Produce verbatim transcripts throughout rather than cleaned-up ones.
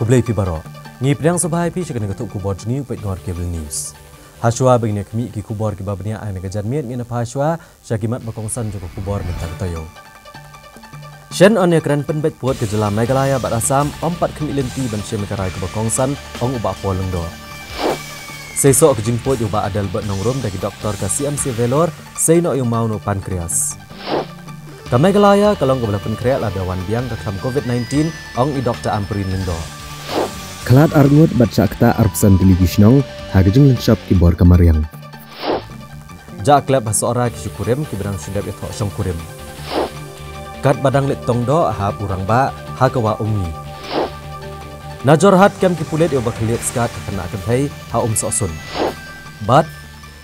Khublei phi baroh. Ngi pdiang sngewbha ïa phi sha kane ka thup khubor jong ngi u peit ngot Cable News. Hashwa ba ngin ïa khmih ki khubor kiba bniah ha kane ka janmiet, ngin ïa phai shwa sha ki mat ba kongsan jong ka khubor mynta ka taïew. Shen yn ïa kren pynbeit pud ka jylla Meghalaya bad Assam, ym pat khmih lynti ban shim ïa ka rai kaba kongsan, ong u Bah Paul Lyngdoh. Seisoh ka jingpud ïa u Bah Adelbert Nongrum da ki doktor ka C M C Vellore, sei noh ïa u maw ne u pancreas. Ka Meghalaya ka long kaba la pynkhreh lada wan biang ka khlam covid nineteen, ong i Doktor Ampareen Lyngdoh. Khlad arngut bad shah ktah arphew san tylli ki shnong ha ka jinglynshop ki bor ka mariang. Jah klep ha Sohra ki shu kurim kiba dang shu dep ïathoh shongkurim. Katba dang leit tong doh hap u rangbah ha ka wah Umngi. Na Jorhat kem ki pulit ïa uba khlieh skat ha khynnah kynthei ha Umsohsun. Bad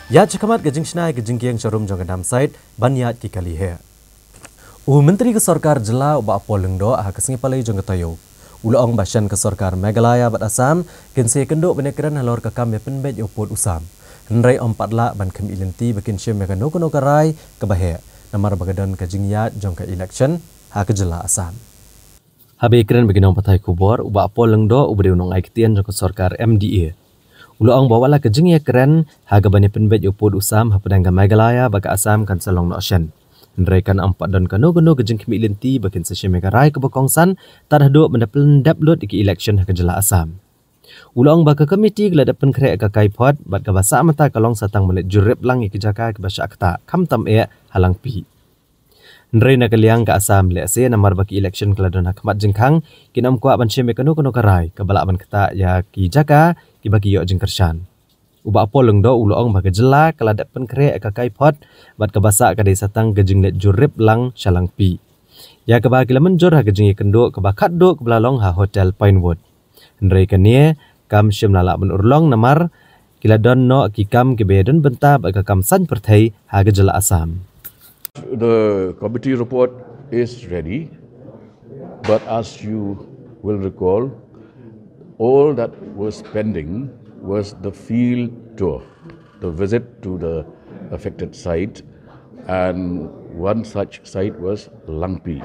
ïaid shakhmat ka jingshna ïa ka jingkieng sharum jong ka dump site ban ïaid ki kali heh. U Myntri ka Sorkar Jylla u Bah Paul Lyngdoh ha ka sngi Palei jong ka taïew u la ong ba shen ka Sorkar Meghalaya bad Assam kin sa ïakynduh ban ïakren halor ka kam ïa pynbeit ïa u pud u sam. Hynrei ym pat lah ban khmih lynti ba kin shim ïa kano kano ka rai kaba heh namar ba ka don ka jingïaid jong ka election ha ka jylla Assam. Haba ïakren bad ki nongpathai khubor, u Bah Paul Lyngdoh uba dei u nongai ktien jong ka Sorkar M D A u la ong ba wat la ka jingïakren ha kaba ïa pynbeit ïa u pud u sam hapdeng ka Meghalaya bad ka Assam kan sa long noh shen, hynrei kan ym pat don kano kano ka jingkhmih lynti ba kin sa shim ïa ka rai kaba kongsan tad haduh ban da pyndep lut ïa ki election ha ka jylla Assam. U la ong ba ka komiti ka la dep pynkhreh ïa ka kaiphod bad kaba sah mynta ka long sa tang ban leit jurip lang ïa ki jaka kiba shah ktah, khamtam eh ha Langpih. Hynrei na ka liang ka Assam lehse namar ba ki election ka la don ha khmat jingkhang, kin ym kwah ban shim ïa kano kano ka rai kaba lah ban ktah ïa ki jaka kiba ki ïoh jingkyrshan. U Bah Paul Lyngdoh u la ong ba ka jylla ka la dep pynkhreh ïa ka kaiphod bad kaba sah ka dei sa tang ka jingleit jurip lang sha Langpih, ïa kaba ki la mynjur ha ka jingïakynduh kaba khatduh kaba la long ha Hotel Pinewood. Hynrei kane kam shym la lah ban urlong namar ki la don noh ki kam kiba ïadon bynta bad ka kam saiñ pyrthei ha ka jylla Assam. The committee report is ready, but as you will recall, all that was pending was the field tour, the visit to the affected site, and one such site was Langpih.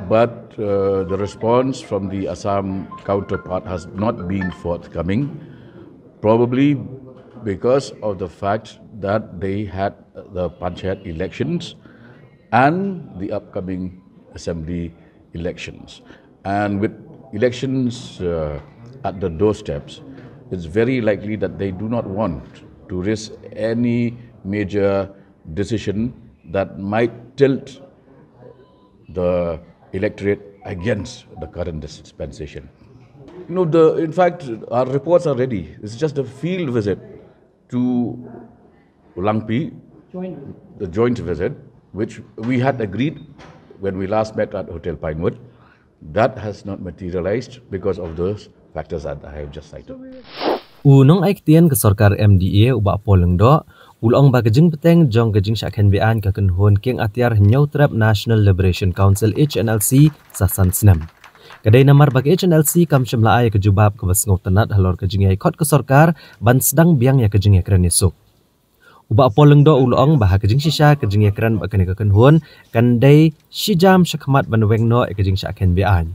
But uh, the response from the Assam counterpart has not been forthcoming, probably because of the fact that they had the panchayat elections and the upcoming assembly elections. And with elections uh, at the doorsteps, it's very likely that they do not want to risk any major decision that might tilt the electorate against the current dispensation. You know, the, in fact, our reports are ready. It's just a field visit to Langpih, the joint visit, which we had agreed when we last met at Hotel Pinewood. That has not materialized because of those factors that I have just cited. U nongai ktien ka Sorkar M D A u Bah Paul Lyngdoh u la ong ba ka jingbteng jong ka jingshah kheiñ be-aiñ ka kynhun kieng atiar Hynñiewtrep National Liberation Council, H N L C, sa san snem. Ka dei namar ba ka H N L C kam shym la ai ka jubab kaba sngewtynnat halor ka jingïai khot ka sorkar ban sdang biang ïa ka jingïakren ïasuk. U Bah Paul Lyngdoh u la ong ba ha ka jingshisha ka jingïakren bad kane ka kynhun kan dei shi jam shakhmat ban weng noh ïa ka jingshah kheiñ be-aiñ.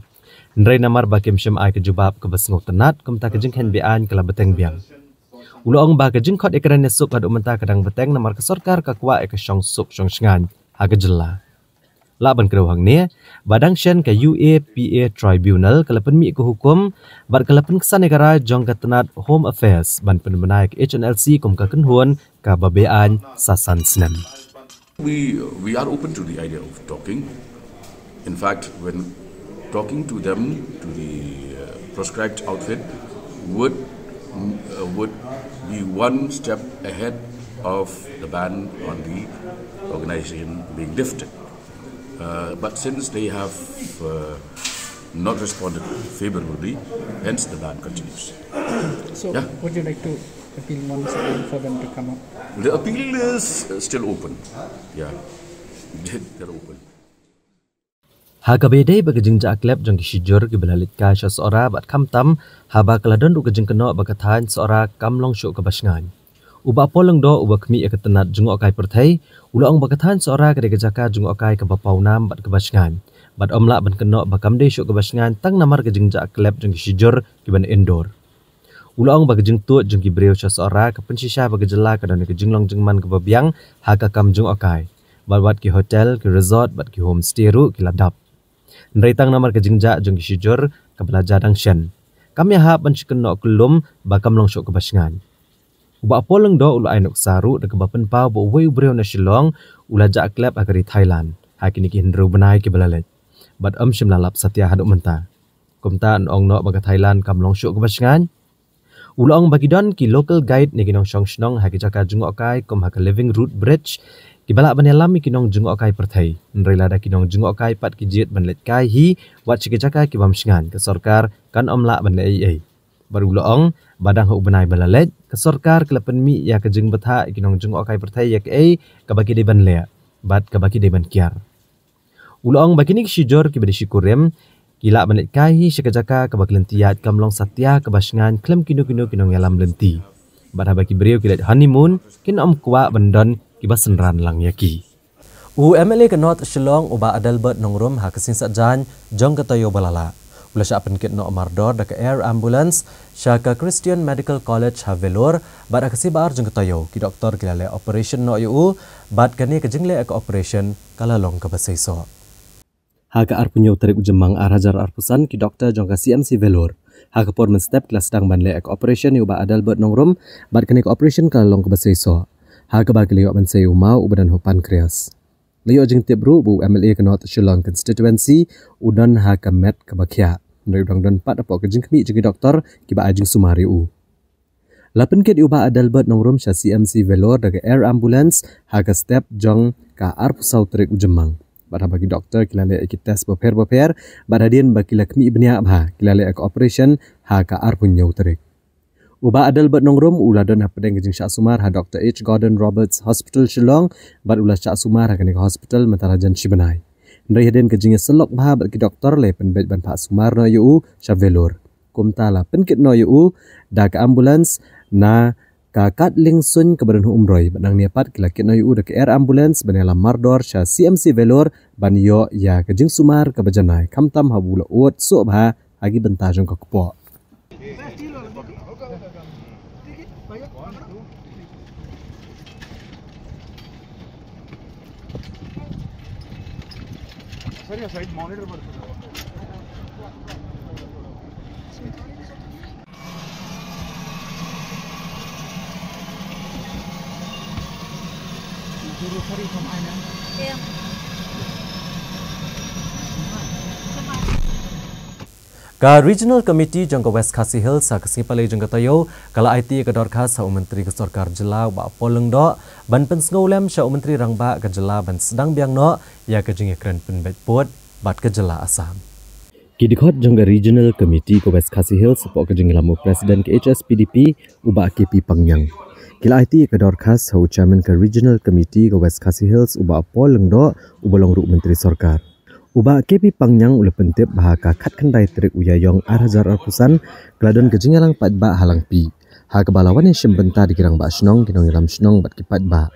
Hynrei namar ba kim shym ai ka jubab kaba sngewtynnat, kumta ka jingkheiñ be-aiñ ka la bteng biang. U la ong ba ka jingkhot ïakren ïasuk haduh mynta ka dang bteng namar ka sorkar ka kwah ïa ka shongsuk shongshngaiñ ha ka jylla. Lah ban kdew hangne ba dang shen ka U A P A Tribunal ka la pynmih ka hukum bad ka la pynksan ïa ka rai jong ka tnat Home Affairs ban pynbna ïa ka H N L C kum ka kynhun kaba be-aiñ sa san snem. We, we are open to the idea of talking. In fact, when talking to them, to the uh, proscribed outfit, would, uh, would be one step ahead of the ban on the organization being lifted. Uh, but since they have uh, not responded favorably, hence the ban continues. So, yeah, would you like to appeal once again for them to come up? The appeal is uh, still open. Yeah, they're open. Ha kaba ïadei bad ka jingjah klep jong ki shijur kiba la leit kai sha Sohra bad khamtam haba ka la don ruh ka jingkynnoh ba ka thaiñ Sohra kam long shuh kaba shngaiñ, u Bah Paul Lyngdoh uba khmih ïa ka tnat jngohkai pyrthei u la ong ba ka thaiñ Sohra ka dei ka jaka jngohkai kaba pawnam bad kaba shngaiñ Bad ym lah ban kynnoh ba kam dei shuh kaba shngaiñ tang namar ka jingjah klep jong ki shijur kiban indoor. U la ong ba ka jingtuid jong ki briew sha Sohra ka pynshisha ba ka jylla ka don ka jinglong jingman kaba biang ha ka kam jngohkai. Bad wat ki hotel, ki resort, bad ki homestay ruh ki la dap. Hynrei tang namar ka jingjah jong ki shijur kaba la jah dang shen, kam ïahap ban shu kynnoh kyllum ba kam long shuh kaba shngaiñ. U Bah Paul Lyngdoh u la ai nuksa ruh da kaba pynpaw ba uwei u briew na Shillong u la jah klep ha ka ri Thailand ha kine ki hynriew bnai kiba la leit, bad ym shym la lap satia haduh mynta. Kumta yn ong noh ba ka Thailand kam long shuh kaba shngaiñ. U la ong ba ki don ki local guide ne ki nongshong shnong ha ki jaka jngohkai kum ha ka Living Root Bridge kiba lah ban ïalam ïa ki nongjngohkai pyrthei. Hynrei lada ki nongjngohkai pat ki jied ban leit kai hi wat sha ki jaka ki bym shngaiñ, ka sorkar kan ym lah ban leh ei ei. Bad u la ong ba dang ha u bnai ba la leit, ka sorkar ka la pynmih ïa ka jingbthah ïa ki nongjngohkai pyrthei ïa kaei kaba ki dei ban leh bad kaba ki dei ban kiar. U la ong ba kine ki shijur kiba dei shi kurim ki lah ban leit kai hi sha ka jaka kaba ki lynti ïaid kam long satia kaba shngaiñ khlem kino kino ki nongïalam lynti. Bad haba ki briew ki leit honeymoon kin ym kwah ban don kiba synran lang ïa ki. U M L A ka North Shillong u Bah Adelbert Nongrum ha ka sngi Saitjaiñ jong ka taïew ba la lah u la shah pynkit noh mardor da ka air ambulance sha ka Christian Medical College ha Vellore, bad ha ka sngi ba ar jong ka taïew ki doktor ki la leh operation noh ïa u, bad kane ka jingleh ka operation ka la long kaba seisoh. Ha ka arphew hynñiew tarik u Jymmang ar hajar arphew san, ki doktor jong ka C M C Vellore ha ka por mynstep ki la sdang ban leh ka operation ïa u Bah Adelbert Nongrum, bad kane ka operation ka la long kaba seisoh, ha kaba ki la ïoh ban sei ïa u maw uba don ha u pancreas. La ïoh jingtip ruh ba u M L A ka North Shillong Constituency u don ha ka met kaba khiah, hynrei u dang don pat hapoh ka jingkhmih jong ki doktor kiba ai jingsumar ïa u. La pynkit ïa u Bah Adelbert Nongrum sha C M C Vellore da ka air ambulance ha ka step jong ka arphew saw tarik u Jymmang. Bad haba ki doktor ki la leh ïa ki test bapher bapher, bad hadien ba ki la khmih bniah bha ki la leh ïa ka operation ha ka arphew hynñiew tarik. U Bah Adelbert Nongrum u la don hapdeng ka jingshah sumar ha Doctor H Gordon Roberts Hospital Shillong, bad u la shah sumar ha kane ka hospital mynta la jan shi bnai. Hynrei hadien ka jingïasyllok bha bad ki doktor la pynbeit ban phah sumar noh ïa u sha Vellore. Kumta la pynkit noh ïa u da ka ambulance na ka Katling Suin kaba don ha Umroi, bad nangne pat ki la kit noh ïa u da ka air ambulance ban ïalam mardor sha C M C Vellore ban ïoh ïa ka jingsumar kaba janai, khamtam haba u la ud suk bha ha ki bynta jong ka kpoh. Ka Regional Committee jong ka West Khasi Hills ha ka sngi Palei jong ka taïew ka la aiti ïa ka dorkhas ha u Myntri ka Sorkar Jylla u Bah Paul Lyngdoh ban pynsngewlem sha u Myntri Rangbah ka jylla ban sdang biang noh ïa ka jingïakren pynbeit pud bad ka jylla Assam. Ki dkhot jong ka Regional Committee ka West Khasi Hills hapoh ka jingïalam u President ka H S P D P u Bah K P Pangñiang ki la aiti ïa ka dorkhas ha u Chairman ka Regional Committee ka West Khasi Hills u Bah Paul Lyngdoh uba long ruh u Myntri Sorkar. U Bah K P Pangñiang u la pyntip ba ha ka khatkhyndai tarik u Ïaïong ar hajar arphew san ka la don ka jingïalang paidbah ha Langpih, ha kaba la wan ïashim bynta da ki rangbah shnong, ki nongïalam shnong bad ki paidbah.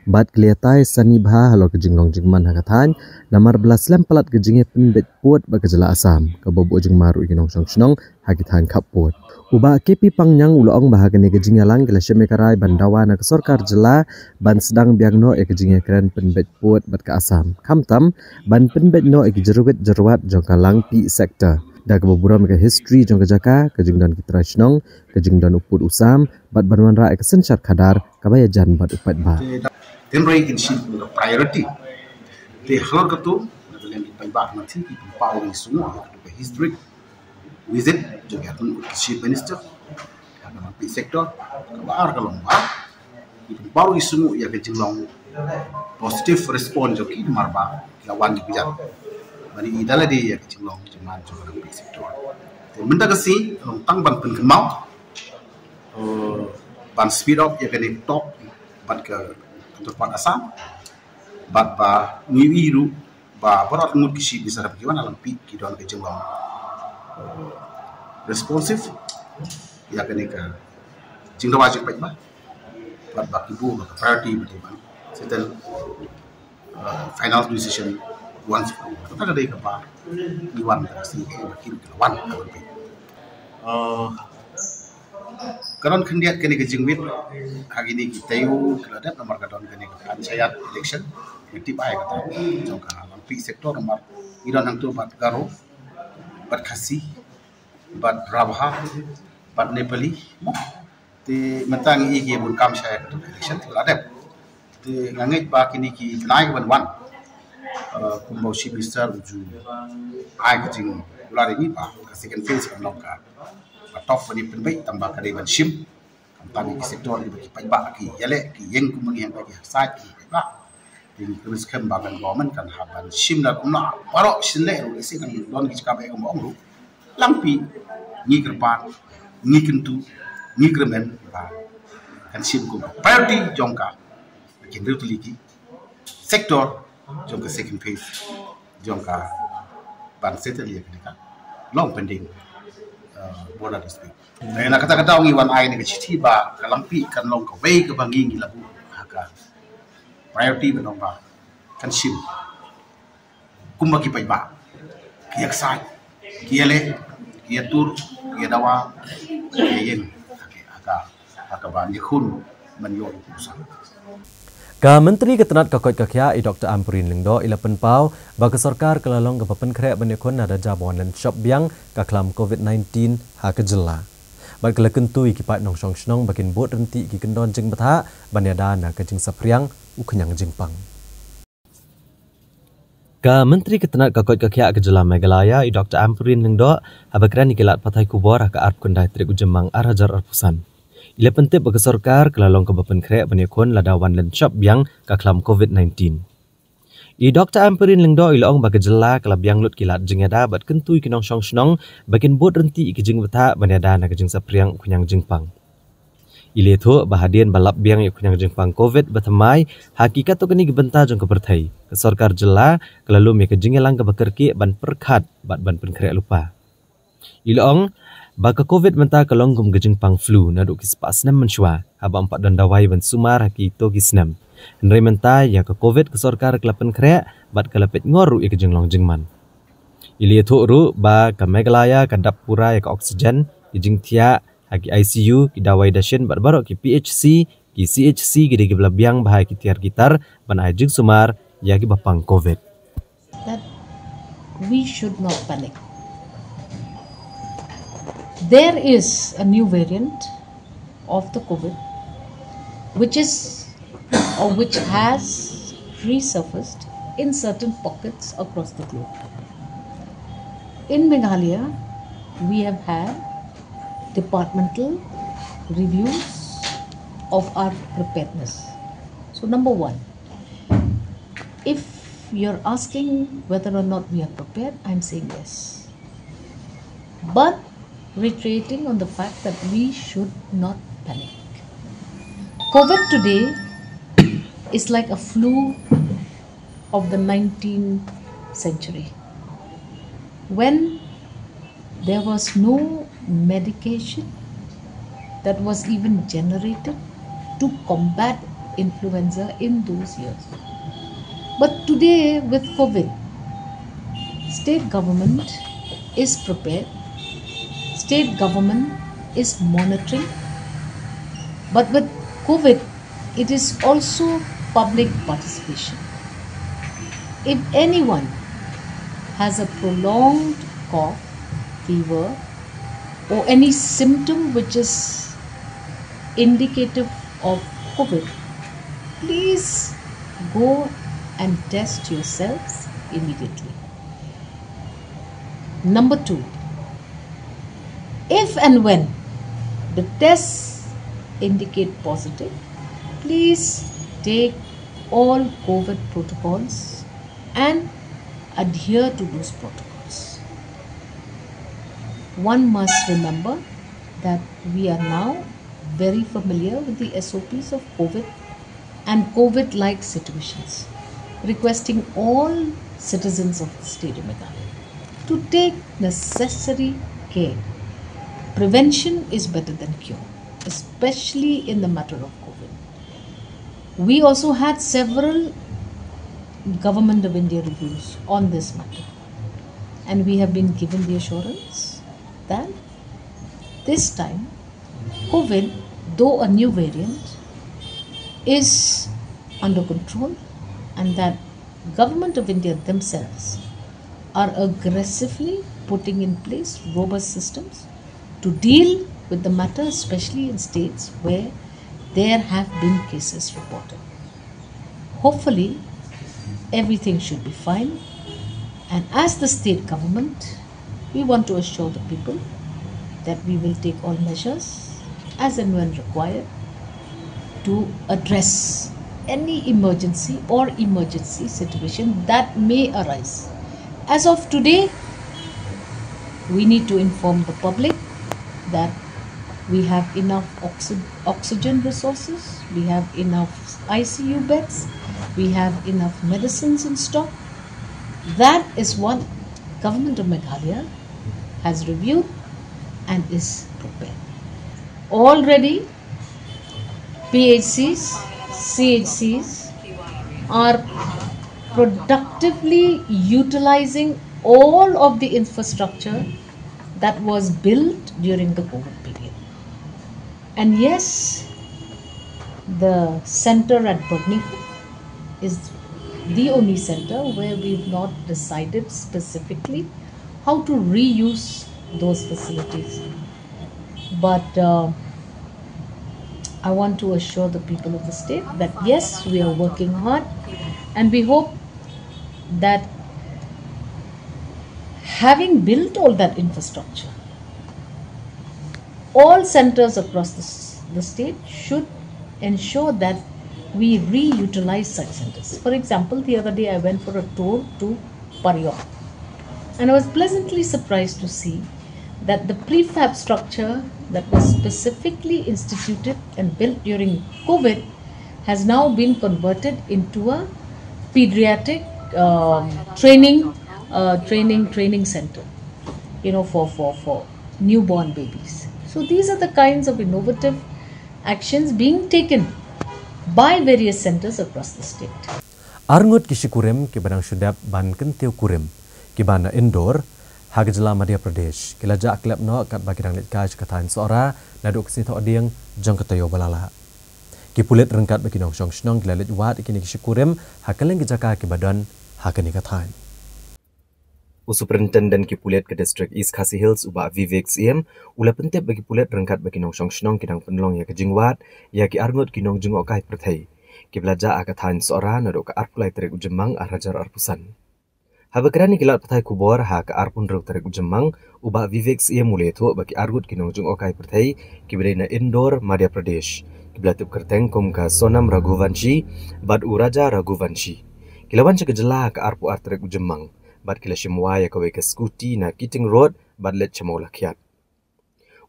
Bad ki la ïatai sani bha halor ka jinglong jingman ha ka thaiñ namar ba la slem palat ka jingïapynbeit pud bad ka jylla Assam kaba buh jingma ruh ïa ki nongshong shnong ha ki thaiñ khappud. U Bah K P Pangñiang u la ong ba ha kane ka jingïalang ki la shim ïa ka rai ban dawa na ka sorkar jylla ban sdang biang noh ïa ka jingïakren pynbeit pud bad ka Assam, khamtam ban pynbeit noh ïa ki jyrwit jyrwat jong ka Langpih sector, da kaba burom ïa ka history jong ka jaka, ka jingdon ki trai shnong, ka jingdon u pud u sam, bad ban wanrah ïa ka synshar khadar kaba ïajan bad u paidbah. Te hynrei kin shim kum ka priority. Te halor katu, na ka liang ki paidbah na thik ki pynpaw ïa ka sngewbha ïa katu ka historic visit jong ka Chief Minister ha ka Langpih sector. Kaba ar ka long ba ki pynpaw ïa ka sngewbha ïa ka jinglong positive response jong ki namar ba ki la wan ki pynjah ban ïa da lade ïa ka jinglong jingman jong ka Langpih sector. Te mynta ka sngi long tang ban pynkynmaw, eh, ban speed up ïa kane ka talk bad ka counterpart Assam. Bad ba ngi ïohi ruh ba baroh ngut ki Chief Minister haba ki wan ha Langpih ki don ka jinglong, eh, responsive ïa kane ka jingdawa jong paidbah. Bad ba ki buh ka priority ba dei ban settle, eh, final decision Wan sa kata ka dei kaba ngi wan ka si ka ba ki ruh ki la wan ka wan phi. Ka don khyndiat kane ka jingwit ha kine ki taïew ki la dep namar ka don kane ka panchayat election. Ngi tip ai kata jong ka Langpih sector namar ngi don hangto bad Garo, bad Khasi, bad Rabha, bad Nepali. Te mynta ngi i ki bun kam shai ka election te la dep. Te nga ngeit ba kine ki bnai ki ban wan, eh, kumba u Chief Minister u ju ai ka jingkular ïa ngi ba ka second phase kan long ka ba tough ban ïa pynbeit tang ba ka dei ban shim. Kam tang ki sector ki ba ki paidbah ki ïaleh ki ïeng kumba ngi hap ba ki hap sait ki paidbah. Te ngi kyrmen skhem ba kan government kan hap ban shim da kumno baroh shin leh ruh, lehse kan don ki jaka ba kum ong ruh. Langpih ngi kyrpad, ngi kyntu, ngi kyrmen ba kan shim kum priority jong ka, kin rut liki sector jong ka second phase jong ka ban settle ïa kane ka long pending, uh, border dispute. Na kata ka daw ngi wan ai ne ka shithi ba ka Langpih kan long kawei kaba ngi ngi la buh ha ka priority ba long ba kan shim. Kumba ki paidbah ki ïaksaid, ki ïaleh, ki ïatur, ki ïadawa, ki ïeng ha ka, ha ka ban ïakhun ban ïoh u sang. Ka Myntri ka tnat ka koit ka khiah i Doctor Ampareen Lyngdoh i la pynpaw ba ka sorkar ka la long kaba pynkhreh ban ïakhun lada jia ba wan lynshop biang ka khlam covid nineteen ha ka jylla. Bad ka la kyntu ïa ki paid nongshong shnong ba kin bud ryntih ïa ki kyndon jingbthah ban ïada na ka jingsaphriang u khñiang jingpang. Ka Myntri ka tnat ka koit ka khiah ka jylla Meghalaya i Doctor Ampareen Lyngdoh haba kren ïa ki lad pathai khubor ha ka arphew khyndai tarik u Jymmang ar hajar arphew san, i la pyntip ba ka sorkar ka la long kaba pynkhreh ban ïakhun lada wan lynshop biang ka khlam covid nineteen. I Doctor Ampareen Lyngdoh i la ong ba ka jylla ka la biang lut ki lad jingïada bad kyntu ïa ki nongshong shnong ba kin bud ryntih ïa ki jingbthah ban ïada na ka jingsaphriang u khñiang jingpang. I la ïathuh ba hadien ba lap biang ïa u khñiang jingpang covid ba thymmai ha ki katto katne ki bynta jong ka pyrthei, ka sorkar jylla ka la lum ïa ka jingïalang kaba kyrkieh ban pyrkhat bad ban pynkhreh lypa. I la ong ba ka covid mynta ka long kum ka jingpang flu naduh ki spah snem mynshuwa haba ym pat don dawai ban sumar ha kito ki snem. Hynrei mynta ïa ka covid ka sorkar ka la pynkhreh bad ka la peit ngor ruh ïa ka jinglong jingman. I la ïathuh ruh ba ka Meghalaya ka dap pura ïa ka oxygen, ki jingthiah ha ki I C U, ki dawai dashin bad baroh ki P H C, ki C H C ki dei kiba la biang bha ïa ki tiar ki tar ban ai jingsumar ïa kiba pang covid. That we should not panic. There is a new variant of the covid which is or which has resurfaced in certain pockets across the globe. In Meghalaya, we have had departmental reviews of our preparedness. So, number one, if you're asking whether or not we are prepared, I'm saying yes. But reiterating on the fact that we should not panic. covid today is like a flu of the nineteenth century, when there was no medication that was even generated to combat influenza in those years. But today, with covid, state government is prepared, state government is monitoring, but with covid, it is also public participation. If anyone has a prolonged cough, fever, or any symptom which is indicative of covid, please go and test yourselves immediately. Number two, if and when the tests indicate positive, please take all covid protocols and adhere to those protocols. One must remember that we are now very familiar with the S O Ps of covid and covid-like situations, requesting all citizens of the state of Meghalaya to take necessary care. Prevention is better than cure, especially in the matter of covid. We also had several Government of India reviews on this matter. And we have been given the assurance that this time, COVID, though a new variant, is under control, and that Government of India themselves are aggressively putting in place robust systems to deal with the matter, especially in states where there have been cases reported. Hopefully, everything should be fine. And as the state government, we want to assure the people that we will take all measures as and when required to address any emergency or emergency situation that may arise. As of today, we need to inform the public that we have enough oxy- oxygen resources, we have enough I C U beds, we have enough medicines in stock. That is what Government of Meghalaya has reviewed and is prepared. Already, P H Cs, C H Cs are productively utilizing all of the infrastructure that was built during the COVID period. And yes, the center at Byrnihat is the only center where we've not decided specifically how to reuse those facilities. But uh, I want to assure the people of the state that yes, we are working hard, and we hope that having built all that infrastructure, all centers across the, s- the state should ensure that we reutilize such centers. For example, the other day I went for a tour to Pariong, and I was pleasantly surprised to see that the prefab structure that was specifically instituted and built during COVID has now been converted into a pediatric um, training, uh, training, training center, you know, for, for, for newborn babies. So these are the kinds of innovative actions being taken by various centers across the state. Arngut ki shikurim kiba dang shu dep ban kyntiew kurim kiba na Indore ha ka jylla Madhya Pradesh ki la jah klep noh katba ki dang leit kai sha ka thaiñ Sohra naduh ka sngi Thohdieng jong ka taïew ba la lah. Ki pulit ryngkat bad ki nongshong shnong ki la leit wad ïa kine ki shikurim ha kylleng ki jaka kiba don ha kane ka thaiñ. U Superintendent ki pulit ka District East Khasi Hills u Bah Vivek Syiem u la pyntip ba ki pulit ryngkat bad ki nongshong shnong ki dang pynlong ïa ka jingwad ïa ki arngut ki nongjngohkai pyrthei kiba la jah ha ka thaiñ Sohra naduh ka arphew lai tarik u Jymmang ar hajar arphew san. Haba kren ïa ki lad pathai khubor ha ka arphew hynriew tarik u Jymmang, u Bah Vivek Syiem u la ïathuh ba ki arngut ki nongjngohkai pyrthei kiba dei na Indore, Madhya Pradesh, kiba la tip kyrteng kum ka Sonam Raghuvanshi bad u Raja Raghuvanshi, ki la wan sha ka jylla ha ka arphew ar tarik u Jymmang bad ki la shim wai ïa kawei ka scooty na Keating Road bad leit sha Mawlakhiat.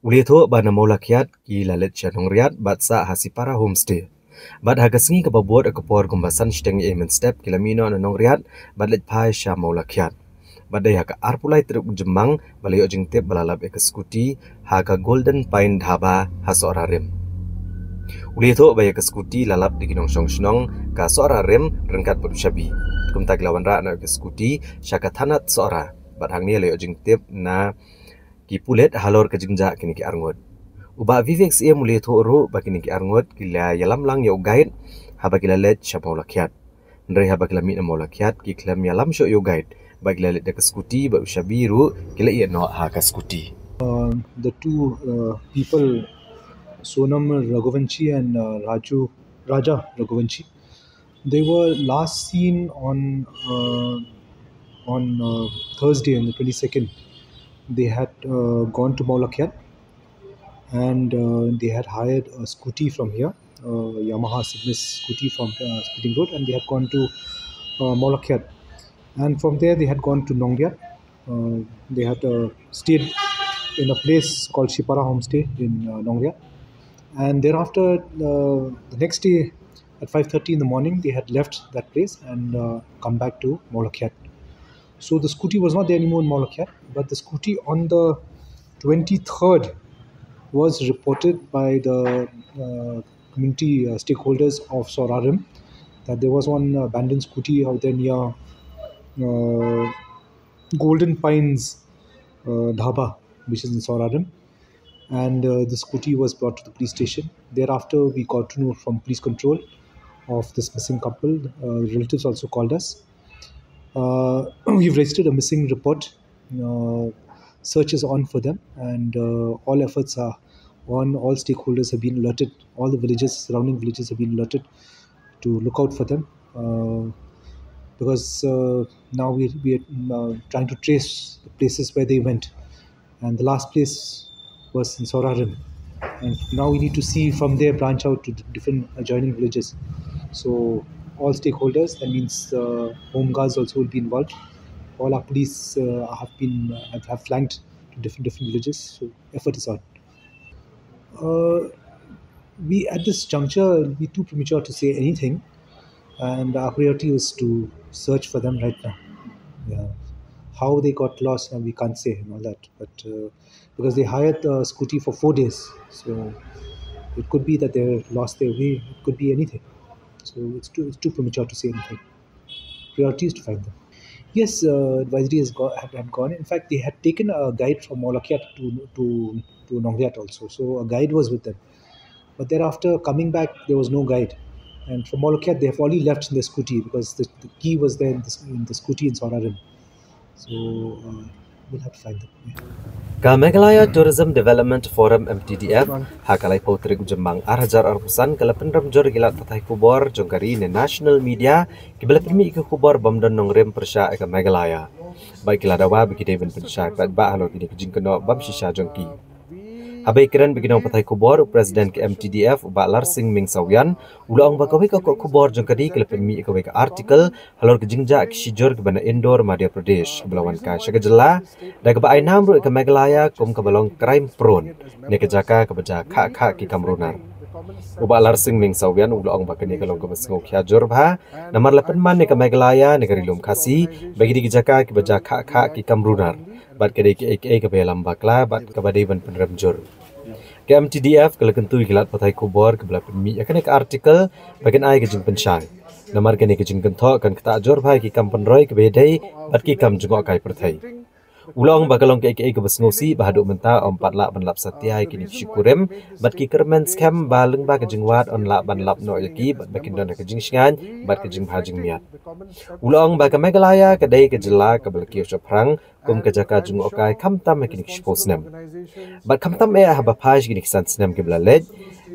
U la ïathuh ba na Mawlakhiat ki la leit sha Nongriat bad sah ha Sipara Homestay. Bad ha ka sngi kaba bud ha ka por kumba san shiteng ïa mynstep ki la mih noh na Nongriat bad leit phai sha Mawlakhiat. Bad dei ha ka arphew lai tarik u Jymmang ba la ïoh jingtip ba la lap ïa ka scooty ha ka Golden Pine Dhaba ha Sohra Rim. U la ïathuh ba ïa ka scooty la lap da ki nongshong shnong ka Sohra Rim ryngkat bad u shabi. Kumta ki la wanrah noh ïa ka scooty sha ka thanat Sohra bad hangne la ïoh jingtip na ki pulit halor ka jingjah kine ki arngut. U Bah Vivek Syiem u la ïathuh ruh ba kine ki arngut ki la ïalam lang ïa u guide haba ki la leit sha Mawlakhiat. Hynrei haba ki la mih na Mawlakhiat ki khlem ïalam shuh ïa u guide bad ki la leit da ka scooty bad u shabi ruh ki la ïeh noh ha ka scooty. Uh, the two uh, people, Sonam Raghuvanshi and uh, Raju Raja Raghuvanshi, they were last seen on uh, on uh, Thursday, on the twenty-second. They had uh, gone to Mawlakhiat and uh, they had hired a scooty from here, uh, Yamaha Cygnus scooty from uh, Keating Road, and they had gone to uh, Mawlakhiat. And from there, they had gone to Nongriat. Uh, they had uh, stayed in a place called Shipara Homestay in uh, Nongriat. And thereafter, uh, the next day at five thirty in the morning, they had left that place and uh, come back to Mawlakhiat. So the scooty was not there anymore in Mawlakhiat, but the scooty on the twenty-third was reported by the uh, community uh, stakeholders of Sohra Rim that there was one abandoned scooty out there near uh, Golden Pines uh, Dhaba, which is in Sauraram. And uh, the scooty was brought to the police station. Thereafter, we got to know from police control of this missing couple. Uh, relatives also called us. Uh, we've registered a missing report. Uh, search is on for them, and uh, all efforts are on. All stakeholders have been alerted. All the villages, surrounding villages, have been alerted to look out for them, uh, because uh, now we, we are uh, trying to trace the places where they went. And the last place was in Sauraram. And now we need to see from there, branch out to the different adjoining villages. So all stakeholders, that means uh, home guards also will be involved. All our police uh, have been uh, have, have flanked to different different villages. So effort is on. Uh, we at this juncture will be too premature to say anything, and our priority is to search for them right now. Yeah. How they got lost, and we can't say and all that, but uh, because they hired the scooty for four days, so it could be that they lost their way. It could be anything. So it's too it's too premature to say anything. Priority is to find them. Yes, uh, advisory has got had, had gone. In fact, they had taken a guide from Mawlakhiyat to to to Nongriat also. So a guide was with them, but thereafter coming back, there was no guide. And from Mawlakhiyat, they have already left in the scooty because the, the key was there in the, in the scooty in Sauraram. So uh, we'll have to find them. Yeah. Ka Meghalaya Tourism Development Forum M T D F ha ka laiphew tarik u Jymmang ar hajar arphew san ka la pynrem jur ïa ki lad pathai khubor jong ka ri ne national media kiba la pynmih ïa ki khubor bym don nongrim pyrshah ïa ka Meghalaya. Bad ki la dawa ba ki dei ban pynshai paidbah halor kine ki jingkynnoh bym shisha jong ki. Haba ïakren bad ki nongpathai khubor, u President ka M T D F u Bah Larsing Ming Sawian u la ong ba kawei ka koit khubor jong ka ri ka la pynmih ïa kawei ka article halor ka jingjah ki shijur kiba na Indore, Madhya Pradesh, kaba la wan kai sha ka jylla da kaba ai nam ruh ïa ka Meghalaya kum kaba long crime prone ne ka jaka kaba jia khah khah ki kam runar. U Bah Larsing Ming Sawian u la ong ba kane ka long kaba sngew khia jur bha namar la pynman ïa ka Meghalaya ne ka Ri Lum Khasi ba ki dei ki jaka kiba jia khah khah ki kam runar bad ka dei kaei kaei kaba ïalam bakla bad kaba dei ban pynrem jur. Ka M T D F ka la kyntu ïa ki lad pathai khubor kiba la pynmih ïa kane ka article ba kin ai ka jingpynshai namar kane ka jingkynthoh kan ktah jur bha ïa ki kam pynroi kiba ïadei bad ki kam jngohkai pyrthei. U la ong ba ka long kaei kaei kaba sngewsih ba haduh mynta ym pat lah ban lap satia ïa kine ki shikurim bad ki kyrmen skhem ba lyngba ka jingwad yn lah ban lap noh ïa ki bad ba kin don ha ka jingshngaiñ bad ka jingbha jingmiat. U la ong ba ka Meghalaya ka dei ka jylla kaba la kiew shaphrang kum ka jaka jngohkai khamtam ha kine ki shiphew snem. Bad khamtam eh haba phai sha kine ki san snem kiba la leit,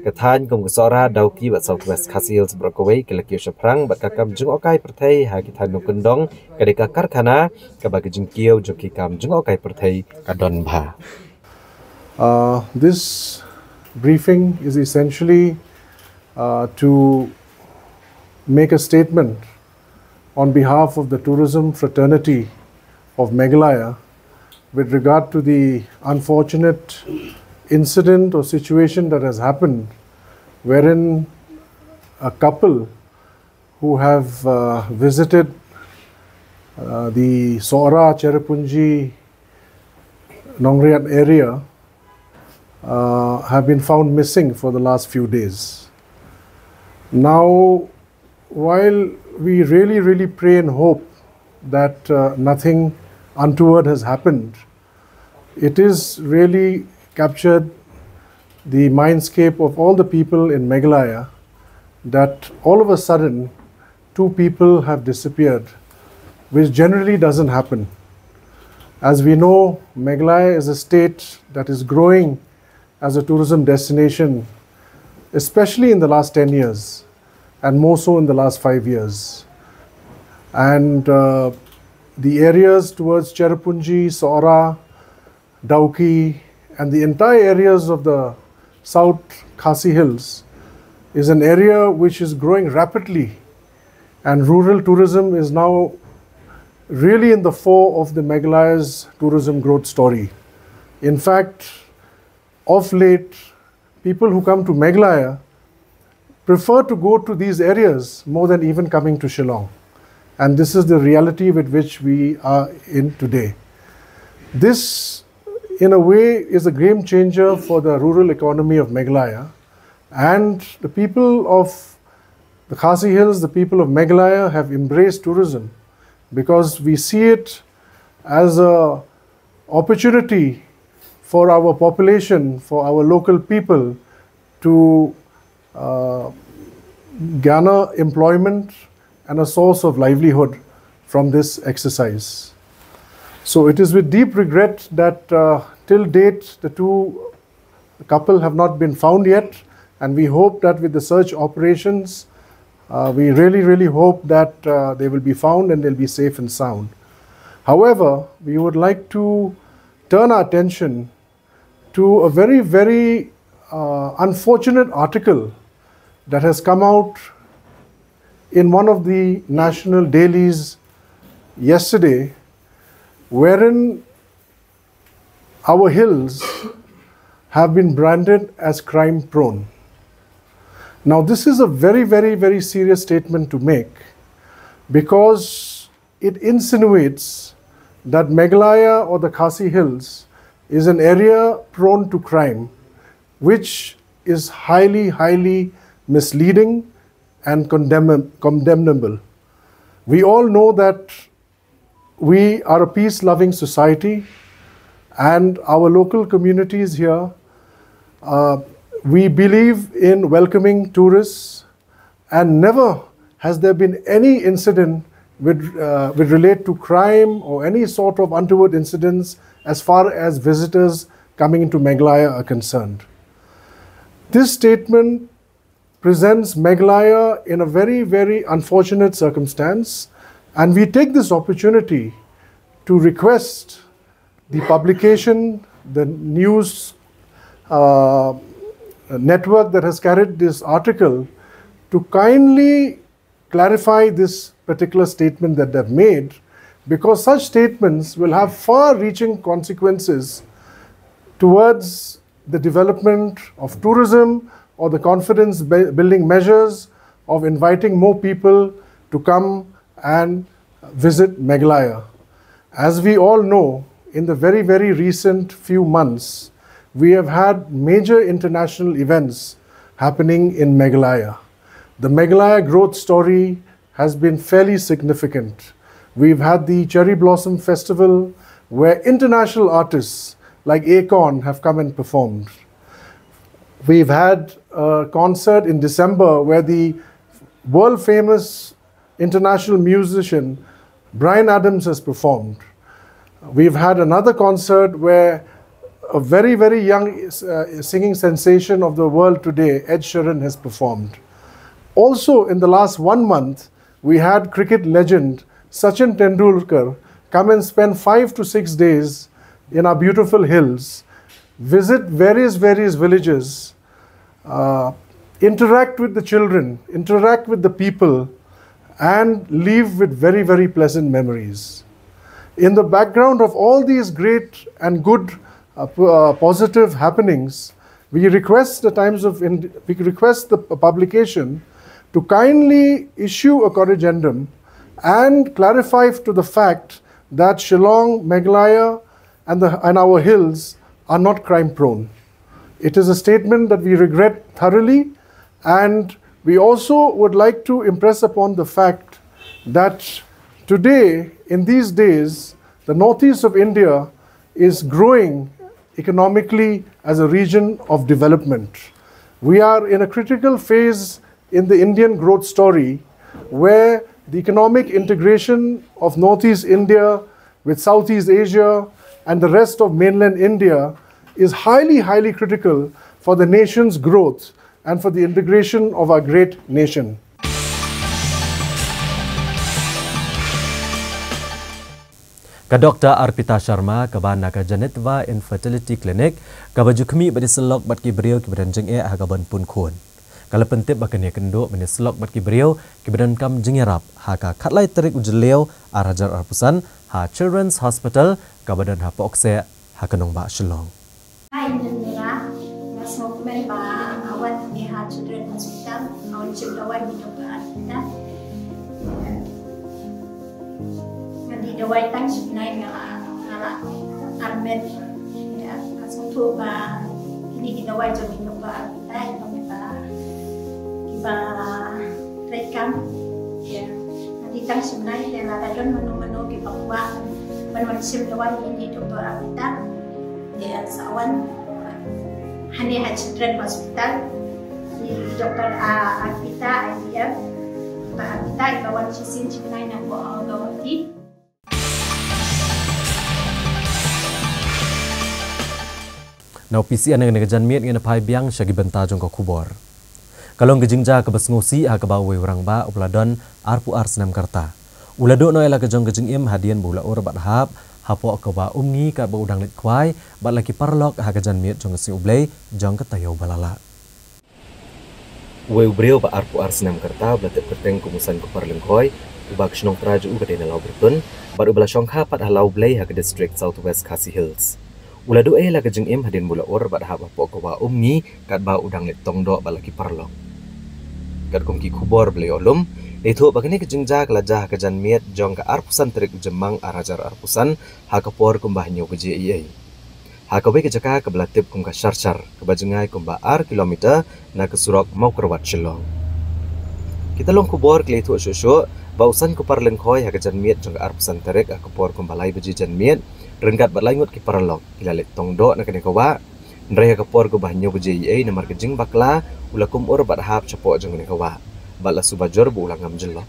ka thaiñ kum ka Sohra, Dawki bad South West Khasi Hills baroh kawei ki la kiew shaphrang bad ka kam jngohkai pyrthei ha ki thaiñ nongkyndong ka dei ka karkhana kaba ka jingkiew jong ki kam jngohkai pyrthei ka don bha. Uh, this briefing is essentially uh, to make a statement on behalf of the tourism fraternity of Meghalaya with regard to the unfortunate incident or situation that has happened, wherein a couple who have uh, visited uh, the Sohra Cherrapunji Nongriat area uh, have been found missing for the last few days. Now, while we really, really pray and hope that uh, nothing untoward has happened, it is really captured the mindscape of all the people in Meghalaya that all of a sudden two people have disappeared, which generally doesn't happen. As we know, Meghalaya is a state that is growing as a tourism destination, especially in the last ten years, and more so in the last five years. And uh, the areas towards Cherrapunji, Sohra, Dawki, and the entire areas of the South Khasi Hills is an area which is growing rapidly, and rural tourism is now really in the fore of the Meghalaya's tourism growth story. In fact, of late, people who come to Meghalaya prefer to go to these areas more than even coming to Shillong. And this is the reality with which we are in today. This, in a way, is a game changer for the rural economy of Meghalaya. And the people of The Khasi Hills, the people of Meghalaya have embraced tourism because we see it as a opportunity for our population, for our local people to uh, garner employment and a source of livelihood from this exercise. So it is with deep regret that uh, till date the two couple have not been found yet, and we hope that with the search operations, uh, we really, really hope that uh, they will be found and they'll be safe and sound. However, we would like to turn our attention to a very, very uh, unfortunate article that has come out in one of the national dailies yesterday, wherein our hills have been branded as crime prone. Now, this is a very, very, very serious statement to make because it insinuates that Meghalaya or the Khasi Hills is an area prone to crime, which is highly, highly misleading and condemn- condemnable. We all know that we are a peace loving society, and our local communities here, uh, we believe in welcoming tourists, and never has there been any incident with, uh, with relate to crime or any sort of untoward incidents as far as visitors coming into Meghalaya are concerned. This statement presents Meghalaya in a very, very unfortunate circumstance, and we take this opportunity to request the publication, the news uh, network that has carried this article, to kindly clarify this particular statement that they've made, because such statements will have far reaching consequences towards the development of tourism or the confidence bu- building measures of inviting more people to come and visit Meghalaya. As we all know, in the very, very recent few months, we have had major international events happening in Meghalaya. The Meghalaya growth story has been fairly significant. We've had the Cherry Blossom Festival, where international artists like Akon have come and performed. We've had a concert in December where the world famous international musician Bryan Adams has performed. We've had another concert where a very, very young uh, singing sensation of the world today, Ed Sheeran, has performed. Also, in the last one month, we had cricket legend Sachin Tendulkar come and spend five to six days in our beautiful hills, visit various, various villages, uh, interact with the children, interact with the people, and leave with very, very pleasant memories. In the background of all these great and good uh, p- uh, positive happenings, we request the Times of Ind- we request the p- publication to kindly issue a corrigendum and clarify to the fact that Shillong, Meghalaya, and, the, and our hills are not crime prone. It is a statement that we regret thoroughly, and we also would like to impress upon the fact that today, in these days, the northeast of India is growing economically as a region of development. We are in a critical phase in the Indian growth story where the economic integration of northeast India with Southeast Asia and the rest of mainland India is highly, highly critical for the nation's growth and for the integration of our great nation. Ka Doktor Arpita Sharma, kaba na ka Janitva Infertility Clinic, kaba ju khmih bad ïasyllok bad ki briew kiba don jingeh ha ka ban pun khun. Ka la pyntip ba kane ka kynduh ban ïasyllok bad ki briew kiba donkam jingïarap ha ka khatlai tarik u Jylliew ar hajar arphew san ha Children's Hospital kaba don ha Pohkseh ha ka nongbah Shillong. Hai, Nura, nga sngewkmen ba nga wan hangne ha Children's Hospital, nga wan jop dawai mynta ka arphew. Nga dih dawai tang shi bnai, nga la, nga la armet. Ïa, nga sngewthuh ba kine ki dawai jong ki doktor arpita, ïa, kiba, kiba Kam. Ïa. Ngi tang shim nai te lada don mano mano kiba kwah ban wan shim lawei ïa i Doktor Arpita. Ïa, sa wan. Hangne ha Children Hospital. I Doktor A-, Arpita, I V F. Doktor Arpita iba wan shisien shim nai na Guwahati. Na u P C N, ha kane ka janmiet ngin phai biang sha ki bynta jong ka khubor. Ka long ka jingjia kaba sngewsih ha kaba uwei u rangbah uba la don arphew ar snem ka rta u la duh noh ïa la ka jong ka jingim hadien ba u la ur bad hap hapoh ka Wah Umngi katba u dang leit khwai bad la ki paralok ha ka janmiet jong ka Sngi U Blei jong ka taïew ba la lah. Uwei u briew ba arphew ar snem ka rta uba la tip kyrteng kum u Sankupar Lyngkhoi, uba ka shnong trai jong u ka dei na Lawbyrtun bad uba la shongkha pat ha Lawblei ha ka district South West Khasi Hills, u la duh ei la ka jingim hadien ba u la ur bad hap hapoh ka Wah Umngi katba u dang leit tong doh bad la ki paralok. Katkum ki khubor ba la ïoh lum, la ïathuh ba kane ka jingjia ka la jia ha ka janmiet jong ka arphew san tarik u Jymmang ar hajar arphew san ha ka por kumba hynñiew baje eiei ha kawei ka jaka kaba la tip kum ka Sharshar, kaba jngai kumba ar kilometer na ka surok Mawkyrwat Shillong. Kita long khubor ki la ïathuh shuh shuh ba u Sankupar Lyngkhoi ha ka janmiet jong ka arphew san tarik ha ka por kumba lai baje janmiet ryngkat bad lai ngut ki paralok ki la leit tong doh na kane ka wah. Hynrei ha ka por kumba hynñiew baje eiei namar ka jingbakla u la kum ur bad hap shapoh jong kane ka wah bad la suba jur ba u la ngam jyllop.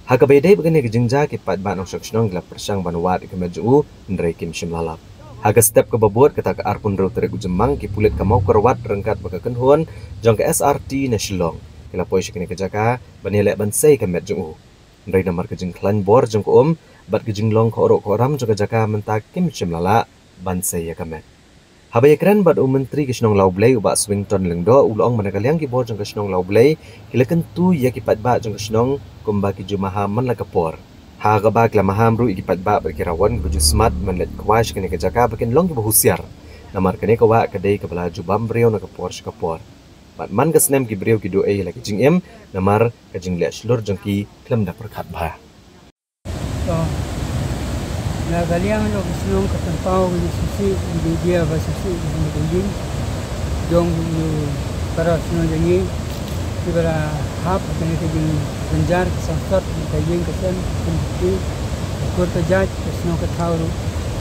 Ha kaba ïadei bad kane ka jingjia ki paidbah nongshong shnong ki la pyrshang ban wad ïa ka met jong u hynrei kim shym la lap. Ha ka step kaba bud kata ka arphew hynriew tarik u Jymmang ki pulit ka Mawkyrwat ryngkat bad ka kynhun jong ka S R T na Shillong ki la poi sha kane ka jaka ban ïaleh ban sei ïa ka met jong u. Hynrei namar ka jingkhlaiñ bor jong ka um bad ka jinglong khohruh khohram jong ka jaka mynta kim shym la lah ban sei ïa ka met. Haba ïakren bad u Myntri ka shnong Lawblei u Bah Swington Lyngdoh u la ong ba na ka liang ki bor jong ka shnong Lawblei ki la kyntu ïa ki paidbah jong ka shnong kumba ki ju maham man la ka por. Ha kaba ki la maham ruh ïa ki paidbah bad ki rawon kiba ju smat ban leit khwai sha kane ka jaka ba kin long kiba husiar. Namar kane ka wah ka dei kaba la ju bam briew na ka por sha ka por. Bad man ka snem ki briew ki duh ei la ki jingim namar ka jingleh shlur jong ki khlem da pyrkhat bha. To, na ka liang jong ka shnong ka pynpaw ka jingsngewsih, ka jingjia ba sngewsih ka jong ka ïing jong u para shnong jong ngi kiba la hap ha kane ka jingjynjar ka samsat ka ïing ka sem ka kur ka jaid ka shnong ka thaw ruh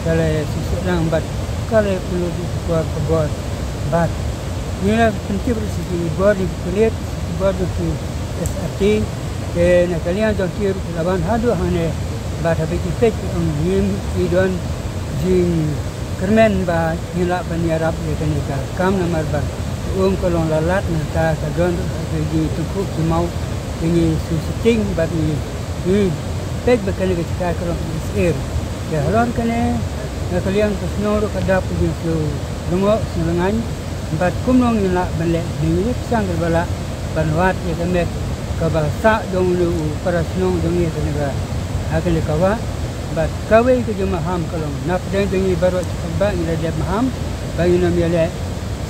ka la sngewsih lang bad ka la pynlut ka bor bad ngi la pyntip ruh sha ki bor jong ki pulit, sha ki bor jong ki S R T. Te na ka liang jong ki ruh ki la wan haduh hangne bad haba ki peit ki ong ngim i don jingkyrmen ba ngin lah ban ïarap ïa kane ka kam namar ba ka um ka long lalat nangta ka don ruh ha ka jingtyngkhuh jingmaw te ngi shu sheptieng bad ngi peit ba kane ka jaka ka long ka jingsyier. Te halor kane na ka liang ka shnong ruh ka dap ka jingsngew lyngngoh sngewlyngngan. Bad kumno ngin lah ban leh, ngi ïa pyrshang kaba lah ban wad ïa ka met kaba sah jong une u para shnong jong ngi ha kane ka, ha kane ka wah. Bad kawei ka jingmaham ka long na pdeng jong ngi baroh shi paidbah ngi la dep maham ba ngin ym ïaleh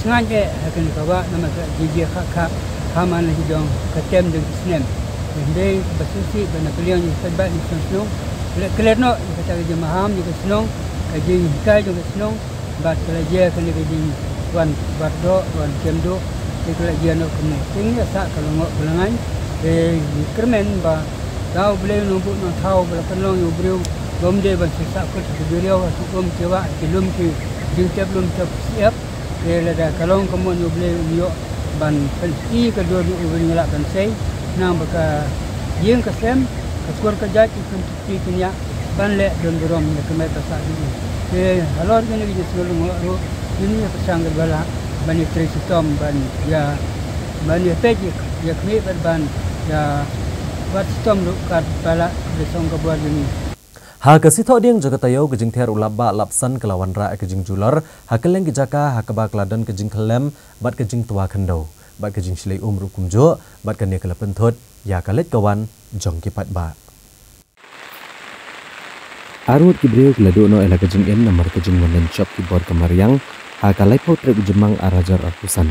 sngaid eh ha kane ka wah namar ka la jia jia khah khah ha man la ki jong ka tem jong ki snem. Hynrei kaba sngewsih ba na ka liang jong ki paidbah ngi shnong shnong leh klet noh ïa kata ka jingmaham jong ka shnong, ka jinghikai jong ka shnong. Bad ka la jia kane ka jingwan wad doh wan kem doh te ka la jia noh kumne. Te ngi ïa sah ka lyngngoh ka lyngngan te ngi kyrmen ba da U Blei u nongbuh nongthaw ba la pynlong ïa u briew ba um dei ban shu sah kut ha ki duriaw ha ki um ki wah ha ki lum ki jingtep lum tep siap. Te lada ka long ka mon ïa U Blei un ïoh ban pyni ka dur ïa u ba ngi lah ban sei. Khnang ba ka ïing ka sem ka kur ka jait ki khun ki kñia ban leh don burom ïa ka met ka sah jong u. Te halor kine ki jingsngew lyngngoh ruh ngin ïa pyrshang kaba lah ban ïa trei shitom ban ïa, ban ïa peit ïa khmih bad ban ïa wad shitom ruh katba lah ka ba shong ka bor jong ngi. Ha ka sithoh dieng jong ka taïew ka jingther u lap bah lap san ka la wanrah ïa ka jingjulor ha kylleng ki jaka ha kaba ka la don ka jingkhyllem bad ka jingtwa khyndew bad ka jingshlei um ruh kumjuh bad kane ka la pynthut ïa ka leit ka wan jong ki paidbah. Arngut ki briew ki la duh noh ïa la ka jingim namar ka jingwan lynshop ki bor ka mariang ha ka laiphew tarik u Jymmang ar hajar arphew san.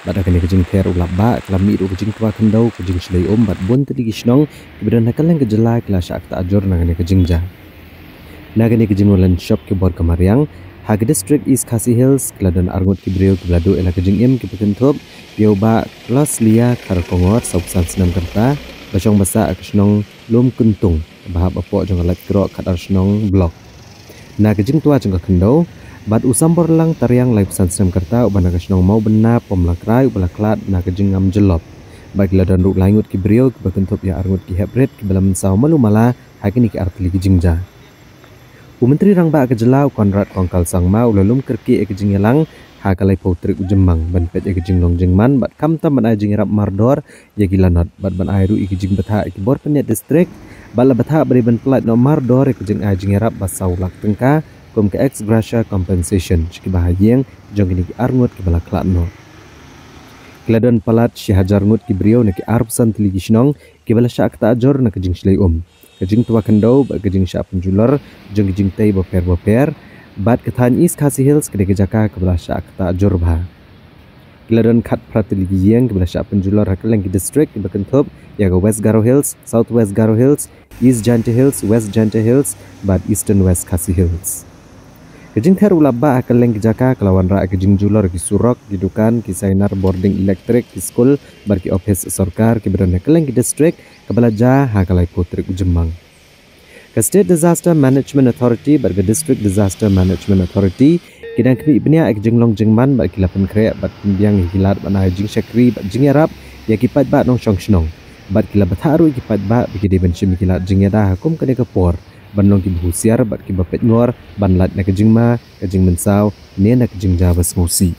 Bad ha kane ka jingther u lap bah ka la mih ruh ka jingtwa khyndew, ka jingshlei um bad bun tylli ki shnong kiba don ha kylleng ka jylla ki la shah ktah jur na kane ka jingjia. Na kane ka jingwan lynshop ki bor ka mariang ha ka district East Khasi Hills ki la don arngut ki briew kiba la duh ïa la ka jingim kiba kynthup ïa u Bah Kloslia Kharkongor, sawphew san snem ka rta, Shong ba sah ka shnong Lumkyntung, ba hap hapoh jong ka Laitkroh Khatar Shnong Block. Na ka jingtwa jong ka khyndew, bad u Samborlang Tariang laiphew san snem ka rta, uba na ka shnong Mawbynna, Pom Lakrai, uba la khlad na ka jingngam jyllop. Bad ki la don ruh lai ngut ki briew kiba kynthup ïa ar ngut ki hep rit kiba la mynsaw malu mala ha kine ki ar tylli ki jingjia. U Myntri Rangbah ka jylla u Conrad Kongkal Sangma u la lum kyrkieh ïa ka jingïalang ha ka laiphew tarik u Jymmang ban peit ïa ka jinglong jingman bad khamtam ban ai jingïarap mardor ïa ki lanot bad ban ai ruh ïa ki jingbthah ïa ki bor pynïaid district bad la bthah ba dei ban pyllait noh mardor ïa ka jingai jingïarap ba saw lak tyngka kum ka ex gratia compensation sha kiba ha ïing jong kine ki ar ngut kiba la khlad noh. Ki la don palat shi hajar ngut ki briew na ki arphew san tylli ki shnong kiba la shah ktah jur na ka jingshlei um, ka jingtwa khyndew bad ka jingshah pynjulor jong ki jingtei bapher bapher. Bad ka thaiñ East Khasi Hills ka dei ka jaka kaba la shah ktah jur bha. Ki la don khatphra tylli ki ïing kiba la shah pynjulor ha kylleng ki district kiba kynthup ïa ka West Garo Hills, South West Garo Hills, East Jaintia Hills, West Jaintia Hills bad Eastern West Khasi Hills. Ka jingther u lapbah ha kylleng ki jaka ka la wanrah ïa ka jingjulor ki surok, ki dukan, ki sainar bording elektrik, ki skul bad ki ophis sorkar kiba don ha kylleng ki district, kaba la jia ha ka laiphew tarik u Jymmang. Ka State Disaster Management Authority bad ka District Disaster Management Authority ki dang khmih bniah ïa ka jinglong jingman bad ki la pynkhreh bad pynbiang ïa ki lad ban ai jingshakri bad jingïarap ïa ki paidbah nongshong shnong. Bad ki la bthah ruh ïa ki paidbah ba ki dei ban shim ïa ki lad jingïada ha kum kane ka por ban long kiba husiar bad kiba peitngor ban lait na ka jingma, ka jingmynsaw ne na ka jingjia ba sngewsih.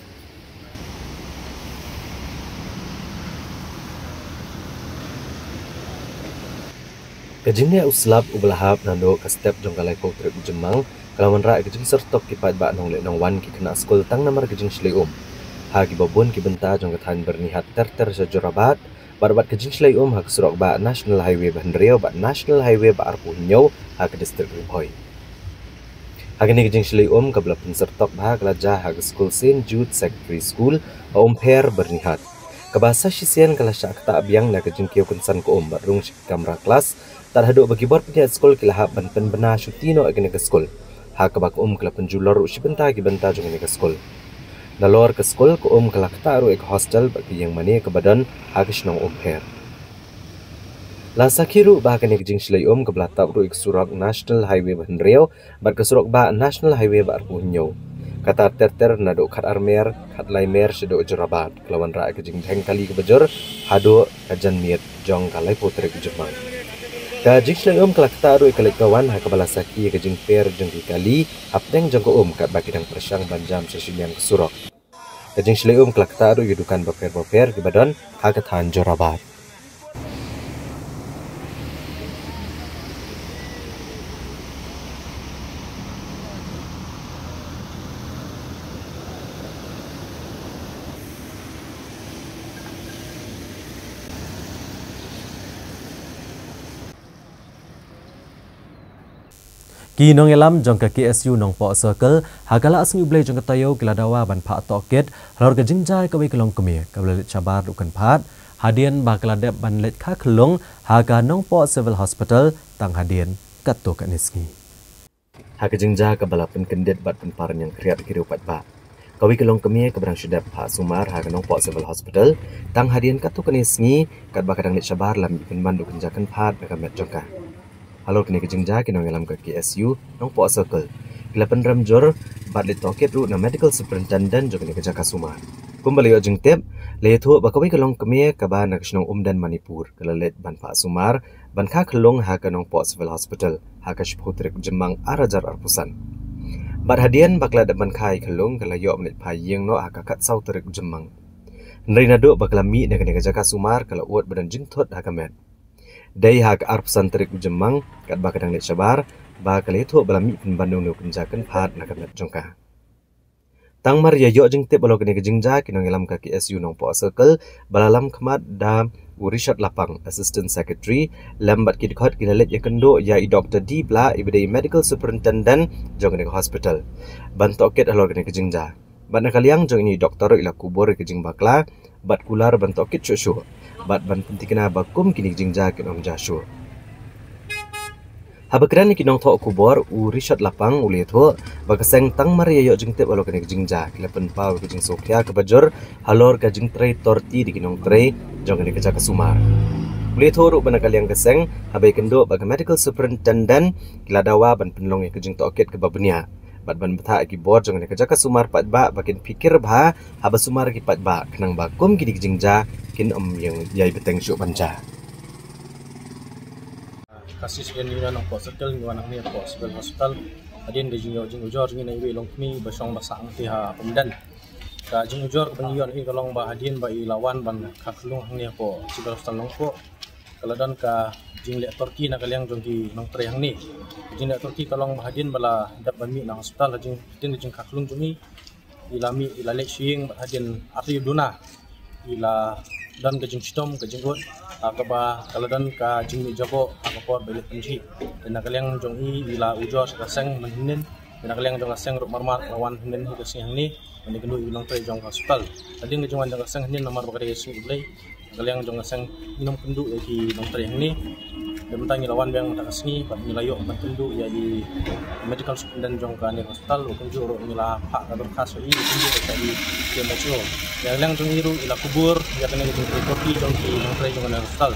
Ka jingneh u slap uba la hap naduh ka step jong ka laiphew tarik u Jymmang ka la wanrah ïa ka jingsyrtok ki paidbah nongleh nongwan, ki khynnah skul tang namar ka jingshlei um ha kiba bun ki bynta jong ka thaiñ Byrnihat ter ter sha Jorabat, bad bad ka jingshlei um ha ka surok bah National Highway ba hynriew bad National Highway ba arphew hynñiew ha ka district Ri Bhoi. Ha kane ka jingshlei um kaba la pynsyrtok bha ka la jia ha ka skul Saint Jude Secondary School ha Umpher, Byrnihat, kaba sa shisien ka la shah ktah biang na ka jingkiew kynsan ka um bad rung sha ki kamra klas, tad haduh ba ki bor pynïaid skul ki la hap ban pynbna shuti noh ïa kane ka skul, ha kaba ka um ka la pynjulor ruh shi bynta ki bynta jong kane ka skul. Nalor ka skul, ka um ka la ktah ruh ïa ka hostel bad ka ïing mane kaba don ha ka shnong Umpher. La sakhi ruh ba ha kane ka jingshlei um kaba la tap ruh ïa ka surok National Highway ba hynriew bad ka surok bah National Highway ba arphew hynñiew, kata ter ter naduh Khatarmer, Khatlaimer shaduh Jorabat, ka la wanrah ïa ka jingdheng kali kaba jur haduh ka janmiet jong ka laiphew tarik u Jymmang. Ka jingshlei um ka la ktah ruh ïa ka leit ka wan, ha kaba la sakhi ïa ka jingper jong ki kali hapdeng jong ka um katba ki dang pyrshang ban jam sha shiliang ka surok. Ka jingshlei um ka la ktah ruh ïa ki dukan bapher bapher kiba don ha ka thaiñ Jorabat. Ki nongïalam jong ka K S U Nongpoh Circle ha ka la sngi U Blei jong ka taïew ki la dawa ban phah tohkit halor ka jingjia kawei ka longkmie kaba la leit shabar ruh kynphad hadien ba ka la dep ban leit kha khyllung ha ka Nongpoh Civil Hospital tang hadien katto katne sngi. Ha ka jingjia kaba la pynkyndit bad pynpar ñiangkhriat ki riew paidbah, kawei ka longkmie kaba dang shu dep phah sumar ha ka Nongpoh Civil Hospital tang hadien katto katne sngi katba ka dang leit shabar la mih pynban da u kynja kynphad na ka met jong ka. Halor kane ka jingjia ki nongïalam ka K S U Nongpoh Circle ki la pynrem jur bad leit tohkit ruh na Medical Superintendent jong kane ka jaka sumar. Kumba la ïoh jingtip, la ïathuh ba kawei ka longkmie kaba na ka shnong Umden, Manipur, ka la leit ban phah sumar ban kha khyllung ha ka Nongpoh Civil Hospital ha ka shiphew tarik Jymmang ar hajar arphew san. Bad hadien ba ka la dep ban kha ïa khyllung ka la ïoh ban leit phai ïing noh ha ka khatsaw tarik Jymmang. Hynrei naduh ba ka la mih na kane ka jaka sumar ka la ud ba don jingthut ha ka met. Dei ha ka arphew san tarik u Jymmang katba ka dang leit shabar ba ka la ïathuh ba la mih pynban da une u kynja kynphad na ka met jong ka. Tang mar ïa ïoh jingtip halor kane ka jingjia ki nongïalam ka K S U Nongpoh Circle ba la lam khmat da u Richard Lapang, Assistant Secretary, lem bad ki dkhot ki la leit ïakynduh ïa i Doktor D Blah iba dei Medical Superintendent jong kane ka hospital ban tohkit halor kane ka jingjia. Bad na ka liang jong ine i doktor i la kubur ïa ka jingbakla bad kular ban tohkit shuh shuh bad ban pynthikna ba kum kine ki jingjia kin ym jia shuh. Haba kren ïa ki nongthoh khubor, u Richard Lapang u la ïathuh ba ka seng tang mar ïa ïoh jingtip halor kane ka jingjia ki la pynpaw ïa ka jingsngewkhia kaba jur halor ka jingtrei torti da ki nongtrei jong kane ka jaka sumar. U la ïathuh ruh ba na ka liang ka seng, haba ïakynduh bad ka medical superintendent, ki la dawa ban pynlong ïa ka jingtohkit kaba bniah bad ban bthah ïa ki bor jong kane ka jaka sumar paidbah ba kin phikir bha haba sumar ïa ki paidbah, khnang ba kum kine ki jingjia kin ym ïai bteng shuh ban jia. Khasi Students' Union Nongpoh Circle ngi wan hangne hapoh Civil Hospital hadien ka jingïoh jingujor jong i na iwei i longkmie ba shong ba sah hangtei ha Umden. Ka jingujor kaba ngi ïoh na i ka long ba hadien ba i la wan ban kha khunlung hangne hapoh Civil Hospital Nongpoh, ka la don ka jingleh torki na ka liang jong ki nongtrei hangne. Ka jingleh torki ka long ba hadien ba la dep ban mih na hospital, hadien, hadien ka jingkha khunlung jong i, i la mih, i la leit sha ïing bad hadien artylli duna i la don ka jingshitom, ka jingud, ha kaba ka la don ka jingmih jaboh ha ka por ba i leit pynjhieh. Te na ka liang jong i, i la ujor sha ka seng mynhynnin. Te na ka liang jong ka seng ruh marmar ka la wan hynnin hi ka sngi hangne ban ïakynduh ïa ki nongtrei jong ka hospital. Hadien ka jingwan jong ka seng hynnin namar ba ka dei ka sngi U Blei, na ka liang jong ka seng ngim kynduh ïa ki nongtrei hangne. Te mynta ngi la wan biang mynta ka sngi bad ngi la ïoh ban kynduh ïa i medical superintendent jong kane ka hospital, u kumjuh ruh ngi la phah ka dorkhas ïa i, u kumjuh ruh ïa i C M H O. Na ka liang jong i ruh i la kubur ïa kane ka jingtrei torki jong ki nongtrei jong kane ka hospital.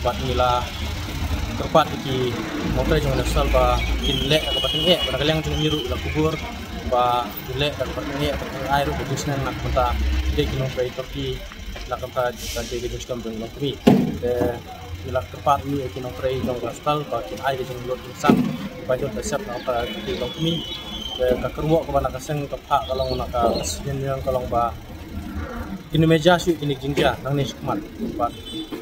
Bad ngi la kyrpad ïa ki nongtrei jong kane ka hospital ba kin leh da kaba tyngeh, bad na ka liang jong i ruh i la kubur ba kin leh da kaba tyngeh, da kaba tyngeh ruh ka jingsneng na ka bynta ki nongtrei torki, na ka bynta ka jingtrei ka jingshitom jong i longkmie. Te ngi la kyrpad ïa ki nongtrei jong ka hospital ba kin ai ka jinglut jingsam, ba jot da sep na ka bynta ki longkmie. Te ka kyrwoh kaba na ka seng ka phah ka long, na ka seng ka long ba kin ym jia shuh kine ki jingjia nangne shakhmat. Bad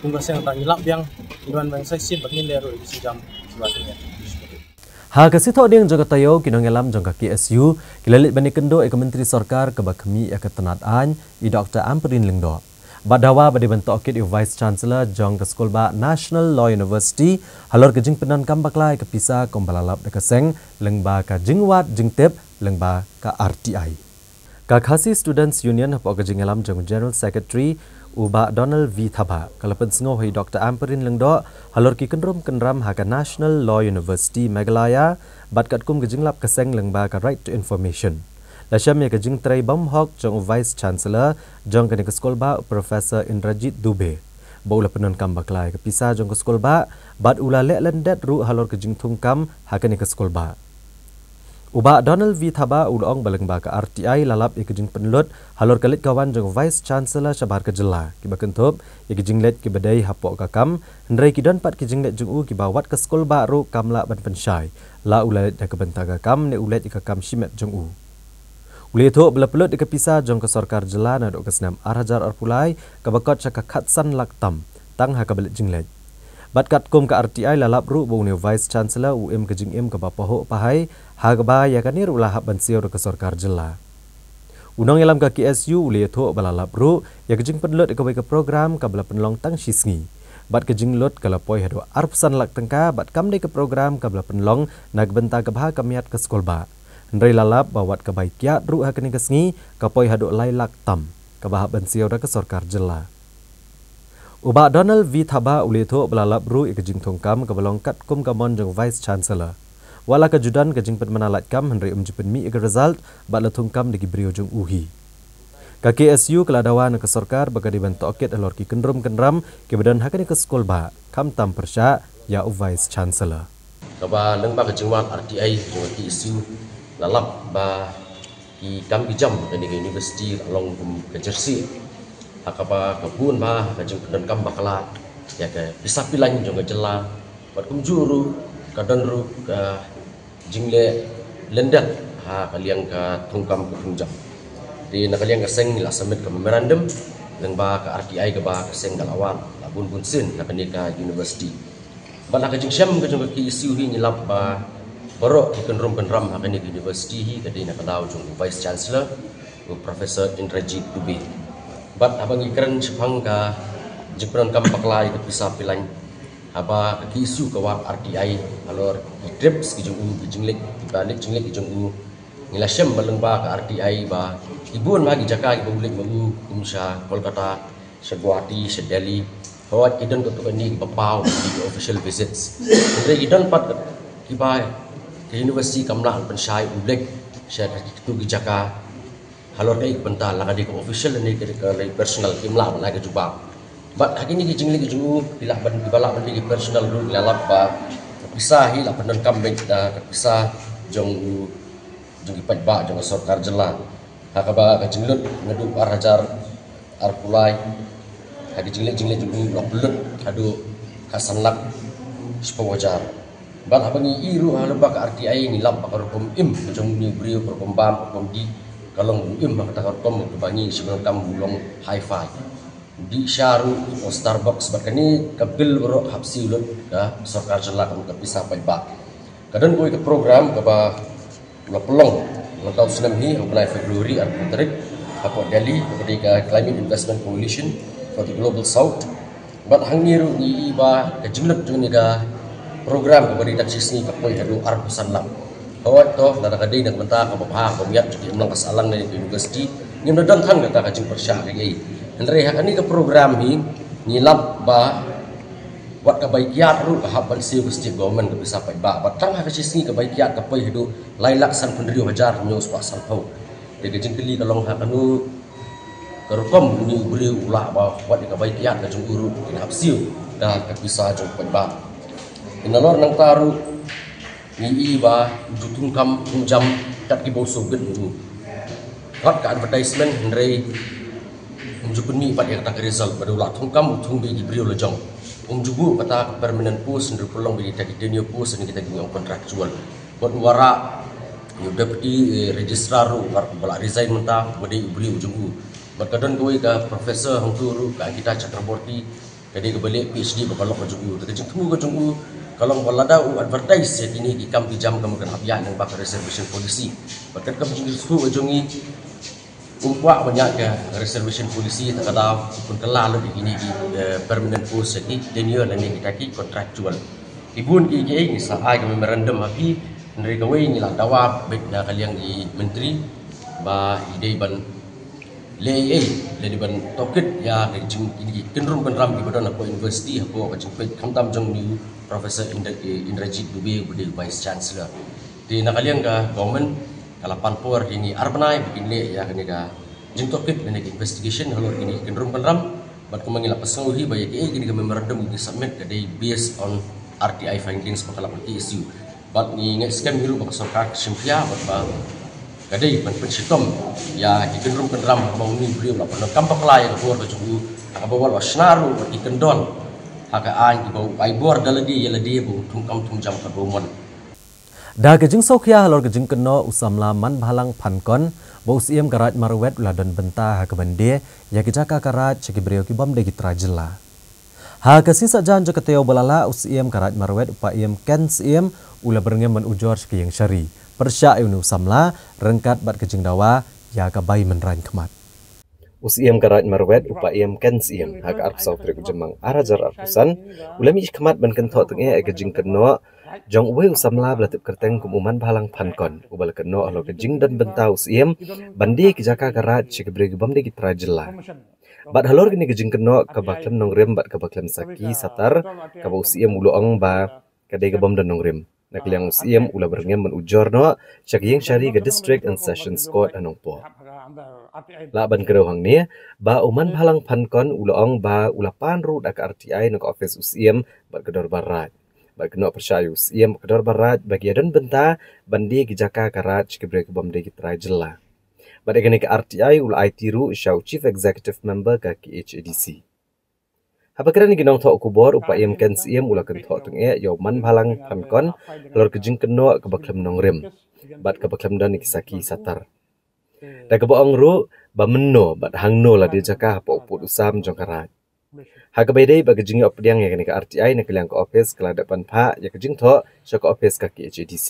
kum ka seng tang ngi lap biang, ngi wan biang sa shisien bad ngin leh ruh ïa ki sienjam shuwa te. Ha ka sngi Thohdieng jong ka taïew, ki nongïalam jong ka K S U ki la leit ban ïakynduh ïa ka Myntri Sorkar kaba khmih ïa ka tnat aiñ, i Doctor Ampareen Lyngdoh, bad dawa ba dei ban tohkit ïa u Vice Chancellor jong ka skulbah National Law University halor ka jingpyndonkam bakla ïa ka pisa kumba la lap da ka seng lyngba ka jingwad jingtip lyngba ka R T I. Ka Khasi Students' Union hapoh ka jingïalam jong u General Secretary, u Bah Donald V Thabah, ka la pynsngew ha i Doctor Ampareen Lyngdoh halor ki kynrum kynram ha ka National Law University Meghalaya bad katkum ka jinglap ka seng lyngba ka Right to Information. La shem ïa ka jingtrei bymhok jong u Vice Chancellor jong kane ka skulbah, u Professor Indrajit Dubey, ba u la pyndonkam bakla ïa ka pisa jong ka skulbah bad u la leh lyndet ruh halor ka jingthungkam ha kane ka skulbah. U Bah Donald V Thabah u la ong ba lyngba ka R T I la lap ïa ka jingpynlut halor ka leit ka wan jong u Vice Chancellor shabar ka jylla, kiba kynthup ïa ki jingleit kiba dei hapoh ka kam, hynrei ki don pat ki jingleit jong u kiba wat ka skulbah ruh kam lah ban pynshai la u la leit da ka bynta ka kam ne u leit ïa ka kam shimet jong u. U la ïathuh ba la pynlut ïa ka pisa jong ka sorkar jylla naduh ka snem ar hajar arphew lai kaba kot sha ka khatsan lak tam tang ha kaba leit jingleit. Bad katkum ka R T I la lap ruh ba une u Vice Chancellor u im ka jingim kaba pahuh pahai, ha kaba ïa kane ruh la hap ban siew da ka sorkar jylla. U nongïalam ka K S U u la ïathuh ba la lap ruh ïa ka jingpynlut ïa kawei ka program kaba la pynlong tang shi sngi, bad ka jinglut ka la poi haduh arphew san lak tyngka, bad kam dei ka program kaba la pynlong na ka bynta ka bha ka miat ka skulbah. Hynrei la lap ba wat ka bai kiad ruh ha kane ka sngi ka poi haduh lai lak tam, kaba hap ban siew da ka sorkar jylla. U Bah Donald V Thabah u la ïathuh ba la lap ruh ïa ka jingthungkam kaba long katkum ka mon jong u Vice Chancellor. Wat la ka ju don ka jingpynbna lait kam, hynrei um ju pynmih ïa ka result bad la thungkam da ki briew jong u hi. Ka K S U ka la dawa na ka sorkar ba ka dei ban tohkit halor ki kynrum kynram kiba don ha kane ka skulbah, khamtam pyrshah ïa u Vice Chancellor. Kaba lyngba ka jingwan R T I jong ka K S U la lap ba ki kam ki jam kane ka university la long kum ka jersey, ha kaba ka bun ba ka jingpyndonkam bakla ïa ka pisa pilan jong ka jylla, bad kumjuh ruh ka don ruh ka jingleh lyndet ha ka liang ka thungkam ka thungjam. Te na ka liang ka seng ngi la submit ka memorandum lyngba ka R T I kaba ka seng ka la wan la bun bun sien ha kane ka university. Bad ha ka jingshem ka jong ka K S U hi ngi lap ba baroh ki kynrum kynram ha kane ka university hi ka dei na ka daw jong u Vice Chancellor, u Professor Indrajit Dubey. Bad haba ngi kren shaphang ka jingpyndonkam bakla ïa ka pisa pilan, haba ka K S U ka wad R T I halor ki trips ki jong u, ki jingleit, kiba leit jingleit ki jong u, ngi la shem ba lyngba ka R T I ba ki bun ba ki jaka kiba u leit ma u, kum sha Kolkata, sha Guwahati, sha Delhi, hooid ki don katto katne kiba paw ki official visits. Hynrei ki don pat kiba ka university kam lah pynshai u leit sha katto ki jaka halor kaei ka bynta, la ka dei ka official ne ka dei ka personal, kim lah ban ai ka jubab. Bad ha kine ki jingleh jong u, ki lah ban, ki ba lah ban leh ki personal ruh, la lap ba ka pisa hi la pyndonkam beit da ka pisa jong u, jong ki paidbah jong ka sorkar jylla. Ha kaba ka jinglut naduh ar hajar arphew lai, ha ki jingleh jingleh jong u la pynlut haduh ka san lak shiphew hajar. Bad haba ngi ïohi ruh ha lyngba ka R T I ngi lap ba ka rukom im ka jong une u briew, ka rukom bam, ka rukom dih, ka long im ha kata ka rukom kaba ngi shim rukom u long hi-fi. Dih sha ruh, u Starbucks, bad kane ka bill baroh hap siew lut ka sorkar jylla kum ka pisa paidbah. Ka don kawei ka program kaba la pynlong, la tau snem hi, ha u bnai February arphew tarik, hapoh Delhi, kaba dei ka Climate Investment Coalition for the Global South. Bad hangne ruh ngi ïohi ba ka jinglut jong kane ka program kaba dei tang shi sngi ka poi haduh arphew san lak. Hooid, to, lada ka dei na ka bynta kaba bha, kaba miat jong ki imlang ka sahlang ne ka university, ngim da don than kata ka jingpyrshah kaei. Hynrei ha kane ka program hi ngi lap ba wat ka bai kiad ruh ka hap ban siew ka state government ka pisa paidbah. Bad tang ha ka shi sngi ka bai kiad ka poi haduh lai lak sanphew hynriew hajar hynñiew spah sanphew. Te ka jingkylli ka long, ha kano ka rukom une u briew u lah ba wat ïa ka bai kiad ka jong u ruh kin hap siew da ka pisa jong u paidbah. Te nalor nangta ruh ngi ïohi ba u ju thungkam thungjam kat kiba u sngewbit u. Wat ka advertisement, hynrei um ju pynmih pat ïa kata ka result, ba da u la thungkam u thung beit ki briew la jong. Um ju buh kata ka permanent post, hynrei pynlong beit kita ki tenure post ne kita ki ong contractual. Bad u wanrah ïa u deputy, eh, registrar ruh, ba la resign mynta, ba dei u briew u jong u. Bad ka don kawei ka professor hangto ruh, ka Ankita Chakraborty, ka dei kaba leh P H D ba ka lok ka jong u. Te ka jingthmu ka jong u ka long ba lada u advertise ïa kine ki kam ki jam, ka mut kan hap ïaid lyngba ka reservation policy. Bad kat ka jingthmu ka jong ngi, um kwah ban ïaid ka reservation policy, te ka daw u pynkylla lut ïa kine ki, eh, permanent post, ïa ki tenure lane kita ki contractual. Ki bun ki, ki, ngi sa ai ka memorandum ha phi, hynrei kawei ngi la dawa beit na ka liang i myntri ba i dei ban leh ei ei lane ban tohkit ïa ka jing, kine ki kynrum kynram kiba don hapoh university, hapoh ka jingpeit khamtam jong une u Professor Indra-, eh, Indrajit Dubey, uba dei Vice Chancellor. Te na ka liang ka government ka la pan por ïa ngi ar bnai ba kin leh ïa kane ka jingtohkit lane ka investigation halor kine ki kynrum kynram. Bad kumba ngi la pynsngew hi ba ïa kiei kine ki memorandum ki submit ka dei based on R T I findings ba ka lap ka K S U. Bad ngi ngeit skhem hi ruh ba ka sorkar ka shim khia bad ba ka dei ban pynshitom ïa ki kynrum kynram haba une u briew u la pyndonkam bakla ïa ka bor ka jong u, ha kaba u la shna ruh bad ki kyndon ha ka aiñ kiba u ai bor da lade ïa lade ba un thungkam thungjam katba u mon. Da ka jingsngewkhia halor ka jingkynnoh u samla Manbhalang Phankon ba u Syiem ka Raid Marwet u la don bynta ha kaban die ïa ki jaka ka Raid sha ki briew kibym dei ki trai jylla. Ha ka sngi saitjaiñ jong ka taïew ba la lah, u Syiem ka Raid Marwet, u Pahyem Ken Syiem, u la byrngem ban ujor sha ka ïing shari pyrshah ïa une u samla ryngkat bad ka jingdawa ïa ka bai mynraiñ khmat. U Syiem ka Raid Marwet, u Pahyem Ken Syiem, ha ka arphew saw tarik u Jymmang ar hajar arphew san, u la mih shakhmat ban kynthoh tyngeh ïa ka jingkynnoh jong uwei u samla ba la tip kyrteng kum u Manbhalang Phankon, uba la kynnoh halor ka jingdon bynta u Syiem ban die ki jaka ka Raid sha ki briew kibym dei ki trai jylla. Bad halor kane ka jingkynnoh kaba khlem nongrim bad kaba khlem sakhi satar, kaba u Syiem u la ong ba ka dei kabym don nongrim, na ka liang u Syiem u la byrngem ban ujor noh sha ka ïing shari ka District and Sessions Court ha Nongpoh. Lah ban kdew hangne ba u Manbhalang Phankon u la ong ba u la pan ruh da ka R T I na ka ophis u Syiem bad ka Dorbar Raid, bad kynnoh pyrshah ïa u Syiem bad ka Dorbar Raid ba ki ïadon bynta ban die ki jaka ka Raid sha ki briew kibym dei ki trai jylla. Bad ïa kane ka R T I u la aiti ruh sha u Chief Executive Member ka K H A D C. Haba kren ïa ki nongthoh khubor, u Pahyem Ken Syiem u la kynthoh tyngeh ïa u Manbhalang Phankon halor ka jingkynnoh kaba khlem nongrim bad kaba khlem don ïa ki sakhi satar, da kaba ong ruh ba mynno bad hangno la die jaka hapoh u pud u sam jong ka Raid. Ha kaba ïadei bad ka jingïoh pdiang ïa kane ka R T I na ka liang ka ophis, ka la dep ban phah ïa ka jingthoh sha ka ophis ka K H A D C.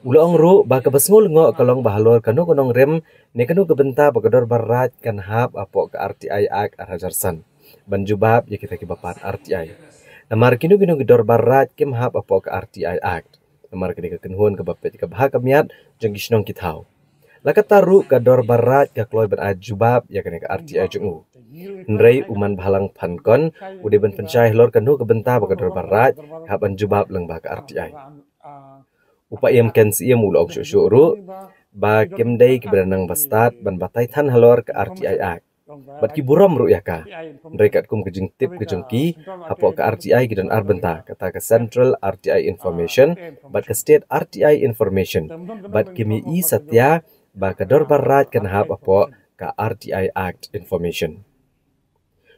U la ong ruh ba kaba sngew lyngngoh ka long ba halor kano ka nongrim ne kano ka bynta ba ka Dorbar Raid kan hap hapoh ka R T I Act ar hajar san ban jubab ïa kita kiba pan R T I. Namar kino kino ki Dorbar Raid kim hap hapoh ka R T I Act, namar kane ka kynhun kaba peit ka bha ka miat jong ki shnong ki thaw. La katta ruh ka Dorbar Raid ka kloi ban ai jubab ïa kane ka R T I jong u. Hynrei u Manbhalang Phankon u dei ban pynshai halor kano ka bynta ba ka Dorbar Raid hap ban jubab lyngba ka R T I. U Pahyem Ken Syiem u la ong shuh shuh ruh ba kim dei kiba da nang ba stad ban batai than halor ka R T I Act. Bad ki burom ruh ïa ka. Hynrei katkum ka jingtip ka jong ki, hapoh ka R T I ki don ar bynta, kata ka Central R T I Information bad ka State R T I Information. Bad kim ïohi satia ba ka Dorbar Raid kan hap hapoh ka R T I Act Information.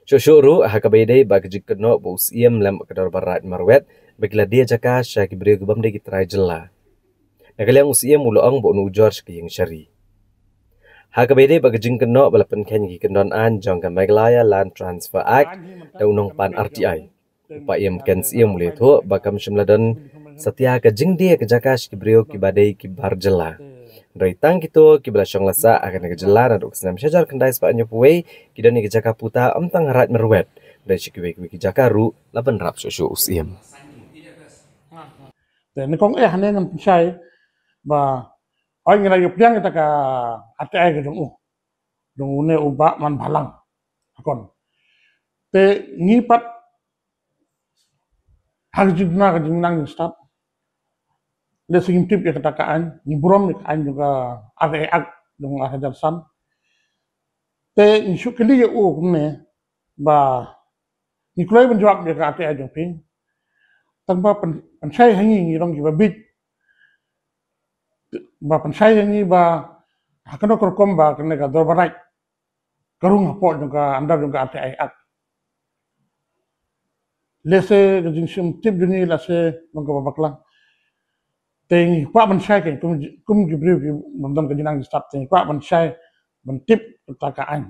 Shuh shuh ruh, ha kaba ïadei bad ka jingkynnoh ba u Syiem lem bad ka Dorbar Raid marwet ba ki la die jaka sha ki briew ki bym dei ki trai jylla. Na ka liang u Syiem u la ong ba un ujor sha ka ïing shari. Ha kaba ïadei bad ka jingkynnoh ba la pynkheiñ ïa ki kyndon aiñ jong ka Meghalaya Land Transfer Act da u nongpan R T I, u Paiem Ken Syiem u la ïathuh ba kam shym la don satia ka jingdie ka jaka sha ki briew kiba dei ki bar jylla. Hynrei tang kito kiba la shong la sah ha kane ka jylla naduh ka snem shi hajar khyndai spah hynñiewphew wei ki don ïa ka jaka puta, ym tang ha Raid marwet, hynrei sha kiwei kiwei ki jaka ruh la bynrap shuh shuh u Syiem. Te nyngkong eh hangne ngan pynshai ba, oi, ngi la ïoh pdiang kata ka R T I ka jong u, jong une u Bah Manbhalang Akon. Te ngi pat ha ka jingduna ka jingnang jingstad, lehse ngim tip ïa kata ka aiñ, ngi burom ïa ka aiñ jong ka R T I Act jong ar hajar san. Te ngi shu kylli ïa u kumne ba, ngi kloi ban jubab ïa ka R T I jong phi, tang ba pyn-, pynshai ha ngi, ngi long kiba bieit, ba pynshai ha ngi ba ha kano ka rukom ba kane ka Dorbar Raid ka rung hapoh jong ka, under jong ka R T I Act. Lehse ka jingshim tip jong ngi lehse long kaba bakla. Te ngi kwah ban shai kein, kum, kum ki briew ki bym don ka jingnang jingstad, te ngi kwah ban shai ban tip kata ka aiñ.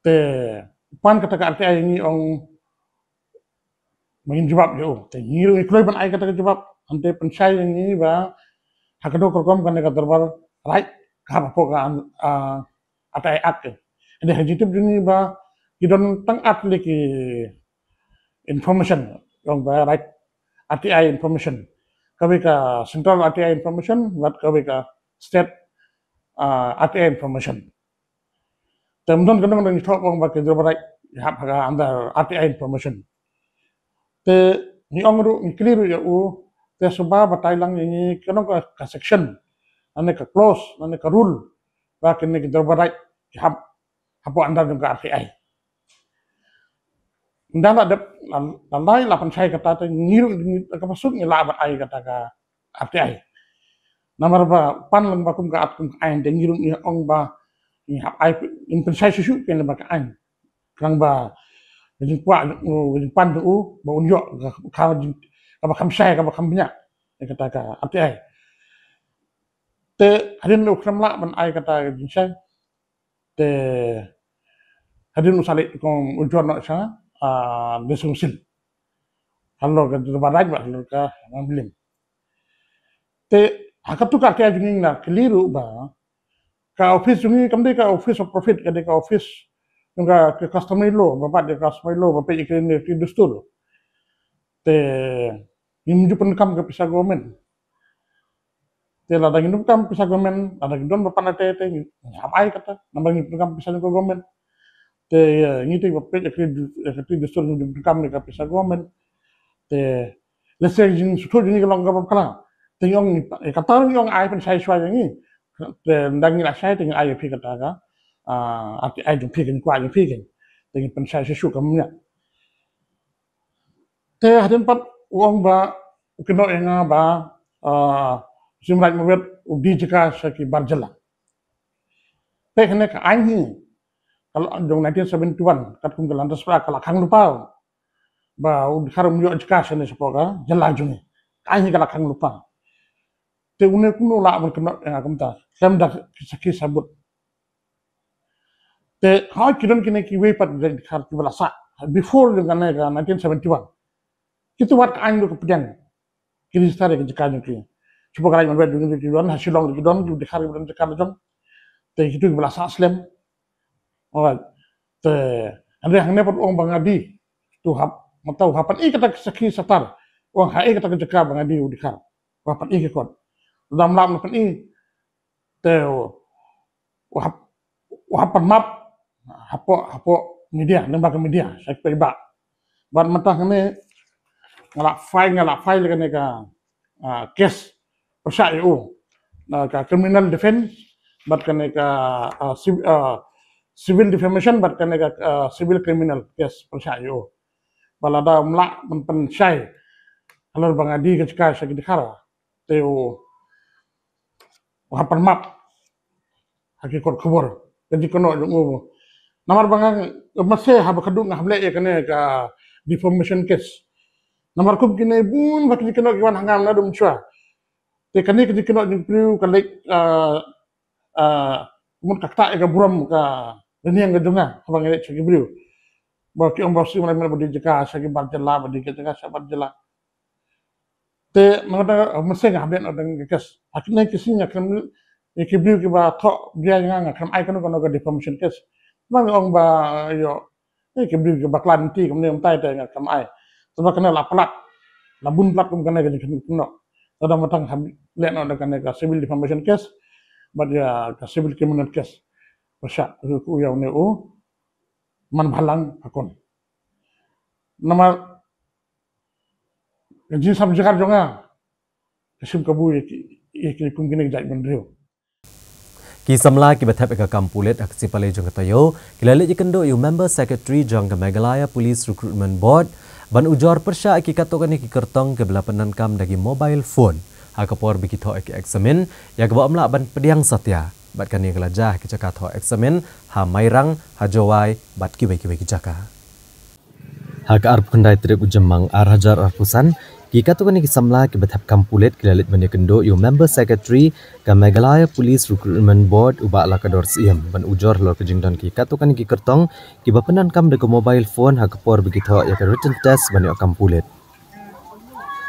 Te pan kata ka R T I ngi ong ba ngin jubab ïa u. Te ngi ruh ngi kloi ban ai kata ka jubab. Hynrei pynshai ïa ngi ba ha kano ka rukom kane ka Dorbar Raid ka hap hapoh ka, ah, R T I Act. Hynrei ha jingtip jong ngi ba ki don tang ar tylli ki information, long ba Raid R T I Information, kawei ka Central R T I Information bad kawei ka State, ah, R T I Information. Te ym don kano kano ngi thoh ong ba ka Dorbar Raid hap ha ka under R T I Information. Te ngi ong ruh, ngi kylli ruh ïa u, te sngewbha batai lang ïa ngi kano ka, ka section, lane ka clause, lane ka rule ba kine ki Dorbar Raid ki hap hapoh under jong ka R T I. Ynda la dep, la, la, la pynshai kata, te ngi ruh, ngi, kaba suk ngi lah ban ai kata ka R T I. Namar ba pan lang ba kum ka at kum ka aiñ, te ngi ruh ngi ong ba ngi hap ai, ngi pynshai shuh shuh kein ba ka aiñ. Khnang ba ka jingkwah, ka jingpan jong u ba un ïoh ka, ka jing, kaba kham shai, kaba kham bniah ïa kata ka R T I. Te hadien u khlem lah ban ai kata ka jingshai, te hadien u sa leit kum u jor noh sha, ah, District Council, halor ka Dorbar Raid bad halor ka Nongbilim. Te ha katu ka R T I jong ngi ngi la kylli ruh ba ka office jong ngi kam dei ka office of profit, ka dei ka office jong ka, ka customary law, ba bat ïa ka customary law, ba peit ïa ka ri dustur. Te ngim ju pyndonkam ka pisa government. Te lada ngi donkam pisa government, lada ngi don ba pan te, te ngi hap ai kata, namar ngi pyndonkam pisa jong ka government. Te, eh, ngi te ba peit ïa ka ri, ïa ka ri dustur, ngi ju pyndonkam ïa ka pisa government. Te lehse jingsngewthuh jong ngi ka long kaba bakla. Te ngi ong, eh, kata ngi ong ai pynshai shuwa jong ngi. Te ynda ngi la shai te ngi ai ïa phi kata ka, ah, R T I jong phi, ka jingkwah jong phi kein. Te ngi pynshai shuh shuh ka mynta. Te hadien pat u ong ba u kynnoh ïa nga ba, ah, u Syiem Raid marwet u die jaka sha ki bar jylla. Te kane ka aiñ hi ka la jong nineteen seventy-one, katkum ka Land Transfer Act ka la khang lypa ba u Dkhar um ïoh jaka shane shapoh ka jylla jong ngi. Ka aiñ hi ka la khang lypa. Te une kumno lah ban kynnoh ïa nga kumta khlem da ki sakhi sabut. Te hooid ki don kine kiwei pat ki Dkhar kiba la sah before jong kane ka nineteen seventy-one. Kitu wat ka aiñ ruh ka pdiang, ki register ïa ka jaka jong ki. Shuwa ka Raid Marwet jong ngi ki don, ha Shillong ruh ki don ki Dkhar kiba don jaka la jong. Te kitu kiba la sah slem. Alright. Te hynrei hangne pat u ong ba nga die. Tu hap, mynta u hap pyni kata ka sakhi satar. U ong ha ei kata ka jaka ba nga die u Dkhar. U hap pyni ka kot. Lada ym lah ban pyni, te u hap, u hap pan map hapoh, hapoh media, lyngba ka media, sha ki paidbah. Bad mynta hangne nga la file, nga la file kane ka, ah, case pyrshah ïa u. Na ka criminal defense bad kane ka, ah, civ-, ah, civil defamation bad kane ka, ah, civil criminal case pyrshah ïa u. Ba lada um lah ban pynshai halor ba nga die ka jaka sha ki dkhar, te u hap pan map ha ki kot khubor ka jingkynnoh jong u. Namar ba nga, mynstep haba khadduh nga hap leh ïa kane ka defamation case. Namar kum kine bun ba ki jingkynnoh ki wan ha nga naduh mynshuwa. Te kane ka jingkynnoh jong u briew ka leh, ah, ah, mut ka ktah ïa ka burom ka dang ïa ka jong nga haba nga leh sha ki briew. Ba ki ong ba shu mlien ba die jaka sha ki bar jylla, ba die jaka sha bar jylla. Te nangta, ah, mynstep nga hap leh noh da ka case. Ha kine ki sngi nga khlem, ïa ki briew kiba thoh bria ïa nga, nga khlem ai kano kano ka defamation case. Ba nga ong ba, ïoh, ïa ki briew kiba khlaiñ ti kumne kumtai te nga khlem ai. Te ba kane la palat, la bun palat kum kane ka jingkynnoh. Te da mynta nga hap leh noh da kane ka civil defamation case bad ïa ka civil criminal case pyrshah ïa u, ïa une u Manbhalang Akon. Namar ka jingsam jynjar jong nga ka shim kabu ïa ki, ïa ki kum kine ki jaitbynriew. Ki samla kiba thep ïa ka kam pulit ha ka sngi palei jong ka taïew ki la leit ïakynduh ïa u member secretary jong ka Meghalaya Police Recruitment Board ban ujor pyrshah ïa ki katto katne ki kyrtong kiba la pyndonkam da ki mobile phone ha ka por ba ki thoh ïa ki eksamin, ïa kaba ym lah ban pdiang satia. Bad kane ka la jia ha ki jaka thoh eksamin ha Mairang, ha Jowai bad kiwei kiwei ki jaka. Ha ka arphew khyndai tarik u Jymmang ar hajar arphew san, ki katto katne ki samla kiba thep kam pulit ki la leit ban ïakynduh ïa u member secretary ka Meghalaya Police Recruitment Board, u Bah Lakador Syiem, ban ujor halor ka jingdon ki katto katne ki kyrtong kiba pyndonkam da ka mobile phone ha ka por ba ki thoh ïa ka written test ban ïoh kam pulit.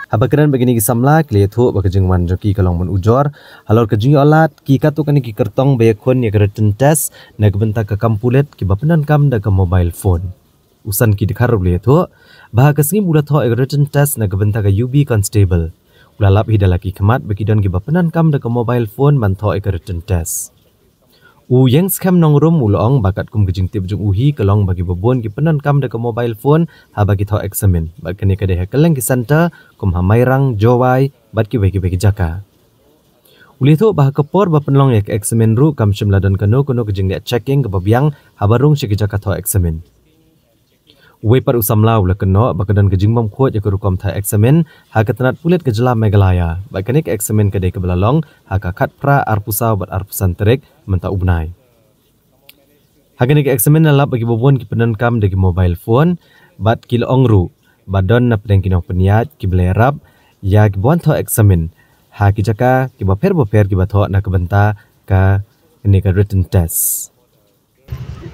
Haba kren bad kine ki samla, ki la ïathuh ba ka jingwan jong ki ka long ban ujor halor ka jingïoh lad ki katto katne ki kyrtong ba ïakhun ïa ka written test na ka bynta ka kam pulit kiba pyndonkam da ka mobile phone. U San K Dkhar u la ïathuh ba ha ka sngi ba u la thoh ïa ka written test na ka bynta ka U B Constable, u la lap hi da la ki khmat ba ki don kiba pyndonkam da ka mobile phone ban thoh ïa ka written test. U Ïengskhem Nongrum u la ong ba katkum ka jingtip jong u hi ka long ba kiba bun ki pyndonkam da ka mobile phone haba ki thoh eksamin, bad kane ka dei ha kylleng ki centre kum ha Mairang, Jowai bad kiwei kiwei ki jaka. U la ïathuh ba ha ka por ba pynlong ïa ka eksamin ruh kam shym la don kano kano ka jingleh checking kaba biang haba rung sha ki jaka thoh eksamin. Uwei pat u samla u la kynnoh ba ka don ka jingbymkhuid ïa ka rukom thoh eksamin ha ka tnat pulit ka jylla Meghalaya, bad kane ka eksamin ka dei kaba la long ha ka khatphra, arphew saw bad arphew san tarik mynta u bnai. Ha kane ka eksamin la lap ba kiba bun ki pyndonkam da ki mobile phone, bad ki la ong ruh ba don na pdeng ki nongpynïaid kiba la ïarap ïa kiba wan thoh eksamin ha ki jaka kiba pher bapher kiba thoh na ka bynta kane ka written test.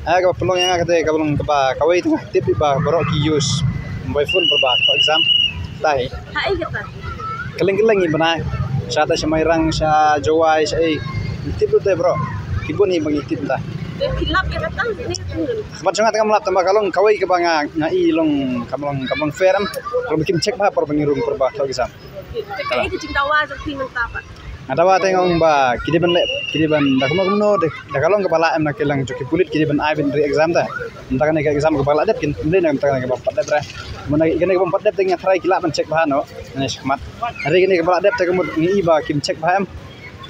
Eh, kaba pynlong ïa nga kata kaba long kaba kawei tang tip ba baroh ki use mobile phone ba thoh exam. Tahi. Ha, ai kata. Kylleng kylleng i bnai. Sha ta sha Mairang, sha Jowai, sha ei. Tip tu te baroh. Ki bun hi ba ngi tip ta. Te ki lap ïa kata ni tu. Bad sha nga tang kam lap tang ba ka long kawei kaba nga, nga i long kam long, kam long fair em. Ka long kim check bha por ba ngi rung por ba thoh exam. Te kaei ka jingdawa jong phi mynta pat? Nga dawa te nga ong ba ki dei ban leh, ki dei ban da kumno kumno, da ka long kaba lah em na ka liang jong ki pulit ki dei ban ai ban re-exam te. Mynta kane ka exam kaba lah dep kin leh na mynta kane kaba pat dep re. Mynta kane kaba pat dep te nga tharai ki lah ban check bha noh. Kane shakhmat. Hynrei kane kaba lah dep te ka mut ngi i ba kim check bha em.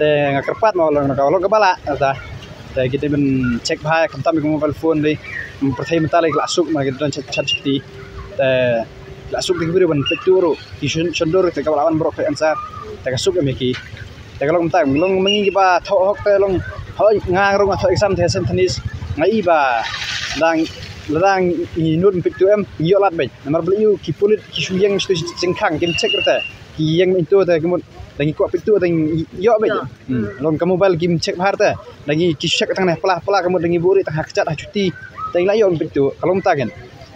Te nga kyrpad mo long ka long kaba lah ta. Te ki dei ban check bha khamtam ka mobile phone dei. Pyrthei mynta lei ka la suk ma ki don chat, chat chiti. Te la suk dei ki briew ban peit tu ruh. Ki shon, shon dur te ka la wan baroh ka answer. Te ka suk em ki. Te ka long mynta long ma ngi kiba thoh hok te long. Hoi nga rung thoh exam te Saint Denis. Nga i ba dang la dang i nud peit tu em ïoh lad beit. Namar ba ïoh ki pulit ki shu ïeng shu jingkhang kim check te. Ki ïeng mynta te ki mut dang i kwah peit tu dang ïoh beit. Hmm. Long ka mobile kim check bha te. Dang i ki check tang ne pla pla ka mut dang i buri tang ha kjat ha chuti. Dang i la ïoh peit tu ka long mynta ken.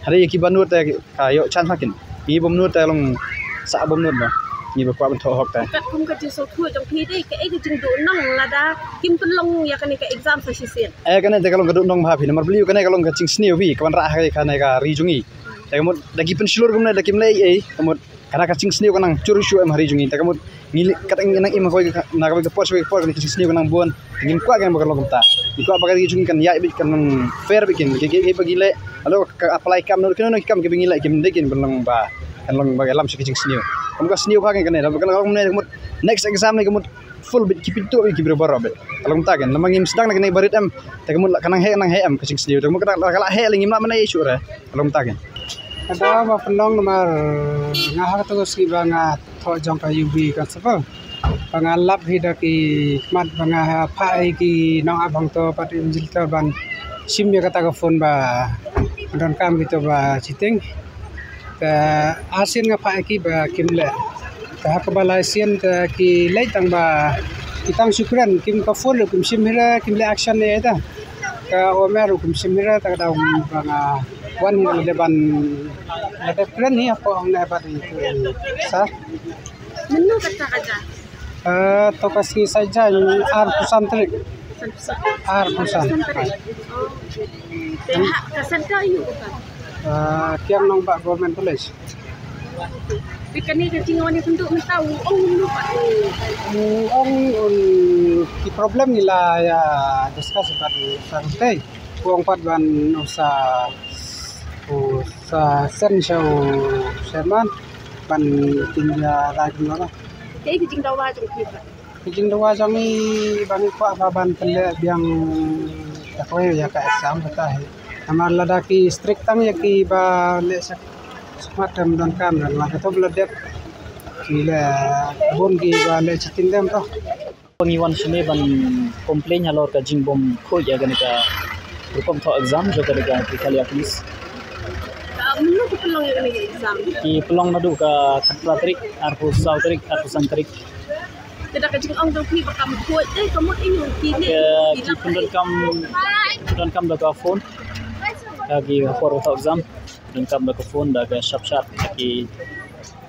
Hynrei kiba nud te ka ïoh chance ma kin. Ngi bym nud te long sa bym nud ba. Ngi ba kwah ban thoh hok te. Katkum ka jingsngewthuh jong phi dei kaei ka jingduhnong lada kim pynlong ïa kane ka exam sa shisien? Eh, kane te ka long ka duhnong bha phi namar ba lei kane ka long ka jingsniew phi ka ban rah ha kane ka ri jong ngi. Te ka mut da ki pynshlur kumne da kim leh ei ei ka mut kane ka jingsniew ka nang jur shuh em ha ri jong ngi. Te ka mut ngi leh kat ngi nang im ha kawei ka, na kawei ka por sha kawei ka por kane ka jingsniew ka nang bun. Ngim kwah kan ba kan long kumta. Ngi kwah ba ka ri jong ngi kan ïaid beit kan long fair beit kin. Ki, ki, ki ba ngi leh. Alo ka apply kam noh kino kino ki kam kiba ngi leh kim dei kin ban long ba kan long ba ka lam sha ka jingsniew. Kum ka sniew bha kan kane. Lada kan long kumne ka mut Next exam ne ka mut full bit ki pyntuh bit ki briew baroh bit. Ka long mynta kein, namar ngim sdang na kane barit em. Te ka mut la ka nang heh, nang heh em ka jingsniew. Te ka mut ka la, ka la heh lei ngim lah ban ai issue re. Ka long mynta kein. Ka daw ba pynlong namar nga ha kato ka sngi ba nga thoh jong ka U B constable. Ba nga lap hi da ki khmat ba nga phah ïa ki nong ap hangto pat ïa u jilter ban shim ïa kata ka phone ba donkam kito ba cheating. Te arsien nga phah ïa ki ba kim leh. Te ha kaba laisien te ki leit tang ba ki tang shu kren, kim ka phone ruh kim shim hi re, kim leh action ne ïa ita. Ka omer ruh kim shim hi re, te ka daw ba nga wan hi lade ban lade kren hi hapoh hangne bad ïa ki sir. Mynno kata ka jia? Eh, to ka sngi sa jia arphew san tarik. San phew san. Arphew san. San tarik. Oh. Te ha ka center ïa u kata? Eh, Kiang Nangbah Government College. Te kane ka jingwan ïakynduh mynta u ong kumno pat? U ong un ki problem ngi la ïa discuss bad u sir Tei. U ong pat ban u sa, u sa send sha u chairman ban pynïarai kumno la. Kaei ka jingdawa jong phi pat? Ka jingdawa jong ngi ba ngi kwah ba ban pynleh biang da kawei ïa ka exam kata hi. Namar lada ki strict tang ïa ki ba leh sha, sha khmat, em, donkam, namar kato ba la dep ki leh bun ki ba leh cheating dem to. Ngi wan shane ban complain halor ka jingbym khuid ïa kane ka rukom thoh exam jong kane ka Meghalaya Police. Ah, mynno ki pynlong ïa kane ka exam? Ki pynlong naduh ka khatphra tarik, arphew saw tarik, arphew san tarik. Te da ka jingong jong phi ba kam khuid te ka mut ïa u ki ne? Ki, ki pyndonkam, pyndonkam da ka phone. Ka ki ha por thoh exam pyndonkam da ka phone, da ka shap shap ki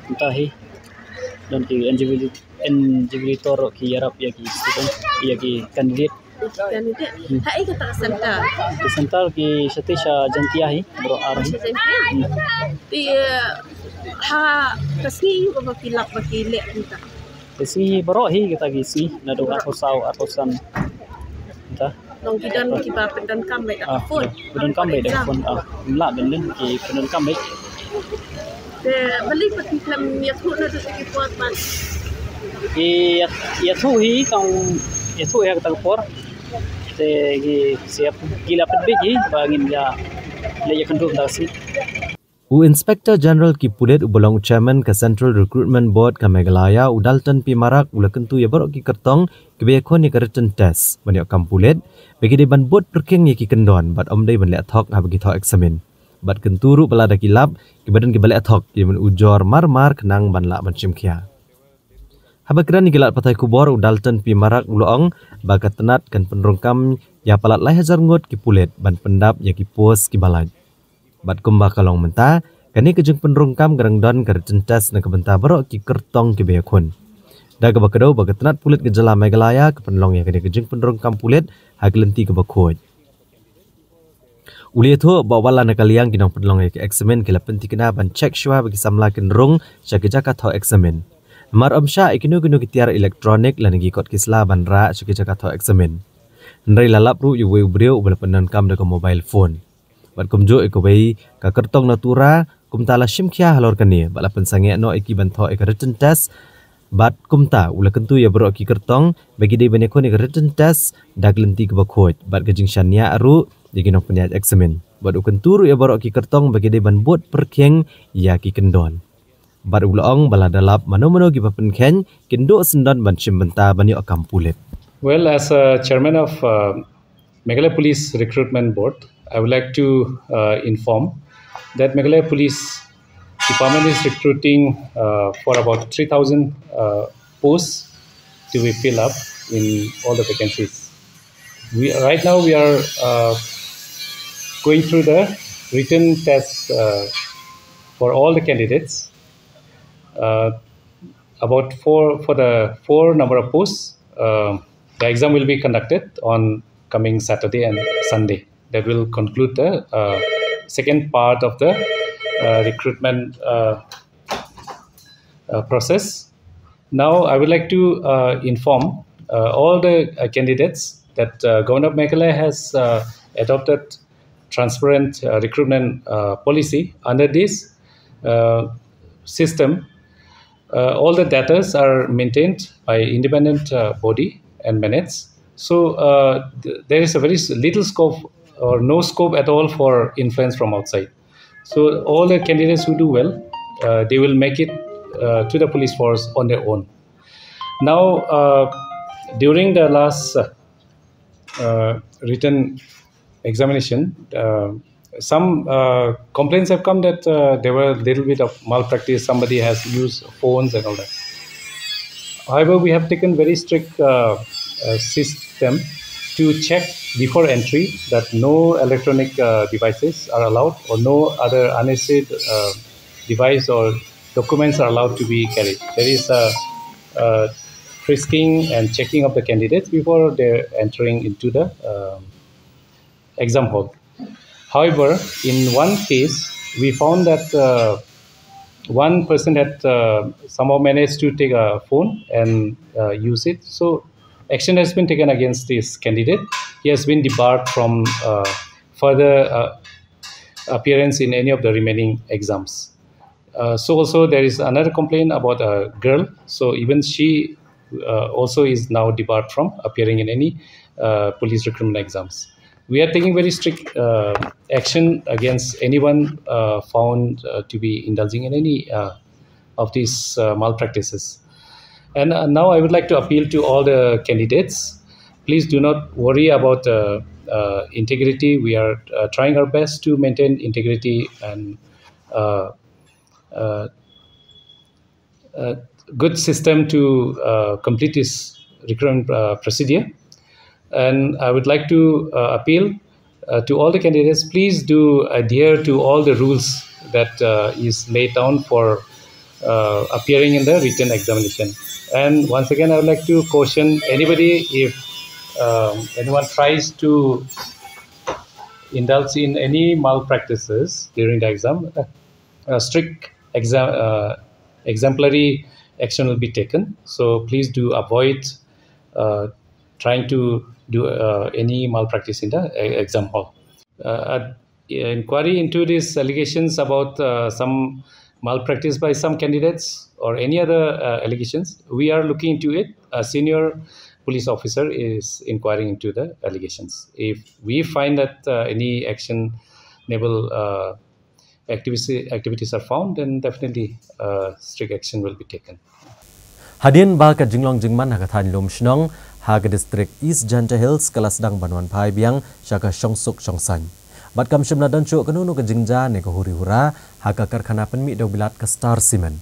mynta hi. Don ki invigilator, invigilator ki ïarap ïa ki student, ïa ki candidate. Ïa ki candidate. Hmm. Ha ei kata ka center? Ki center ki shatei sha Jaintia hi, baroh ar hi. Sha Jaintia? Hmm. Te, eh, ha ka sngi ïa kaba ki lap ba ki leh mynta? Ka sngi baroh hi kata ki sngi, naduh arphew saw, arphew san. Mynta. Long ki don kiba pyndonkam beit da ka phone. Ah, pyndonkam beit da ka phone. Ah, mla don don ki pyndonkam beit. Te balei pat ki khlem ïathuh naduh ki por pat? Ki ïat-, ïathuh hi, tang ïathuh hi ha kata ka por. Te ki siap ki la pynbeit hi ba ngin ïa leit ïakynduh da ka sngi. U Inspector General ki pulit uba long u chairman ka Central Recruitment Board ka Meghalaya, u Dalton P Marak, u la kyntu ïa baroh ki kyrtong kiba ïakhun ïa ka written test ban ïoh kam pulit, ba ki dei ban bud pyrkhing ïa ki kyndon bad ym dei ban leh thok haba ki thoh eksamin. Bad kyntu ruh ba lada ki lap, kiba don kiba leh thok, ki ban ujor mar mar khnang ban lah ban shim khia. Haba kren ïa ki lad pathai khubor, u Dalton P Marak u la ong ba ka tnat kan pynrung kam ïa palat lai hajar ngut ki pulit ban pyndap ïa ki post kiba lait. Bad kumba ka long mynta, kane ka jingpynrung kam ka dang don ka written test na ka bynta baroh ki kyrtong kiba ïakhun. Da kaba kdew ba ka tnat pulit ka jylla Meghalaya ka pynlong ïa kane ka jingpynrung kam pulit ha ka lynti kaba khuid. U la ïathuh ba wat la na ka liang ki nongpynlong ïa ka eksamin ki la pynthikna ban check shuwa ba ki samla kin rung sha ki jaka thoh eksamin. Namar ym shah ïa kino kino ki tiar electronic lane ki kot ki sla ban rah sha ki jaka thoh eksamin. Hynrei la lap ruh ïa uwei u briew uba la pyndonkam da ka mobile phone. Bad kumjuh ïa kawei ka kyrtong na Tura, kumta la shim khia halor kane, bad la pynsangeh noh ïa ki ban thoh ïa ka written test, bad kumta u la kyntu ïa baroh ki kyrtong ba ki dei ban ïakhun ïa ka written test da ka lynti kaba khuid, bad ka jingshaniah ruh ïa ki nongpynïaid eksamin. Bad u kyntu ruh ïa baroh ki kyrtong ba ki dei ban bud pyrkhing ïa ki kyndon. Bad u la ong ba lada lap mano mano kiba pynkheiñ, kin duh syndon ban shim bynta ban ïoh kam pulit. Well, as a chairman of, uh, Meghalaya Police Recruitment Board, I would like to, uh, inform that Meghalaya Police Department is recruiting, uh, for about three thousand, uh, posts to be filled up in all the vacancies. We, right now we are, uh, going through the written test, uh, for all the candidates. Uh, about four, for the four number of posts, uh, the exam will be conducted on coming Saturday and Sunday. That will conclude the, uh, second part of the, uh, recruitment, uh, uh, process. Now, I would like to, uh, inform, uh, all the, uh, candidates that, uh, Government of Meghalaya has, uh, adopted transparent, uh, recruitment, uh, policy. Under this, uh, system, Uh, all the datas are maintained by independent uh, body and managed. So uh, th- there is a very s- little scope or no scope at all for influence from outside. So all the candidates who do well, uh, they will make it uh, to the police force on their own. Now, uh, during the last uh, uh, written examination, uh, some uh, complaints have come that uh, there were a little bit of malpractice. Somebody has used phones and all that. However, we have taken very strict uh, uh, system to check before entry that no electronic uh, devices are allowed or no other unassayed uh, device or documents are allowed to be carried. There is a, a frisking and checking of the candidates before they're entering into the um, exam hall. However, in one case, we found that uh, one person had uh, somehow managed to take a phone and uh, use it. So, action has been taken against this candidate. He has been debarred from uh, further uh, appearance in any of the remaining exams. Uh, so also there is another complaint about a girl. So even she uh, also is now debarred from appearing in any uh, police recruitment exams. We are taking very strict uh, action against anyone uh, found uh, to be indulging in any uh, of these uh, malpractices. And uh, now I would like to appeal to all the candidates. Please do not worry about uh, uh, integrity. We are uh, trying our best to maintain integrity and uh, uh, uh, good system to uh, complete this recruitment uh, procedure. And I would like to uh, appeal uh, to all the candidates, please do adhere to all the rules that uh, is laid down for uh, appearing in the written examination. And once again, I would like to caution anybody, if um, anyone tries to indulge in any malpractices during the exam, uh, uh, strict exam, uh, exemplary action will be taken. So please do avoid uh, trying to do uh, any malpractice in the e- exam hall. Uh, uh, inquiry into these allegations about uh, some malpractice by some candidates or any other uh, allegations, we are looking into it. A senior police officer is inquiring into the allegations. If we find that uh, any actionable uh, activity, activities are found, then definitely uh, strict action will be taken. Hadien ba ka jinglong jingman ha ka thaiñ Lumshnong ha ka district East Jaintia Hills ka la sdang ban wan phai biang sha ka shongsuk shongsaiñ. Bad kam shym la don shuh kano kano ka jingjia ne ka huri hura ha ka karkhana pynmih dewbilat ka Star Cement.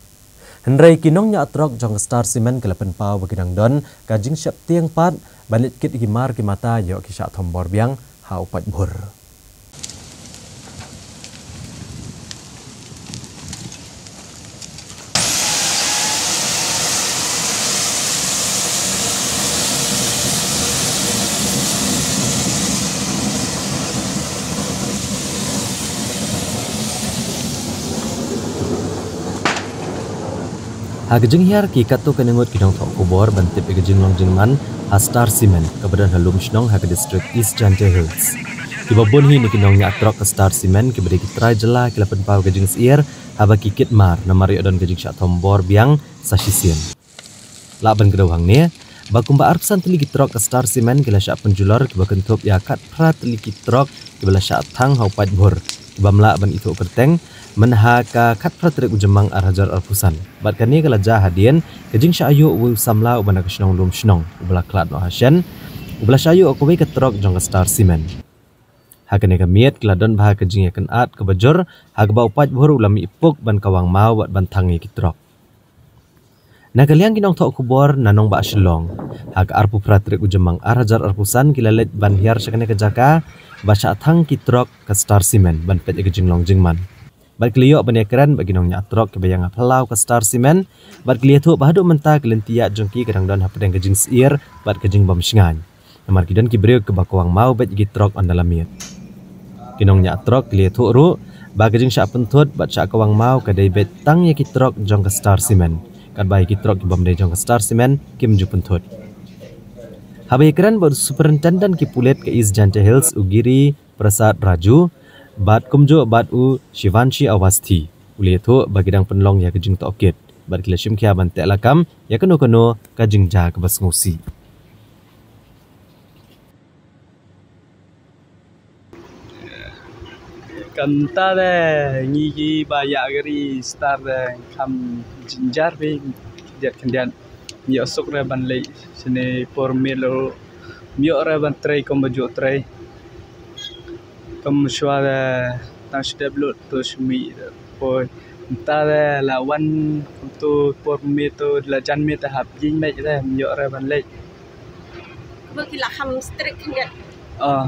Hynrei ki nongñiah trok jong ka Star Cement ki la pynpaw ba ki dang don ka jingsheptieng pat ban leit kit ïa ki mar ki mata ïoh ki shah thombor biang ha u paidbah. Ha ka jinghiar ki katto katne ngut ki nongthoh khubor ban tip ïa ka jinglong jingman ha Star Cement kaba don ha Lumshnong ha ka district East Jaintia Hills. Kiba bun hi na ki nongñiah trok ka Star Cement kiba dei ki trai jylla ki la pynpaw ka jingsyier haba ki kit mar namar ïoh don ka jingshah thombor biang sa shisien. Lah ban kdew hangne ba kumba arphew san tylli ki trok ka Star Cement ki la shah pynjulor kiba kynthup ïa khatphra tylli ki trok kiba la shah thang ha u paidbah kiba ym lah ban ithuh kyrteng myn ha ka khatphra tarik u Jymmang ar hajar arphew san. Bad kane ka la jia hadien ka jingshah ïuh uwei u samla uba na ka shnong Lumshnong uba la khlad noh ha shen uba la shah ïuh ha kawei ka trok jong ka Star Cement. Ha kane ka miet ki la don bha ka jingïakynad kaba jur ha kaba u paidbah u la mih puk ban kawang maw bad ban thang ïa ki trok. Na ka liang ki nongthoh khubor na nongbah Shillong, ha ka arphew phra tarik u Jymmang ar hajar arphew san ki la leit ban hiar sha kane ka jaka ba shah thang ki trok ka Star Cement ban peit ïa ka jinglong jingman. Bad ki la ïoh ban ïakren bad ki nongñiah trok kiba ïeng ha phyllaw ka Star Cement bad ki la ïathuh ba haduh mynta ka lynti ïaid jong ki ka dang don hapdeng ka jingsyier bad ka jingbymshngaiñ. Namar ki don ki briew kiba kawang maw beit ïa ki trok ynda la miet. Ki nongñiah trok ki la ïathuh ruh ba ka jingshah pynthut bad shah kawang maw ka dei beit tang ïa ki trok jong ka Star Cement. Katba ïa ki trok ki bym dei jong ka Star Cement kim ju pynthut. Haba ïakren bad u Superintendent ki pulit ka East Jaintia Hills u Giri Prasad Raju bad kumjuh bad u Shivanshi Awasthi u la ïathuh ba ki dang pynlong ïa ka jingtohkit. bad ki la shim khia ban teh lakam ïa kano kano ka jingjia kaba sngewsih. Kumta de ngi kiba ïa kari star de kham jynjar phi, khyndiat khyndiat ïoh suk re ban leit shane por miet lo, ïoh re ban trei kumba ju trei. Kum shuwa de tang shu dep lut to shu mih de poi. Kumta de la wan kumto por miet to la jan miet de hap ïeng beit de ïoh re ban leit. Ba ki la kham strict khyndiat. Ah,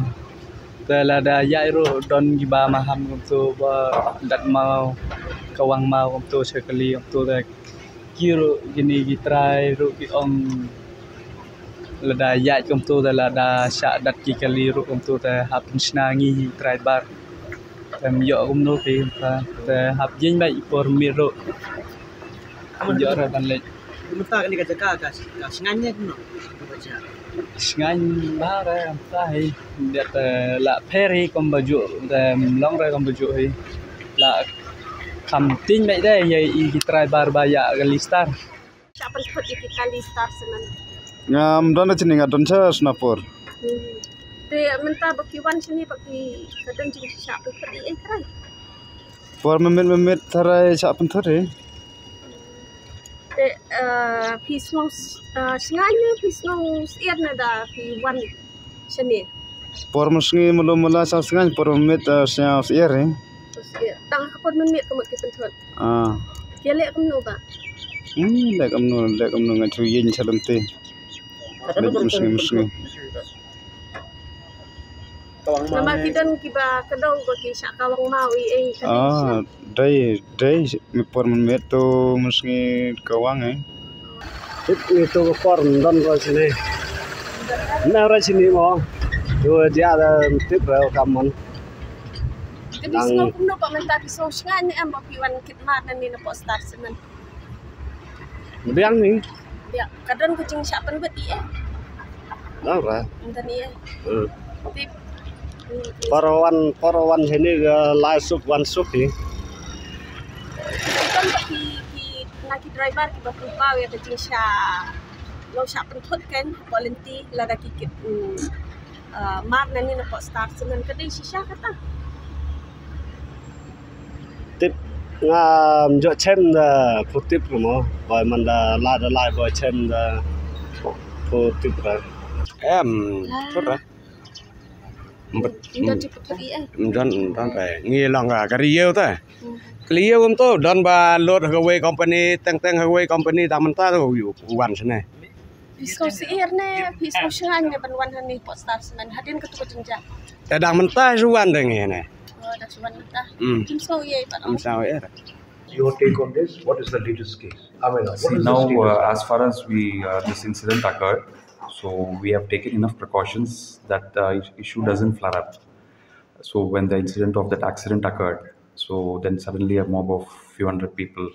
te lada ïaid ruh don kiba maham kumto ba dat maw, kawang maw kumto sha kali kumto te ki ruh kine ki trai ruh ki ong lada ïaid kumto te lada shah dat ki kali ruh kumto te hap shna ngi trai bar. Te ym ïoh kumno phi te hap ïeng beit por miet ruh. Ym ïoh re ban leit. Mynta kane ka jaka ka, ka Shngain ne kumno? Shngain bha re mynta hi. Dep, eh, la pher hi kumba ju, te ym long re kumba ju hi. La kham tieng beit de ïa i ki trai bar ba ïa kali star. Shah pynthut ïa ki kali star sha nan. Ngam don da chini, nga don sha Sonapur. Hmm. Te mynta ba ki wan shini ba ki ka don jingshah pynthut ïa i trai. Por mynmiet mynmiet tharai shah pynthut hi. Te, eh, phi sngew, eh, Shngain ne phi sngew Syiar ne da phi wan shane? Por mynsngi mulu mula sha Shngain, por mynmiet, eh, sha Syiar hi. Syiar. Tang ha ka por mynmiet ka mut ki pynthut. Ah. Ki leh kumno ba? Hmm, leh kumno, leh kumno nga chu ïeng sha lynti. Mynmiet mynsngi mynsngi. Namar ki don kiba kdew ba ki shah kawang maw i ei ka. Ah, dei, dei, mi por mynmiet to mynsngi kawang eh. Tip ngi to ka por don ruh shini. Na ruh shini mo. To dia da tip ruh ka mon. Te phi sngew kumno ba mynta phi sngew Shngain ne em ba phi wan kit mar nangne na poh Star Cement? Biang ni. Biang. Ka don ka jingshah pynbit i eh. Nang ra. Ynda ni eh. Hmm. Tip. Por wan, por wan hini ka lai suk wan suk hi. Don ba ki, ki, na ki driver kiba pynpaw ïa ka jingshah, long shah pynthut kan, hapoh lynti, lada ki kit, mm, ah, mar nangne na poh Star Cement ka dei shisha kata. Tip ngam ju chem da phu tip mo, boi man da la da lai boi chem da phu tip ra. Em, thut ra. Ym don ju pynthut i eh. Ym don, ym don re. Ngi long ka, ka ri ïew ta. Hmm. Ka ri ïew kumto, don ba lut ha kawei company, teng teng ha kawei company, dang mynta to u wan shane. Phi sngew Syiar ne, phi sngew Shngain ne ban wan hangne poh Star Cement, hadien kato ka jingjia? Te dang mynta shu wan de ngi ne. Oh, dang shu wan mynta. Hmm. Phim sngew ei pat. Phim sngew ei. Your take on this? What is the latest case? I mean, what is the status? See, now, uh, as far as we, uh, this incident occurred, so we have taken enough precautions that the is-, issue doesn't flare up. So when the incident of that accident occurred, so then suddenly a mob of few hundred people,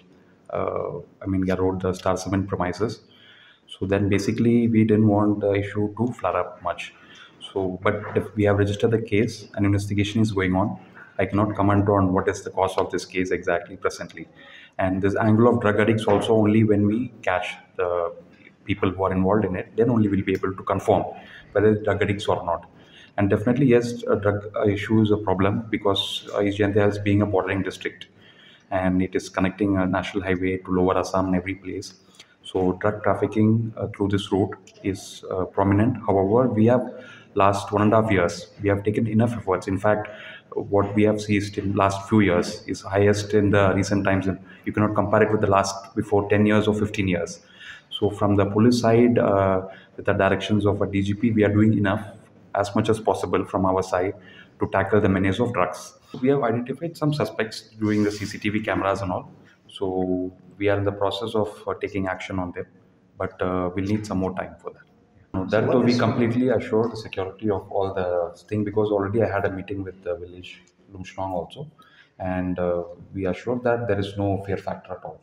uh, I mean, garroted the Star Cement premises. So then basically we didn't want the issue to flare up much. So, but if we have registered the case and investigation is going on, I cannot comment on what is the cause of this case exactly presently. And this angle of drug addicts also, only when we catch the people who are involved in it, then only we'll be able to confirm whether it's drug addicts or not. And definitely, yes, a drug, uh, issue is a problem because, uh, East Jaintia Hills being a bordering district, and it is connecting a national highway to Lower Assam and every place. So drug trafficking, uh, through this route is, uh, prominent. However, we have, last one and a half years, we have taken enough efforts. In fact, what we have seized in last few years is highest in the recent times, and you cannot compare it with the last before ten years or fifteen years. So from the police side, uh, with the directions of a D G P, we are doing enough as much as possible from our side to tackle the menace of drugs. We have identified some suspects doing the C C T V cameras and all. So we are in the process of, uh, taking action on them, but, uh, we'll need some more time for that. No, that though we completely assure the security of all the thing, because already I had a meeting with the village Lumshnong also, and, uh, we assured that there is no fear factor at all.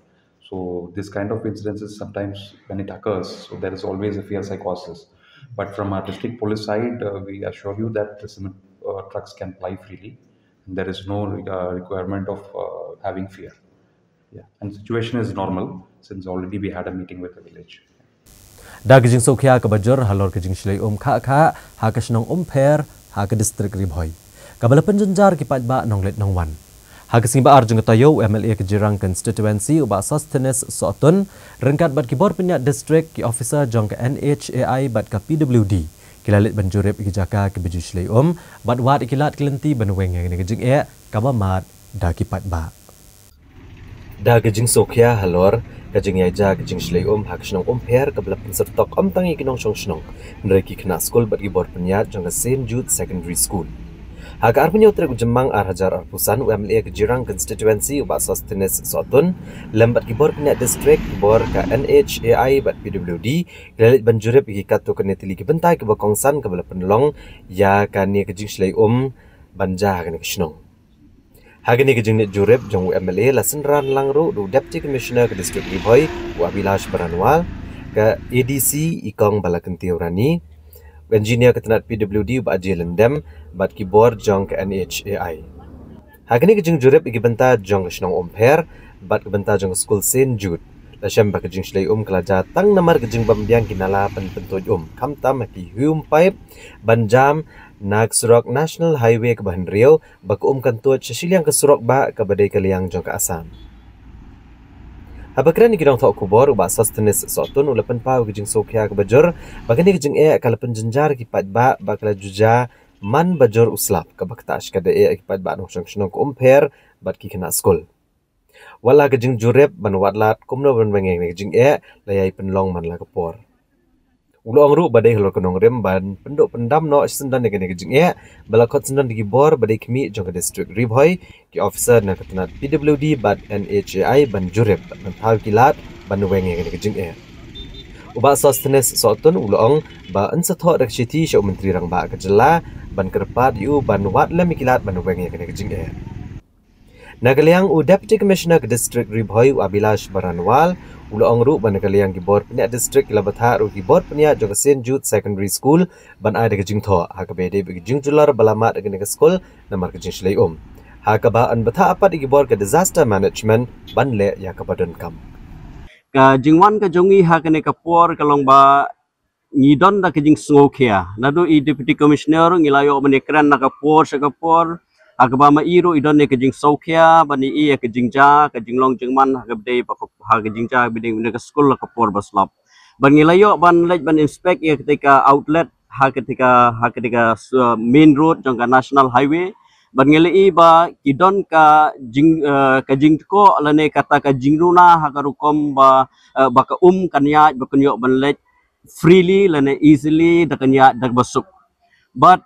So this kind of incidences sometimes when it occurs, so there is always a fear psychosis. But from our district police side, uh, we assure you that the cement, uh, trucks can ply freely. There is no, uh, requirement of, uh, having fear. Yeah, and the situation is normal since already we had a meeting with the village. Da ka jingsngewkhia kaba jur halor ka jingshlei um khah khah ha ka shnong Umpher ha ka distrik Ri Bhoi, kaba la pynjynjar ki paidbah nongleit nongwan. Ha ka sngi ba ar jong ka taïew, u M L A ka Jirang Constituency, u Bah Sosthenes Sohtun, ryngkat bad ki bor pynïaid distrik, ki officer jong ka N H A I bad ka P W D, ki la leit ban jurip ïa ki jaka kiba ju shlei um bad wad ïa ki lad ki lynti ban weng ïa kane ka jingeh kaba mad da ki paidbah. Da ka jingsngewkhia halor ka jingïaja ka jingshlei um ha ka shnong Umpher, kaba la pynsyrtok ym tang ïa ki nongshong shnong, hynrei ki khynnah skul bad ki bor pynïaid jong ka Saint Jude Secondary School. Ha ka arphew tarik u Jymmang ar hajar arphew san, u M L A ka Jirang Constituency, u Bah Sosthenes Sohtun, lem bad ki bor pynïaid distrik, ki bor ka N H A I bad P W D, ki la leit ban jurip ïa ki katto katne tylli ki bynta kiba kongsan kaba la pynlong ïa kane ka jingshlei um ban jia ha kane ka shnong. Ha kane ka jingleit jurip jong u M L A la synran lang ruh da u Deputy Commissioner ka District Ri Bhoi, u Abhilash Baranwal, ka A D C i Kong Balakyntiew Rani, u Engineer ka tnat P W D, u Bah Ajay Lyngdoh, bad ki bor jong ka N H A I. Ha kane ka jingjurip ïa ki bynta jong ka shnong Umpher bad ka bynta jong ka skul Saint Jude, la shem ba ka jingshlei um ka la jia tang namar ka jingbym biang ki nala pyn-, pyntuid um, khamtam ha ki hume pipe ban jam na ka surok National Highway kaba hynriew, ba ka um kan tuid sha shiliang ka surok bah kaba dei ka liang jong ka Assam. Haba kren ïa ki nongthoh khubor, u Bah Sosthenes Sohtun u la pynpaw ïa ka jingsngewkhia kaba jur ba kane ka jingeh ka la pynjynjar ïa ki paidbah, ba ka la ju jia man ba jur u slap, kaba ktah shikatdei ïa ki paidbah nongshong shnong ka Umpher bad ki khynnah skul. Wat la ka jingjurip ban wad lad kumno ban weng ïa kane ka jingeh la ïai pynlong man la ka por. U la ong ruh ba dei halor ka nongrim ban pynduh pyndam noh shisyndon ïa kane ka jingeh, ba la khot syndon da ki bor ba dei khmih jong ka District Ri Bhoi, ki officer na ka tnat P W D bad N H A I ban jurip bad ban thaw ïa ki lad ban weng ïa kane ka jingeh. U Bah Sosthenes Sohtun u la ong ba yn sa thoh da ka shithi sha u Myntri Rangbah ka jylla ban kyrpad ïa u ban wad lem ïa ki lad ban weng ïa kane ka jingeh. Na ka liang u Deputy Commissioner ka District Ri Bhoi, u Abhilash Baranwal, u la ong ruh ba na ka liang ki bor pynïaid distrik ki la bthah ruh ki bor pynïaid jong ka Saint Jude Secondary School ban ai da ka jingthoh ha kaba ïadei bad ka jingjulor ba la mad ha kane ka skul namar ka jingshlei um, ha kaba yn bthah pat ïa ki bor ka Disaster Management ban leh ïa kaba donkam. Ka jingwan ka jong ngi ha kane ka por ka long ba ngi don da ka jingsngewkhia. Naduh i Deputy Commissioner ngi la ïoh ban ïakren na ka por sha ka por, ha kaba ma i ruh i don ïa ka jingsngewkhia ban ïohi ïa ka jingjia, ka jinglong jingman ha kaba dei ba ka, ha ka jingjia ba dei na ka skul ha ka por ba slap. Ban ngi la ïoh ban leit ban inspect ïa katei ka outlet ha katei ka, ha katei ka, uh, main road jong ka National Highway. Ban ngi la ïohi ba ki don ka jing, uh, ka jingtkoh lane kata ka jingruna ha ka rukom ba, uh, ba ka um kan ïaid ba kan ïoh ban leit freely lane easily da kan ïaid da kaba suk. Bad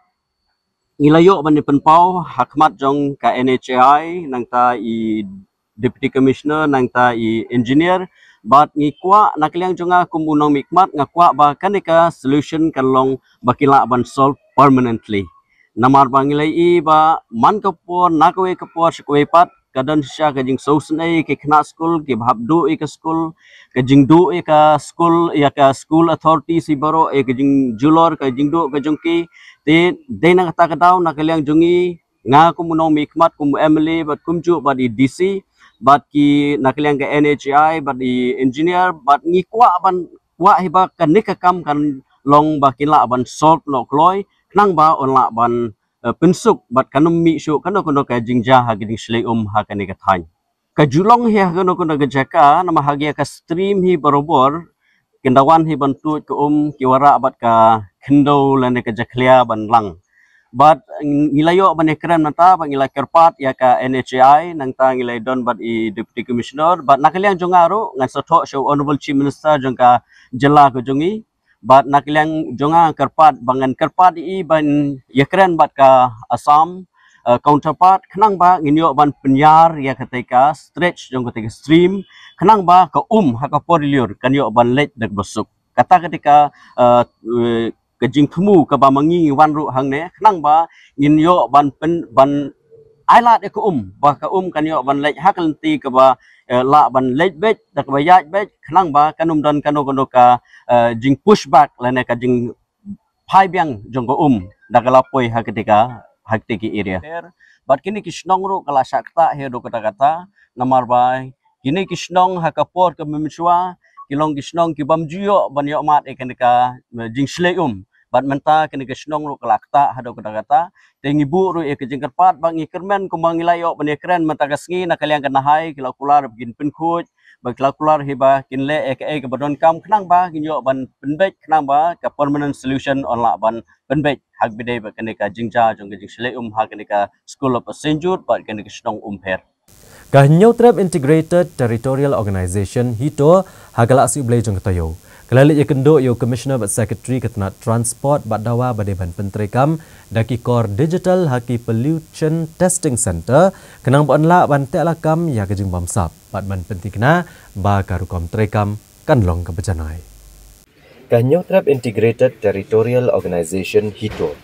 ngi la ïoh ban ïa pynpaw ha khmat jong ka N H A I, nangta i Deputy Commissioner, nangta i engineer. Bad ngi kwah na ka liang jong nga kum u nongmihkhmat nga kwah ba kane ka solution kan long ba ki lah ban solve permanently. Namar ba ngi la ïohi ba man ka por na kawei ka por sha kawei pat ka don shisha ka jingsngewsynei ïa ki khynnah skul kiba hap duh ïa ka skul, ka jingduh ïa ka skul, ïa ka school authorities hi baroh, ïa ka jingjulor ka jingduh ka jong ki. Te dei na kata ka daw na ka liang jong ngi, nga kum u nongmihkhmat, kum u M L A bad kumjuh bad i D C bad ki na ka liang ka N H A I bad i engineer bad ngi kwah ban, kwah hi ba kane ka kam kan long ba kin lah ban solve noh kloi khnang ba yn lah ban, eh, pynsuk bad kan ym mih shuh kano kano ka jingjia ha ka jingshlei um ha kane ka thaiñ. Ka ju long hi ha kano kano ka jaka namar ha ka stream hi barabor, kan da wan hi ban tuid ka um ki wanrah bad ka khyndew lane ka jakhlia ban lang. Bad ngi la ïoh ban ïakren mynta bad ngi la kyrpad ïa ka N H A I, nangta ngi la don bad i Deputy Commissioner bad na ka liang jong nga ruh ngan sa thoh sha u Honourable Chief Minister jong ka jylla ka jong ngi. Bad na ka liang jong nga kyrpad ba ngan kyrpad ïa i ban ïakren bad ka Assam, eh, counterpart khnang ba ngin ïoh ban pynïar ïa katei ka stretch jong katei ka stream khnang ba ka um ha ka por lyiur kan ïoh ban leit da kaba suk. Kata katei ka, eh, eh, ka jingthmu kaba ma ngi ngi wan ruh hangne khnang ba ngin ïoh ban pyn, ban ai lad ïa ka um ba ka um kan ïoh ban leit ha ka lynti kaba, eh, lah ban leit beit da kaba ïaid beit khnang ba kan ym don kano kano ka, eh, jing push back lane ka jingphai biang jong ka um da ka la poi ha katei ka, ha katei ki area. Bad kine ki shnong ruh ka la shah ktah hi ruh kata kata namar ba Kine ki shnong ha ka por ka mynshuwa ki long ki shnong ki bym ju ïoh ban ïoh mad ïa kane ka, eh, jingshlei um. Bad mynta kane ka shnong ruh ka la ktah haduh katta katta. Te ngi buh ruh ïa ka jingkyrpad ba ngi kyrmen kumba ngi la ïoh ban ïakren mynta ka sngi na ka liang ka Nahai, ki la kular ba kin pynkhuid, ba ki la kular hi ba kin leh ïa kaei kaba donkam khnang ba kin ïoh ban pynbeit, khnang ba ka permanent solution yn lah ban pynbeit ha kaba ïadei bad kane ka jingjia jong ka jingshlei um ha kane ka School of Saint Jude bad kane ka shnong Umpher. Ka Hynñiewtrep Integrated Territorial Organization, HITO, ha ka Lahshiblei jong ka taïew, ka la leit ïakynduh ïa u Commissioner bad Secretary ka tnat Transport bad dawa ba dei ban pyntreikam da ki kor digital ha ki Pollution Testing Center, khnang ba yn lah ban teh lakam ïa ka jingbamsap bad ban pyntikna ba ka rukom treikam kan long kaba janai. Ka Hynñiewtrep Integrated Territorial Organization, HITO,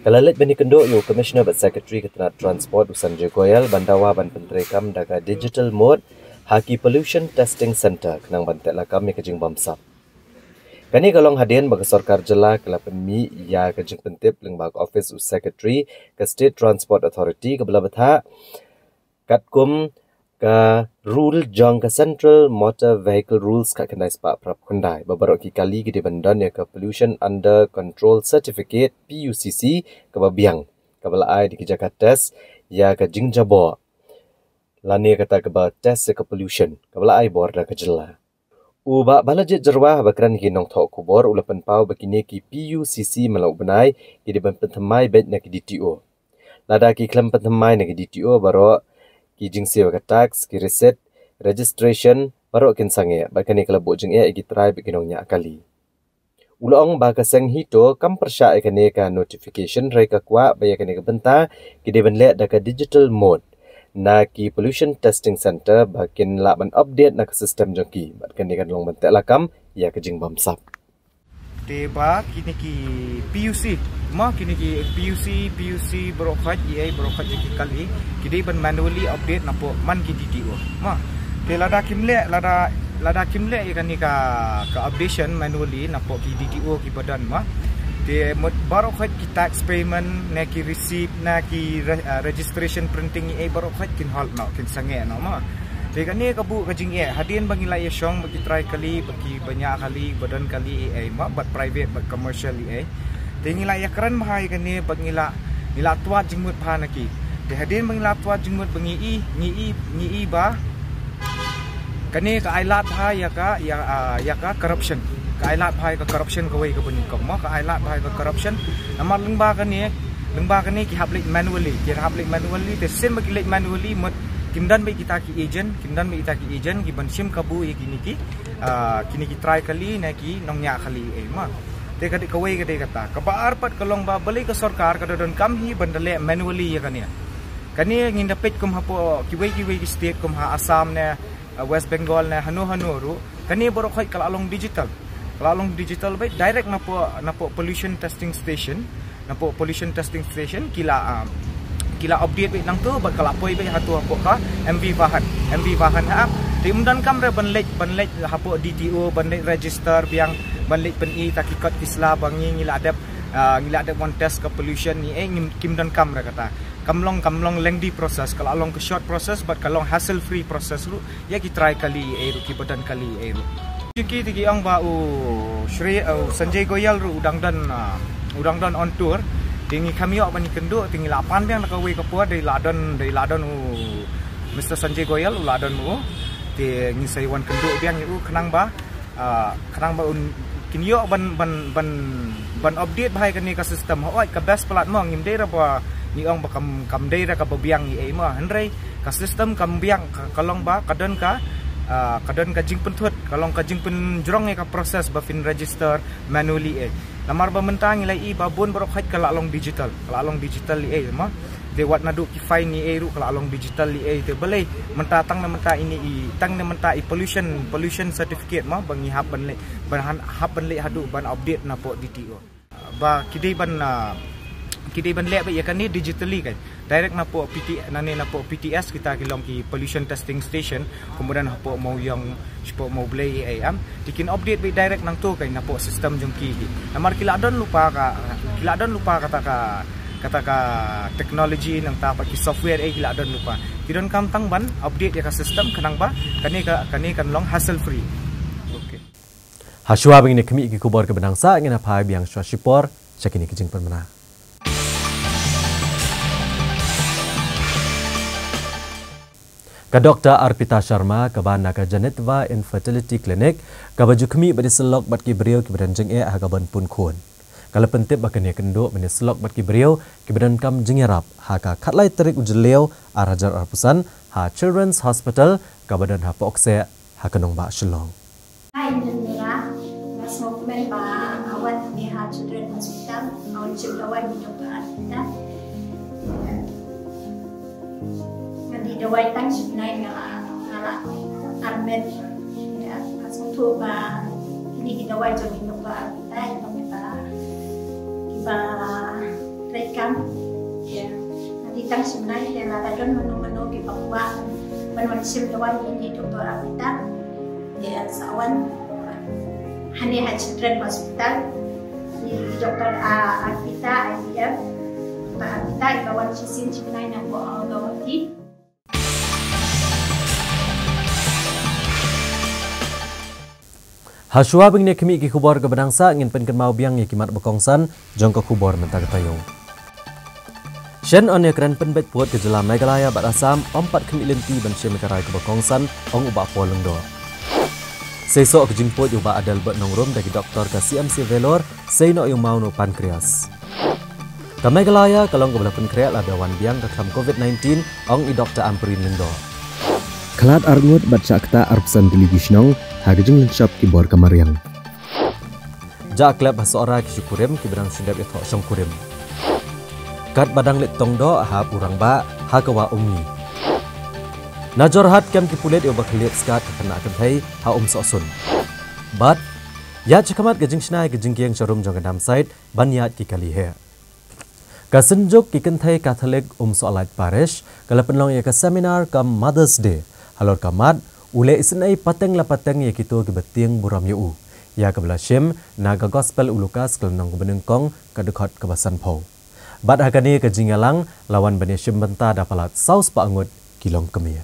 ka la leit ban ïakynduh ïa u Commissioner bad Secretary ka tnat Transport, u Sanjay Goyal, ban dawa ban pyntreikam da ka digital mode ha ki Pollution Testing Center, khnang ban teh lakam ïa ka jingbamsap. Kane ka long hadien ba ka sorkar jylla ka la pynmih ïa ka jingpyntip lyngba ka office u Secretary ka State Transport Authority kaba la bthah katkum ka rule jong ka Central Motor Vehicle Rules khatkhyndai spah phra phew khyndai, ba baroh ki kali ki dei ban don ïa ka Pollution Under Control Certificate, P U C C, kaba biang, kaba la ai da ki jaka test ïa ka jingjaboh lane kata kaba test ïa ka pollution, kaba la ai bor da ka jylla. U Bah Balajied Jyrwa, haba kren ïa ki nongthoh khubor, u la pynpaw ba kine ki P U C C man la u bnai ki dei ban pynthymmai beit na ki D T O. Lada ki khlem pynthymmai na ki D T O baroh, ki jingsiew ka tax, ki receipt, registration, baroh kin sangeh, bad kane ka la buh jingeh ïa ki trai bad ki nongñiah kali. U la ong ba ka seng HITO kam pyrshah ïa kane ka notification, hynrei ka kwah ba ïa kane ka bynta ki dei ban leh da ka digital mode na ki Pollution Testing Center ba kin lah ban update na ka system jong ki, bad kane kan long ban teh lakam ïa ka jingbamsap. Te ba kine ki P U C, ma kine ki P U C, P U C baroh khoit, E A baroh khoit ïa ki kali, ki dei ban manually update napoh man ki D T O. Ma, te lada kim leh, lada, lada kim leh ïa kane ka, ka updation manually napoh ki D T O kiba don, ma. Te mut baroh khoit ki tax payment, ne ki receipt, ne ki re-, ah, registration printing, E A baroh khoit kin halt noh, kin sangeh noh, ma. Te kane ka buh ka jingeh hadien ba ngi la ïashong bad ki trai kali, bad kiba ñiah kali, ba don kali, E A, ma, bad private bad commercial, E A. Te ngi la ïakren bha ïa kane bad ngi la, ngi la twad jingmut bha na ki. Te hadien ba ngi la twad jingmut ba ngi i, ngi i, ngi i ba kane ka ai lad bha ïa ka, ïa, ah, ïa ka corruption. Ka ai lad bha ïa ka corruption kawei kaba nyngkong, ma, ka ai lad bha ïa ka corruption. Namar lyngba kane, lyngba kane ki hap leit manually, ki hap leit manually, te shisien ba ki leit manually mut kim don beit kita ki agent, kim don beit kita ki agent kiban shim kabu ïa kine ki, ah, kine ki trai kali ne ki nongñiah kali, eh, ma. Te ka dei kawei, ka dei kata. Kaba ar pat ka long ba balei ka sorkar ka da donkam hi ban da leh manually ïa kane. Kane ngin da peit kum hapoh kiwei kiwei ki state kum ha Assam ne, ah, West Bengal ne, hano hano ruh. Kane baroh khoit ka la long digital. Ka la long digital beit direct napoh, napoh pollution testing station. Napoh pollution testing station ki la, ah, ki la update beit nangto bad ka la poi beit hato hapoh ka M V Vahan. M V Vahan ha. Te ym donkam re ban leit, ban leit hapoh D T O, ban leit register biang, ban leit pyni ta ki kot ki sla ba ngi, ngi la dep, ah, ngi la dep wan test ka pollution ne, eh, ngim, kim donkam re kata. Kam long, kam long lengthy process, ka la long ka short process bad ka long hassle free process ruh ïa ki trai kali, eh, ruh kiba don kali, eh, ruh. Ki te ki ong ba u Shri, uh, Sanjay Goyal ruh u dang don, uh, u dang don on tour. Te ngi kham ïoh ban ïakynduh, te ngi la pan biang da kawei ka por, dei la don, dei la don u Mister Sanjay Goyal, u la don u. Te ngin sa ïa wan kynduh biang ïa u khnang ba, uh, khnang ba un kin ïoh ban, ban, ban, ban update bha ïa kane ka system. Hooid ka best palat mo, ngim dei re ba ngi ong ba kam, kam dei re kaba biang ïa ei mo. Hynrei ka system kam biang, ka, ka long ba ka don ka, ah, ka don ka jingpynthut, ka long ka jingpynjrong ïa ka process ba phin register manually, eh. Namar ba mynta ngi la i ba bun baroh khoit ka la long digital, ka la long digital, eh, ma. Te wat naduh ki fine, eh, ruh ka la long digital, eh. Te balei mynta, tang na mynta ine i, tang na mynta i pollution, pollution certificate, ma, ba ngi hap ban leh, ban han-, hap ban leh haduh ban update napoh D T O. Ba ki dei ban, ah, ki dei ban leh beit ïa kane digitally, kan. Direct napoh P T, nane napoh P T S kita ki long ki pollution testing station, kemudian hapoh Mawïong, shapoh Mawblei, eh, em. Te kin update beit direct nangto, kan, napoh system jong ki. Namar ki la don lypa ka, ki la don lypa kata ka, Kata ka technology nangta pat ki software eh ki la don lypa. Ki donkam tang ban update ïa ka system khnang ba kane ka, kane kan long hassle free. Okay. Hashwa ba ngin ïa khmih ki khubor kiba dang sah, ngin ïa phai biang shwa shipor sha kine ki jingpynbna. Ka Doktor Arpita Sharma, kaba na ka Janitva Infertility Clinic, kaba ju khmih bad ïasyllok bad ki briew kiba don jingeh ha ka ban pun khun, ka la pyntip ba kane ka kynduh ban ïasyllok bad ki briew kiba donkam jingïarap ha ka khatlai tarik u Jylliew ar hajar arphew san ha Children's Hospital kaba don ha Pohkseh ha ka nongbah Shillong. Hi, Indira. Nga sngewkmen ba nga wan hangne ha Children Hospital, nga wan shim dawai na Doktor Arpita. Nga dih dawai tang shibnai, nga la, nga la armet. Ïa, nga sngewthuh ba kine ki dawai jong i Doktor Arpita, i Doktor kiba treikam. Ïa, nga dih tang shibnai, ïa, lada don mano mano kiba kwah ban wan shim dawai na i Doktor Arpita, ïa, sa wan hangne ha Children Hospital. Ïa, i Doktor, ah, Arpita, I V F. Doktor Arpita iba wan shisien shibnai na Guwahati. Hashwa ba ngin ïa khmih ki khubor kiba dang sah, ngin pynkynmaw biang ïa ki mat ba kongsan jong ka khubor mynta ka taïew. Shen yn ïa kren pynbeit pud ka jylla Meghalaya bad Assam, ym pat khmih lynti ban shim ïa ka rai kaba kongsan, ong u Bah Paul Lyngdoh. Seisoh ka jingpud ïa u Bah Adelbert Nongrum da ki doktor ka C M C Vellore, sei noh ïa u maw na u pancreas. Ka Meghalaya ka long kaba la pynkhreh lada wan biang ka khlam covid nineteen, ong i Doktor Ampareen Lyngdoh. Khlad arngut bad shah ktah arphew san tylli ki shnong ha ka jinglynshop ki bor ka mariang. Jah klep ha Sohra ki shu kurim kiba dang shu dep ïathoh shongkurim. Katba dang leit tong doh hap u rangbah ha ka wah Umngi. Na Jorhat kem ki pulit ïa uba khylliat skat ka khynnah kynthei ha Umsohsun. Bad ïaid shakhmat ka jingshna ïa ka jingkieng sharum jong ka Dam Site ban ïaid ki kali heh. Ka Synjuk ki Kynthei Katholik Umsohlait Parish ka la pynlong ïa ka seminar kam Mother's Day halor ka mat, u leh isynei pateng la pateng ïa kito kiba tieng burom ïa u, ïa kaba la shim na ka Gospel u Lukas ka lynnong kaba nyngkong ka dkhot kaba sanphew. Bad ha kane ka jingïalang la wan ban ïashim bynta da palat saw spah ngut ki longkmie.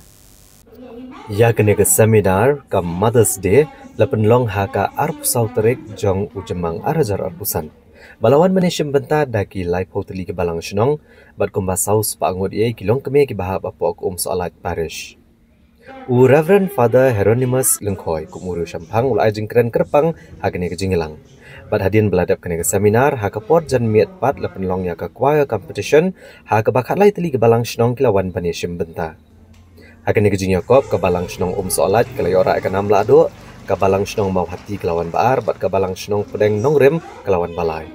Ïa kane ka seminar kam Mother's Day la pynlong ha ka arphew saw tarik jong u Jymmang ar hajar arphew san. Ba la wan ban ïashim bynta da ki laiphew tylli ki balang shnong bad kumba saw spah ngut ïa ki longkmie kiba hap hapoh ka Umsohlait Parish. U Reverend Father Hieronymus Lyngkhoi kum u riewshemphang u la ai jingkren kyrpang ha kane ka jingïalang. Bad hadien ba la dep kane ka seminar, ha ka por janmiet pat la pynlong ïa ka choir competition ha kaba khatlai tylli ki balang shnong ki la wan ban ïashim bynta. Ha kane ka jingïakop, ka balang shnong Umsohlait ka la ïoh rah ïa ka nam lahduh, ka balang shnong Mawhati ka la wan ba ar bad ka balang shnong Pdeng Nongrim ka la wan ba lai.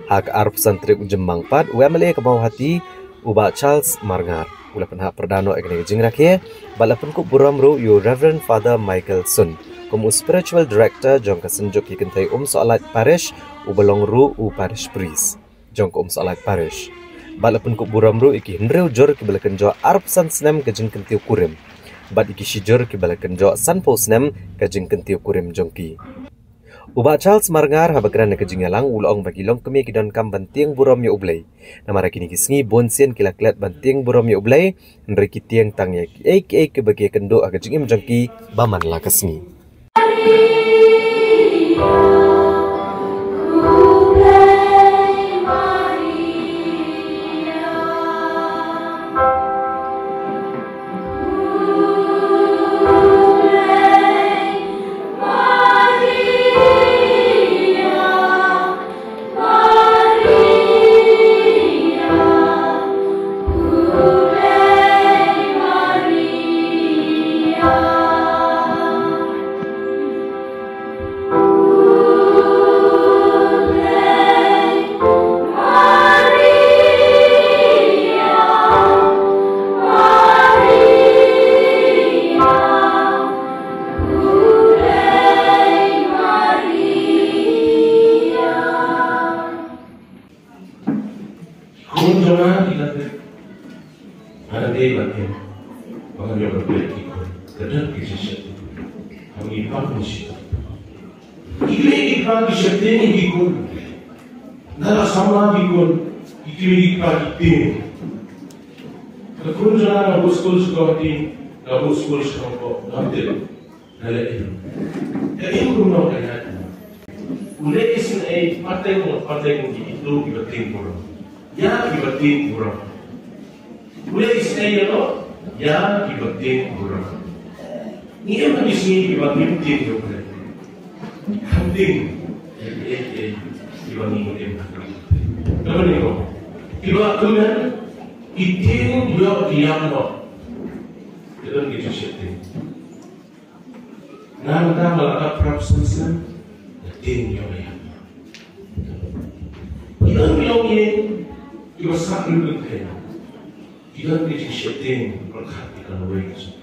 Ha ka arphew san tarik u Jymmang pat, u M L A ka Mawhati, u Bah Charles Marngar, u la pynhap pyrda noh ïa kane ka jingrakhe bad la pynkup burom ruh ïa u Reverend Father Michael Sun kum u Spiritual Director jong ka Synjuk ki Kynthei Umsohlait Parish, uba long ruh u Parish Priest jong ka Umsohlait Parish. Bad la pynkup burom ruh ïa ki hynriew jur kiba la kynjoh arphew san snem ka jingkyntiew kurim bad ïa ki shijur kiba la kynjoh sanphew snem ka jingkyntiew kurim jong ki. U Bah Charles Marngar haba kren ha ka jingïalang u la ong ba ki longkmie ki donkam ban tieng burom ïa U Blei. Namar ha kine ki sngi bun sien ki la klet ban tieng burom ïa U Blei, hynrei ki tieng tang ïa kiei kiei kiba ki ïakynduh ha ka jingim jong ki ba man la ka sngi. Khun jong nga i la tip. Nga da dei ban im. Ba ngan ïoh ban peit ki khun. Ka dei ki shisha. Haba ngi pang ki shisha. Ki leh ki pang ki shisha te ngi ki khun. Nga la samla ki khun. Ki Ki mih ki kpa ki tieng. Ka khun jong nga nga buh skul sha Guwahati, nga buh skul sha Nongpoh, ngam tip. Nga leh im. Ka im kumno ka ïaid. U leh isynei pateng pateng ïa kito kiba tieng burom. Ïa kiba tieng burom. U leh isynei ïa no, ïa kiba tieng burom. Ngi im ha ki sngi kiba ngim tieng ïa u Blei. Kham tieng ïa kiei kiei kiba ngi im. Kaba nyngkong, kiba kmen ki tieng ïa ki ïap noh. Ki don ki jingsheptieng. Nga mynta nga la dap prap sensem, nga tieng ïa nga ïa. Ki don ki longïing kiba sah lut kynthei. Ki don ki jingsheptieng pyrkhat ïa ka lawei ka jong ki.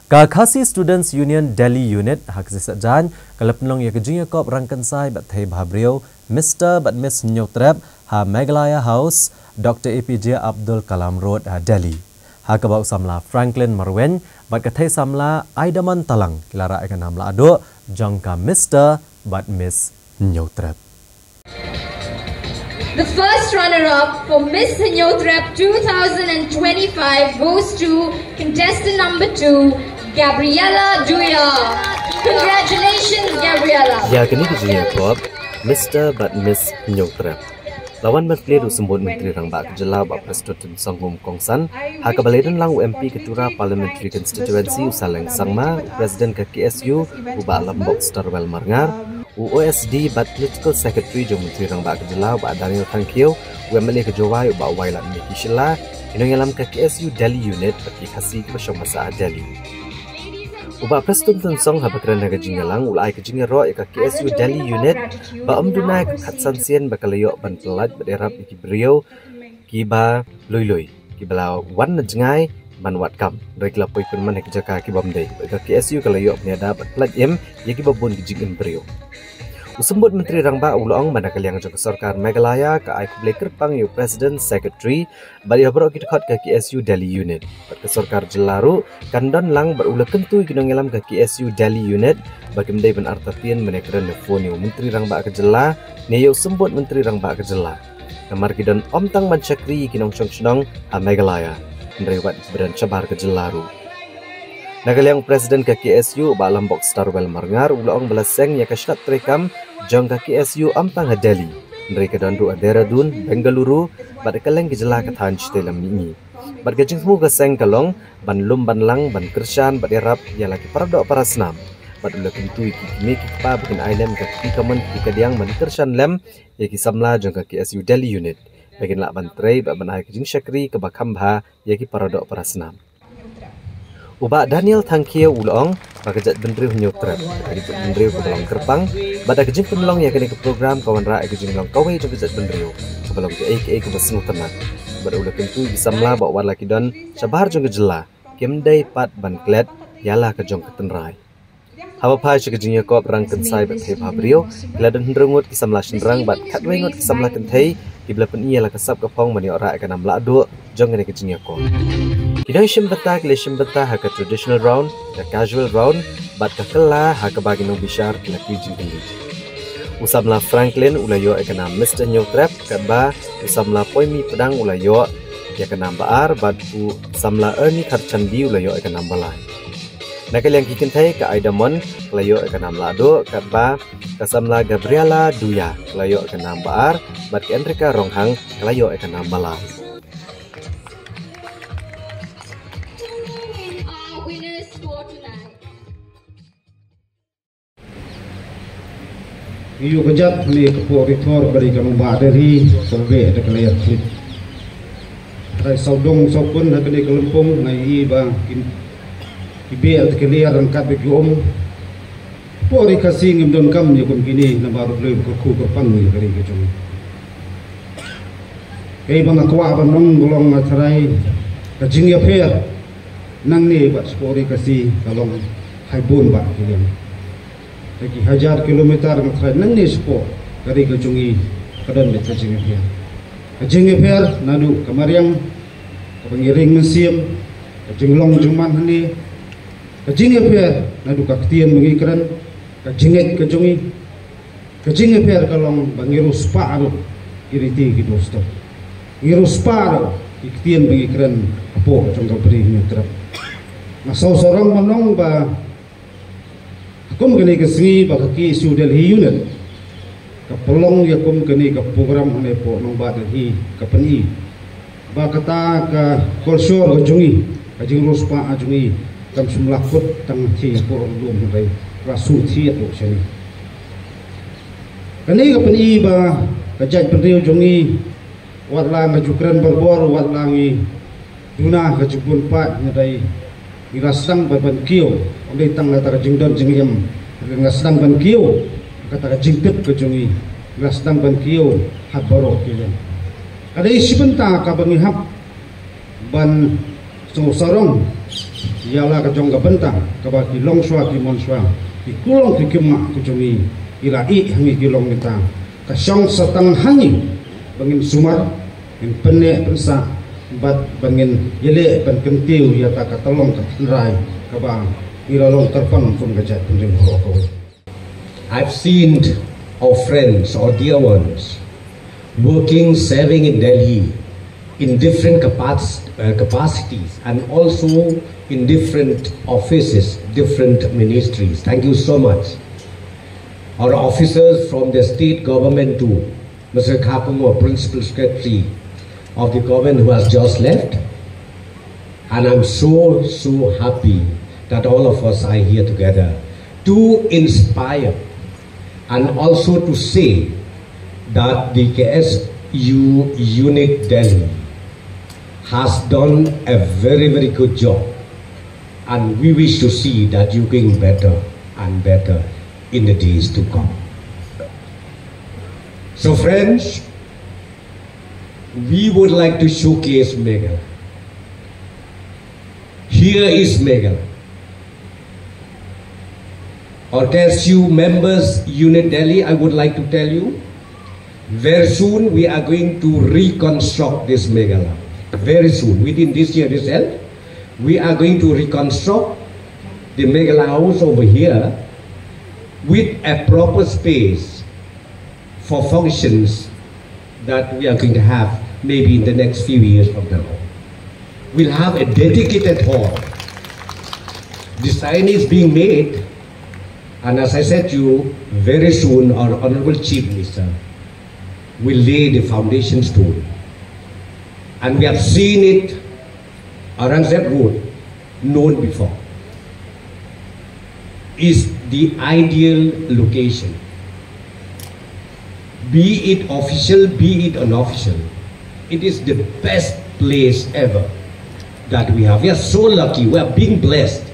Ka Khasi Students Union Delhi Unit ha ka sngi Saitjaiñ ka la pynlong ïa ka jingïakop rangkynsai bad thei bhabriew Mister bad Miss Hynñiewtrep ha Meghalaya House, Doctor A P J Abdul Kalam Road, ha Delhi, ha kaba u samla Franklin Marwein bad ka thei samla Aidaman Talang ki la rah ïa ka nam laduh jong ka Mister bad Miss Hynñiewtrep. The first runner-up for Miss Hynñiewtrep two thousand twenty-five goes to contestant number two, Gabriella Duya. Congratulations, Gabriella. Ïa kane ka jingïakop Mister bad Miss Hynñiewtrep la wan ban plie da u Symbud Myntri Rangbah ka Jylla, Bah Prestone Tynsong Kongsan, ha kaba la ïadon lang u M P ka Tura Parliamentary Constituency, u Saleng Sangma, u President ka K S U, u Bah Lambok Starwell Marngar, u O S D bad Political Secretary jong u Myntri Rangbah ka Jylla, u Bah Daniel Thangkhiew, u M L A ka Jowai, u Bah Wailadmiki Shylla, ki nongïalam ka K S U Delhi Unit bad ki Khasi kiba shong basa ha Delhi. U Bah Prestone Tynsong haba kren ha ka jingïalang u la ai ka jingïaroh ïa ka K S U Delhi Unit ba ym duna ïa ka khatsan sien ba ka la ïoh ban pyllait bad ïarap ïa ki briew kiba lui lui kiba la wan na jngai ban wad kam. Hynrei ki la poi pynman ha ki jaka ki bym dei. Ka K S U ka la ïoh ban ïada bad pyllait im ïa kiba bun ki jingim briew. U Symbud Myntri Rangbah u la ong ba na ka liang jong ka sorkar Meghalaya ka ai khublei kyrpang ïa u President, Secretary bad ïa baroh ki dkhot ka K S U Delhi Unit. Bad ka sorkar jylla ruh kan don lang bad u la kyntu ïa ki nongïalam ka K S U Delhi Unit ba kim dei ban artatien ban ïakren ha phone ïa u Myntri Rangbah ka jylla ne ïa u Symbud Myntri Rangbah ka jylla. Namar ki don ym tang ban shakri ïa ki nongshong shnong ha Meghalaya, hynrei wat kiba don shabar ka jylla ruh. Na ka liang u President ka K S U, Bah Lambok Starwell Marngar, u la ong ba la seng ïa ka shlad treikam jong ka K S U ym tang ha Delhi, hynrei ka don ruh ha Dehradun, Bengaluru bad ha kylleng ki jylla ka thaiñ shatei lam mihngi. Bad ka jingthmu ka seng ka long ban lum ban lang, ban kyrshan bad ïarap ïa la ki paradoh parasnam. Bad u la kyntu ïa ki kmie ki kpa ba kin ai lem ka kti kamon kti kadiang ban kyrshan lem ïa ki samla jong ka K S U Delhi Unit ba kin lah ban trei bad ban ai ka jingshakri kaba kham bha ïa ki paradoh parasnam. U Bah Daniel Thangkhiew u la ong ba ka jaitbynriew ha Hynñiewtrep ka jaitbynriew kaba long kyrpang bad da ka jingpynlong ïa kane ka program ka wanrah ïa ka jinglong kawei jong ka jaitbynriew kaba long kaei kaei kaba sngewtynnat. Bad u la kyntu ïa ki samla ba wat la ki don shabar jong ka jylla kim dei pat ban klet ïa la ka jong ka tynrai. Haba phai sha ka jingïakop rang kynsai bad thei bha briew, ki la don hynriew ngut ki samla shynrang bad khatwei ngut ki samla kynthei kiba la pyni ïa la ka sap ka phong ban ïoh rah ïa ka nam lahduh jong kane ka jingïakop. Ki nongshim bynta ki la shim bynta ha ka traditional round, ka casual round bad ka kylla ha kaba ki nongbishar ki la kiew jingkylli. U samla Franklin u la ïoh ïa ka nam Mister Hynñiewtrep, katba u samla Poimi Pdang u la ïoh ïa ka nam ba ar bad u samla Ernie Kharchandi u la ïoh ïa ka nam ba lai. Na ka liang ki kynthei, ka Aida Mon ka la ïoh ïa ka nam lahduh, katba ka samla Gabriella Duya ka la ïoh ïa ka nam ba ar bad ka Enrica Ronghang ka la ïoh ïa ka nam ba lai. Ngi ïoh kjat ne ka por ri thor ba dei ka nongbah Delhi ka beh da ka lyer khlip. Trai sawdong sawkun ha kane ka lympung nga ïohi ba ki, ki beh da ka lyer ryngkat bad ki um. Por ri Khasi ngim donkam ïa kum kine namar U Blei u kyrkhu kyrpang ïa ka ri ka jong. Kaei ba nga kwah ban ong ka long nga tharai ka jingïapher nangne bad shapoh ri Khasi ka long hai bun bah ki liang. Te ki hajar kilometer nga tharai nangne shapoh ka ri ka jong ngi ka don beit ka jingïapher. Ka jingïapher naduh ka mariang kaba ngi ring mynsiem, ka jinglong jingman hangne, ka jingïapher naduh ka ktien ba ngi kren, ka jingngeit ka jong ngi. Ka jingïapher ka long ba ngi riewspah ruh ki riti ki dur stok. Ngi riewspah ruh ki ktien ba ngi kren hapoh jong ka Bri Hynñiewtrep. Nga sngewsarong ban ong ba kum kane ka sngi ba ka K S U Delhi Unit ka pynlong ïa kum kane ka program hangne hapoh nongbah Delhi ka pyni ba kata ka kolshor ka jong ngi, ka jingriewspah ka jong ngi kam shym la kut tang hathi hapoh lum hynrei la shu thied ruh shane. Kane ka pyni ba ka jaitbynriew jong ngi wat la nga ju kren barabor, wat la ngi duna ka jingbun paid, ngi dei ngi la sdang ban, ban kiew, ym dei tang kata ka jingdon jingem, ngi la sdang ban kiew kata ka jingtip ka jong ngi, ngi la sdang ban kiew ha baroh ki liang. Ka dei shi bynta kaba ngi hap ban sngewsarong ïa la ka jong ka bynta kaba ki longshuwa ki manshuwa, ki kulong ki khynnah ka jong ngi ki la ïeh ha ngi ki long mynta. Ka shong sa tang ha ngi ba ngin sumar, ngin pynneh pynsah bad ba ngin ïaleh ban kyntiew ïa kata ka tyllong ka tynrai kaba ngi la long kyrpang kum ka jaitbynriew baroh kawei. I've seen our friends, our dear ones, working, serving in Delhi in different capac-, uh, capacities and also in different offices, different ministries. Thank you so much. Our officers from the state government too, Mister Khakum, our principal secretary of the government who has just left. And I'm so, so happy that all of us are here together to inspire and also to say that the K S U unit Delhi has done a very, very good job. And we wish to see that you getting better and better in the days to come. So, friends, we would like to showcase Meghalaya. Here is Meghalaya. Or K S U members, Unit Delhi, I would like to tell you, very soon we are going to reconstruct this Meghalaya. Very soon, within this year itself, we are going to reconstruct the Meghalaya House over here with a proper space for functions that we are going to have maybe in the next few years from now. We'll have a dedicated hall. Design is being made, and as I said to you, very soon our Honorable Chief Minister will lay the foundation stone. And we have seen it, Aurangzeb Road, known before, is the ideal location. Be it official, be it unofficial, it is the best place ever that we have. We are so lucky, we are being blessed.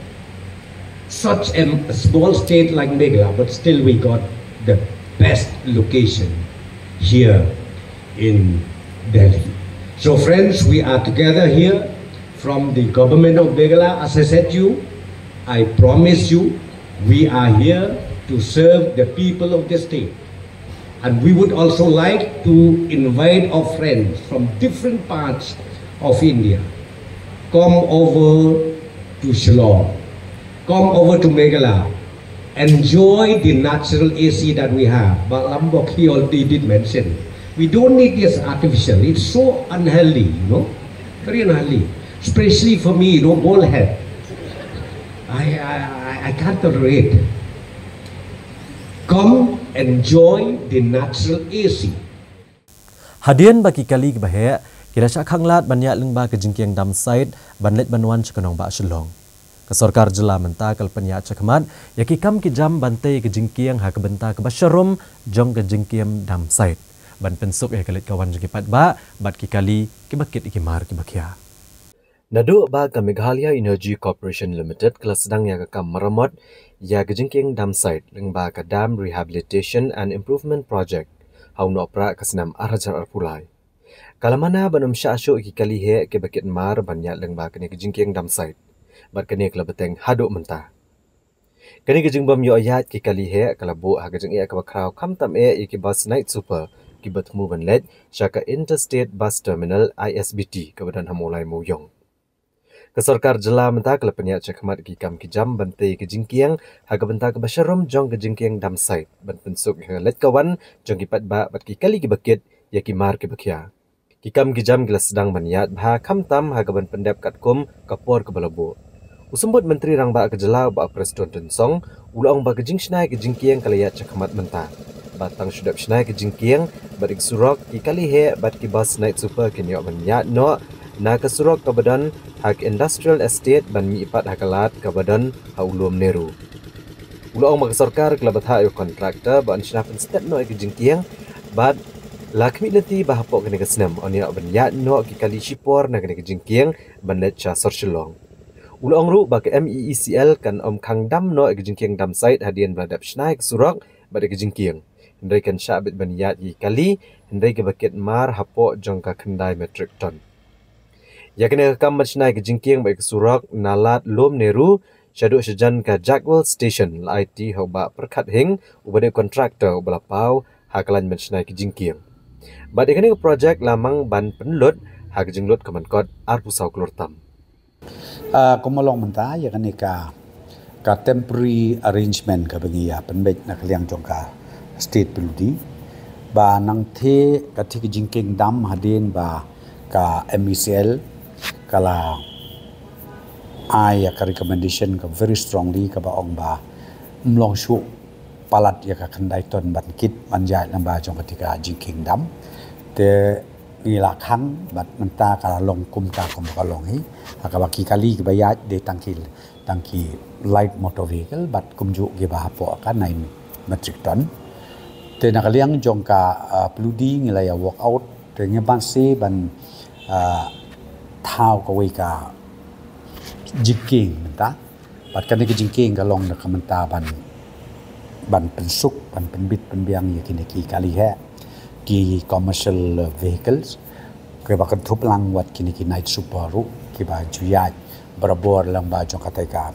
Such a, a small state like Meghalaya, but still we got the best location here in Delhi. So, friends, we are together here from the government of Meghalaya. As I said to you, I promise you, we are here to serve the people of the state. And we would also like to invite our friends from different parts of India. Come over to Shillong. Come over to Meghalaya. Enjoy the natural A C that we have. Bah Lambok, he already did mention. We don't need this artificial. It's so unhealthy, you know. Very unhealthy. Especially for me, you know, bald head. I, I, I- I can't tolerate. Come enjoy the natural A C. Hadien ba ki kali kiba heh ki la shah khanglad ban ïaid lyngba ka jingkieng dump site ban leit ban wan sha ka nongbah Shillong. Ka sorkar jylla mynta ka la pynïaid shakhmat ïa ki kam ki jam ban tei ka jingkieng ha ka bynta kaba sharum jong ka jingkieng dump site ban pynsuk ïa ka leit ka wan jong ki paidbah bad ki kali kiba kit ïa ki mar kiba khia. Naduh ba ka Meghalaya Energy Corporation Limited ka la sdang ïa ka kam maramot ïa ka jingkieng dump site lyngba ka Dam Rehabilitation and Improvement Project ha u Nohprah ka snem ar hajar arphew lai, ka la mana ban ym shah shuh ïa ki kali heh kiba kit mar ban ïaid lyngba kane ka jingkieng dump site. Bad kane ka la bteng haduh mynta. Kane ka jingbym ïoh ïaid ki kali heh ka la buh ha ka jingeh kaba khraw khamtam eh ïa ki bus night super kiba thmu ban leit sha ka Interstate Bus Terminal, I S B T, kaba don ha Mawlai Mawiong. Ka sorkar jylla mynta ka la pynïaid shakhmat ïa ki kam ki jam ban tei ka jingkieng ha ka bynta kaba sharum jong ka jingkieng dump site ban pynsuk ïa ka leit ka wan jong ki paidbah bad ki kali kiba kit ïa ki mar kiba khia. Ki kam ki jam ki la sdang ban ïaid bha khamtam ha kaban pyndep katkum ka por kaba la buh. U Symbud Myntri Rangbah ka jylla, Bah Prestone Tynsong, u la ong ba ka jingshna ïa ka jingkieng ka la ïaid shakhmat mynta. Bad tang shu dep shna ïa ka jingkieng bad ïa ka surok, ki kali heh bad ki bus night super kin ïoh ban ïaid noh na ka surok kaba don ha ka Industrial Estate ban mih pat ha ka lad kaba don ha u lum Nehru. U la ong ba ka sorkar ka la bthah ïa u kontraktor ba un shna pynstet noh ïa ka jingkieng bad la khmih lynti ba hapoh kane ka snem un ïoh ban ïaid noh ki kali shipor na kane ka jingkieng ban leit sha sor Shillong. U la ong ruh ba ka M E E C L kan ym khang dam noh ïa ka jingkieng dump site hadien ba la dep shna ïa ka surok bad ïa ka jingkieng. Hynrei kan shah bit ban ïaid ïa ki kali hynrei kiba kit mar hapoh jong ka khyndai metric ton. Ïa kane ka kam ban shna ïa ka jingkieng bad ïa ka surok na lad lum Nehru shaduh shajan ka Jackwell Station la aiti ha u Bah Pyrkhat Hing uba dei u kontraktor uba la paw ha ka lain ban shna ïa ka jingkieng. Bad ïa kane ka projek la mang ban pynlut ha ka jinglut ka mankot arphew saw klur tam. Ah, kumba long mynta ïa kane ka ka temporary arrangement kaba ngi ïa pynbeit na ka liang jong ka state Pyrdi ba nangtei ka tei ka jingkieng dam hadien ba ka M E C L ka la ai ïa ka recommendation ka very strongly kaba ong ba ym long shuh palat ïa ka khyndai ton ban kit ban ïaid lyngba jong ka tei ka jingkieng dam. Te ngi la khang bad mynta ka la long kumta kumba ka long hi. Ha kaba ki kali kiba ïaid dei tang ki tang ki light motor vehicle bad kumjuh kiba hapoh ka nine metric ton. Te na ka liang jong ka, ah, Pyrdi ngi la ïa work out te ngi banse ban, ah, thaw kawei ka Jingkieng mynta. Bad kane ka jingkieng ka long na ka mynta ban, ban pynsuk, ban pynbit pynbiang ïa kine ki kali heh, ki commercial vehicles, kiba kynthup lang wat kine ki night super ruh, kiba ju ïaid barabor lyngba jong kata ka,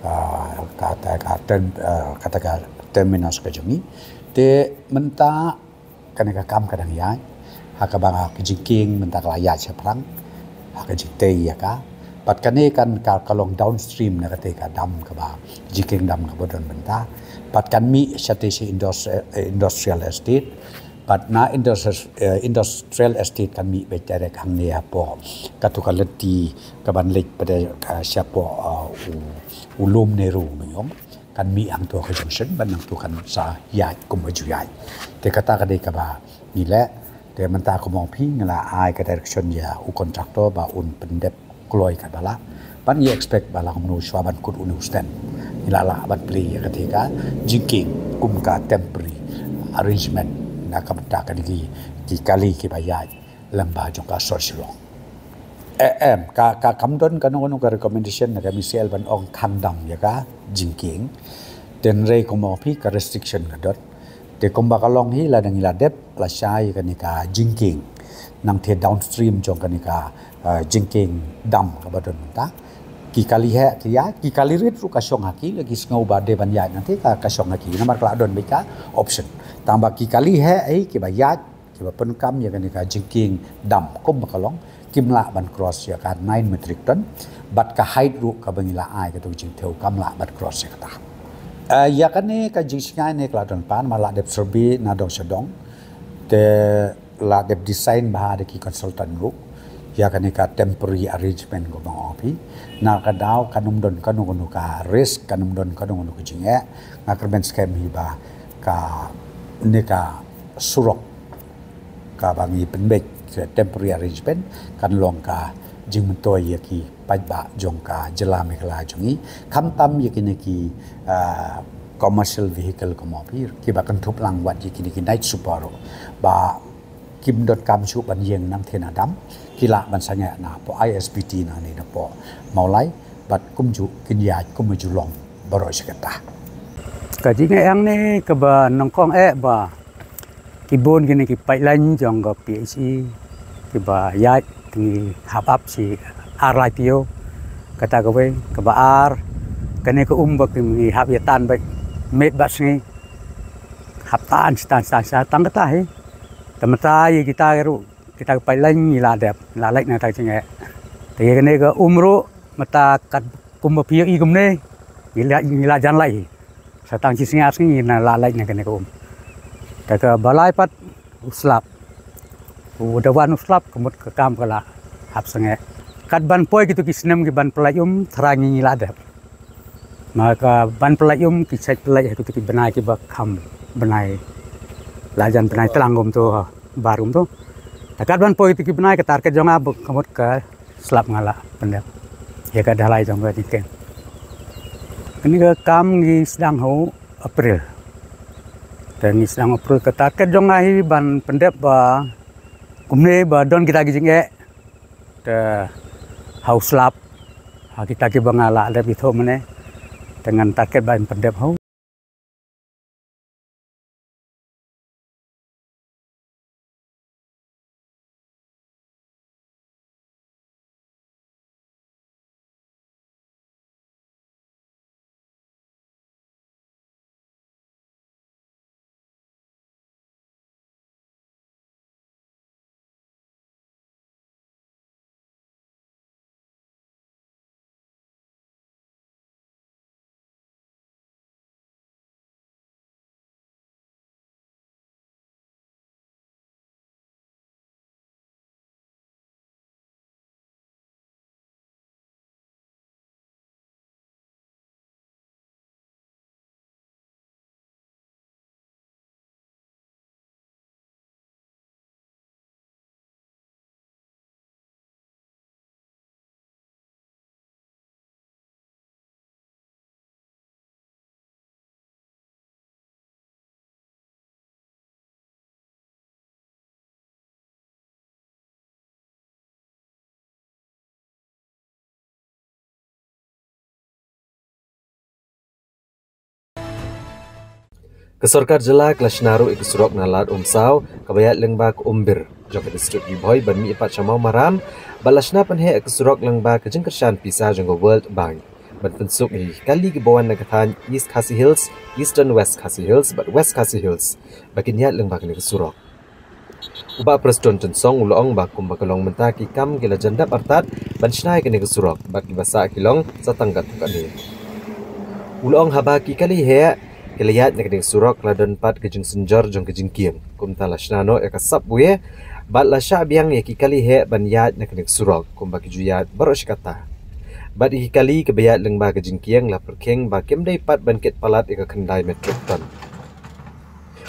ah, kata ka term-, ah, kata ka terminus ka jong ngi. Te mynta kane ka kam ka dang ïaid, ha kaba ka jingkieng mynta ka la ïaid shaphrang ha ka jingtei ïa ka. Bad kane kan ka, ka long downstream na kata ka dam kaba, jingkieng dam kaba don mynta. Bad kan mih shatei sha indus-, eh, industrial estate. Bad na indus-, eh, industrial estate kan mih beit direct hangne hapoh katu ka lynti kaban leit pat, eh, shapoh, eh, u, u lum Nehru mynta. Kan mih hangto ha ka junction, bad nangto kan sa ïaid kumba ju ïaid. Te kata ka dei kaba ngi leh, te mynta kumba ong phi ngi la ai ka direction ïa u contractor ba un pyndep kloi kaba lah. Bad ngi expect ba la kumno shuwa ban kut une u stand, ngi la lah ban plie ïa kata ka jingkieng kum ka temporary arrangement na ka bynta kane ki, ki kali kiba ïaid lyngba jong ka sor Shillong. Eh, em, ka, ka kam don kano kano ka recommendation na ka M C L ban ong khang dam ïa ka jingkieng. Hynrei kumba ong phi ka restriction ka don. Te kumba ka long hi lada ngi la dep lashai ïa kane ka jingkieng, nangta downstream jong kane ka, eh, jingkieng dam kaba don mynta, ki kali heh ki ïaid, ki kali rit ruh ka shong ha ki, la ki sngew ba dei ban ïaid nangta ka, ka shong ha ki. Namar ka la don beit ka option. Tangba ki kali heh hi kiba ïaid, kiba pyndonkam ïa kane ka jingkieng dam kumba ka long, kim lah ban cross ïa ka nine metric ton. Bad ka height ruh kaba ngi la ai kato ka jingthew kam lah ban cross ïa kata. Eh, ïa kane ka jingsngewbha ne ka la don pan, ma la dep survey na dong sha dong. Te la dep design bha da ki consultant ruh ïa kane ka temporary arrangement kumba ong phi. Na ka daw kan ym don kano kano ka risk, kan ym don kano kano ka jingeh. Nga kyrmen skhem hi ba kane ka surok kaba ngi pynbeit, eh, temporary arrangement, kan long ka jingmyntoi ïa ki paidbah jong ka jylla Meghalaya jong ngi. Khamtam ïa kine ki, ah, commercial vehicle kumba ong phi, kiba kynthup lang wat ïa kine ki night super ruh, ba kim donkam shuh ban ïeng nangta na dam, ki lah ban sangeh napoh I S B T nangne napoh Mawlai, bad kumjuh kin ïaid kumba ju long baroh shi katta. Ka jingeh hangne kaba nyngkong eh ba ki bun kine ki pipeline jong ka P H E kiba ïaid, ngi hap ap shi ar lai taïew. Kata kawei, kaba ar, kane ka um ba ngi hap ïa tan beit miet bad sngi, hap tan shi tan shi tan shi tan, tang kata hi. Te mynta ïa kita ruh, kita ka pipeline ngi la dep, la leit na kata ka jingeh. Te ïa kane ka um ruh mynta kat kumba phi ïohi kumne, ngi la, ngi la jan leit hi. Sa tang shi sngi ar sngi ngi la leit na kane ka um. Te kaba lai pat u slap. U da wan u slap ka mut ka kam ka la hap sangeh. Kat ban poi kito ki snem kiban pynlait um, tharai ngi la dep. Ma ka ban pynlait um, ki sait pynlait ha kito ki bnai kiba kham bnai, la jan bnai tlang kumto, bar kumto. Te kat ban poi kito ki bnai, ka target jong nga ba ka mut ka slap nga la pyndep ïa ka dalai jong ka jingkieng. Kane ka kam ngi sdang ha u April. Te ngi sdang April, ka target jong nga hi ban pyndep ba kumne ba don kita ki jingeh. Te ha u slap, ha kita kiba nga la dep ithuh mynne, te ngan target ban pyndep ha u Ka sorkar jylla ka la shna ruh ïa ka surok na Lad Umsaw, kaba ïaid lyngba ka Umbir jong ka district Ri Bhoi ban mih pat sha Mawmaram, bad la shna pynheh ïa ka surok lyngba ka jingkyrshan pisa jong ka World Bank ban pynsuk ïa ki kali kiba wan na ka thaiñ East Khasi Hills, Eastern West Khasi Hills bad West Khasi Hills ba kin ïaid lyngba kane ka surok. U Bah Prestone Tynsong u la ong ba kumba ka long mynta ki kam ki la jan dep artat ban shna ïa kane ka surok, bad kiba sah ki long sa tang katto katne. U la ong haba ki kali heh ki la ïaid na kane ka surok, la don pat ka jingsynjor jong ka jingkieng. Kumta la shna noh ïa ka subway bad la shah biang ïa ki kali heh ban ïaid na kane ka surok kumba ki ju ïaid baroh shi katta. Bad ïa ki kali kiba ïaid lyngba ka jingkieng la pyrkhing ba kim dei pat ban kit palat ïa ka khyndai metric ton.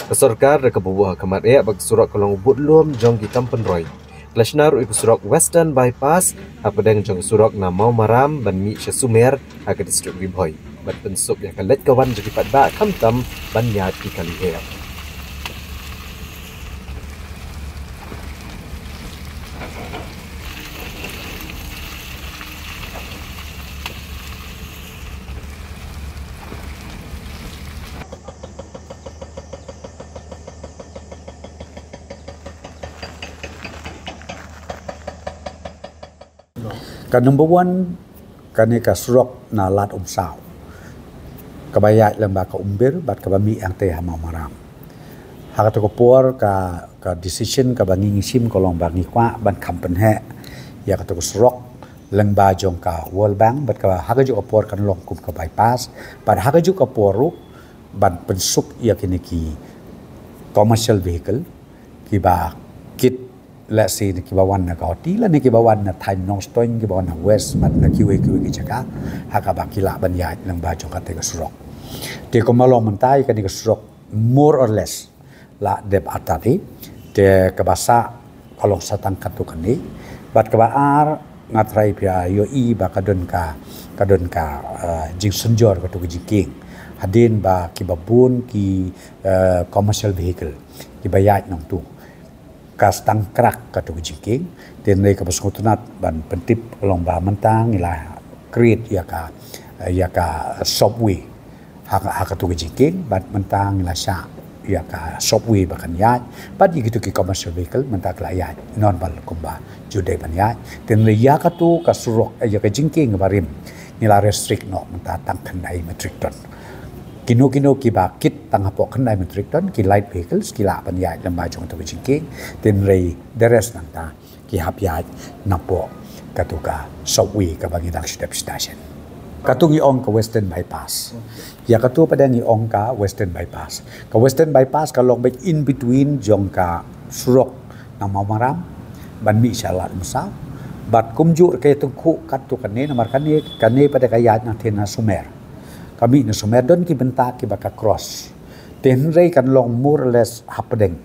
Ka sorkar da kaba buh ha khmat eh ba ka surok ka long u budlum jong ki kam pynroi. Ka la shna ruh ïa ka surok Western Bypass hapdeng jong ka surok na Mawmaram ban mih sha Sumer ha ka district Ri Bhoi, ban pynsuk ïa ka leit ka wan jong ki paidbah khamtam ban ïaid ki kali heh. Ka number one, kane ka surok na Lad Umsaw, kaba ïaid lyngba ka Umbir bad kaba mih hangtei ha Mawmaram. Ha kato ka por ka, ka decision kaba ngi ngi shim ka long ba ngi kwah ban kham pynheh ïa kato ka surok lyngba jong ka World Bank, bad kaba ha kajuh ka por kan long kum ka bypass, bad ha kajuh ka por ruh ban pynsuk ïa kine ki commercial vehicle kiba kit, let's say, na kiba wan na Guwahati lane kiba wan na thaiñ Nongstoiñ, kiba wan na West bad na kiwei kiwei ki jaka, ha kaba ki lah ban ïaid lyngba jong kata ka surok. Te kumba long mynta ïa kane ka surok more or less la dep artat hi. Te kaba sah ka long sa tang katto katne. Bad kaba ar, nga tharai phi ïohi ba ka don ka, ka don ka, eh, jingsynjor kato ka jingkieng hadien ba kiba bun ki, eh, commercial vehicle kiba ïaid nangtu. Ka stang krak kato ka jingkieng. Te hynrei kaba sngewtynnat ban pyntip ka long ba mynta ngi la create ïa ka, ïa ka subway ha, ha kato ka jingkieng, bad mynta ngi la shah ïa ka subway ba kan ïaid, bad ïa kito ki commercial vehicle mynta ki la ïaid normal kumba ju dei ban ïaid. Te hynrei ïa kato ka surok, ïa ka jingkieng barim, ngi la restrict noh mynta tang khyndai metric ton. Kino kino kiba kit tang hapoh khyndai metric ton, ki light vehicles, ki lah ban ïaid lyngba jong kato ka jingkieng. Te hynrei the rest nangta ki hap ïaid napoh kato ka subway kaba ngi dang shu dep station. Kato ngi ong ka Western Bypass. Ïa kato pat ngi ong ka Western Bypass. Ka Western Bypass ka long beit in between jong ka surok na Mawmaram ban mih sha Lad Umsaw. Bad kumjuh ka ïatyngkhuh katto katne, namar kane, kane pat ka ïaid nangtei na Sumer. Ka mih na Sumer, don ki bynta kiba ka cross. Te hynrei kan long more or less hapdeng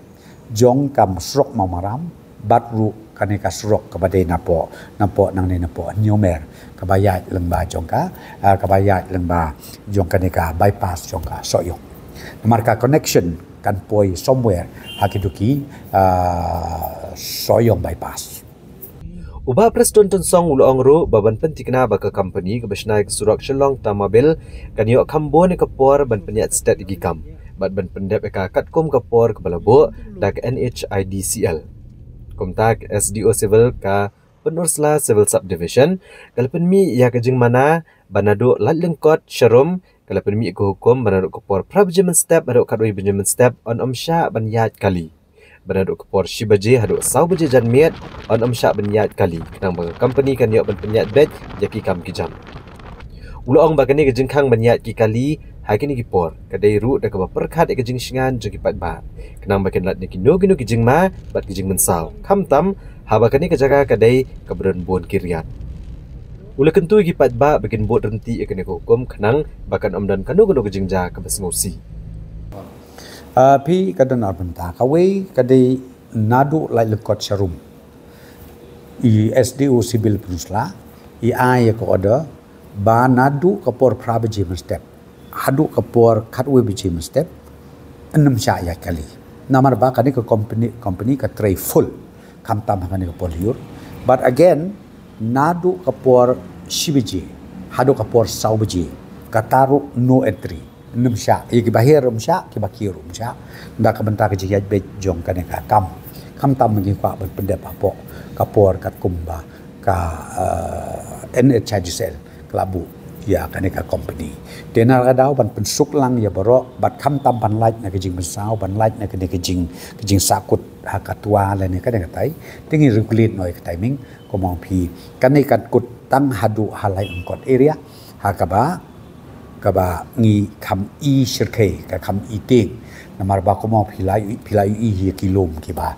jong ka surok Mawmaram bad ruh kane ka surok kaba dei napoh, napoh nangne napoh Hynñiewmer, kaba ïaid lyngba jong ka, ah, kaba ïaid lyngba jong kane ka bypass jong ka Sohiong. Namar ka connection kan poi somewhere ha kito ki, ah, Sohiong bypass. U Bah Prestone Tynsong u la ong ruh ba ban pynthikna ba ka company kaba shna ïa ka surok Shillong Tamabil kan ïoh kham bun ïa ka por ban pynïaid sted ïa ki kam bad ban pyndep ïa ka katkum ka por kaba la buh da ka N H I D C L. Kumta ka S D O Civil ka Pynursla Civil Subdivision ka la pynmih ïa ka jingmana ba naduh lait lyngkot sharum ka la pynmih ïa ka hukum ba naduh ka por phra baje mynstep haduh khatwei baje mynstep yn ym shah ban ïaid kali. Ba naduh ka por shi baje haduh saw baje janmiet yn ym shah ban ïaid kali, khnang ba ka company kan ïoh ban pynïaid beit ïa ki kam ki jam. U la ong ba kane ka jingkhang ban ïaid ki kali ha kine ki por ka dei ruh da kaba pyrkhat ïa ka jingshngaiñ jong ki paidbah, khnang ba kin lait na kino kino ki jingma bad ki jingmynsaw, khamtam haba kane ka jaka ka dei kaba don bun ki riat. U la kyntu ïa ki paidbah ba kin bud ryntih ïa kane ka hukum khnang ba kan ym don kano kano ka jingjia kaba sngewsih. Ah, phi, ka don ar bynta. Kawei ka dei naduh lait lyngkot sharum, i S D O Civil Pynursla i ai ïa ka order ba naduh ka por phra baje mynstep haduh ka por khatwei baje mynstep yn ym shah ïaid kali. Namar ba kane ka company, company ka trei full, khamtam ha kane ka por lyiur. But again, naduh ka por shi baje haduh ka por saw baje, kata ruh no entry. Ym shah, ïa kiba hiar ym shah, kiba kiew ym shah. Da ka bynta ka jingïaid beit jong kane ka kam. Khamtam ngi kwah ban pyndep hapoh ka por katkum ba ka, eh, N H I D C L ka la buh ïa kane ka company. Te na ka daw ban pynsuk lang ïa baroh, bad khamtam ban lait na ka jingmynsaw, ban lait na kane ka jing, ka jingsahkut ha ka twa lane kane ka tai. Te ngi regulate noh ïa ka timing, kumba ong phi. Kane kan kut tang haduh ha Laitumkot area, ha kaba, kaba ngi kham i shyrkhei, ka kham i tieng. Namar ba kumba ong phi la, phi la ïohi ïa ki lum kiba,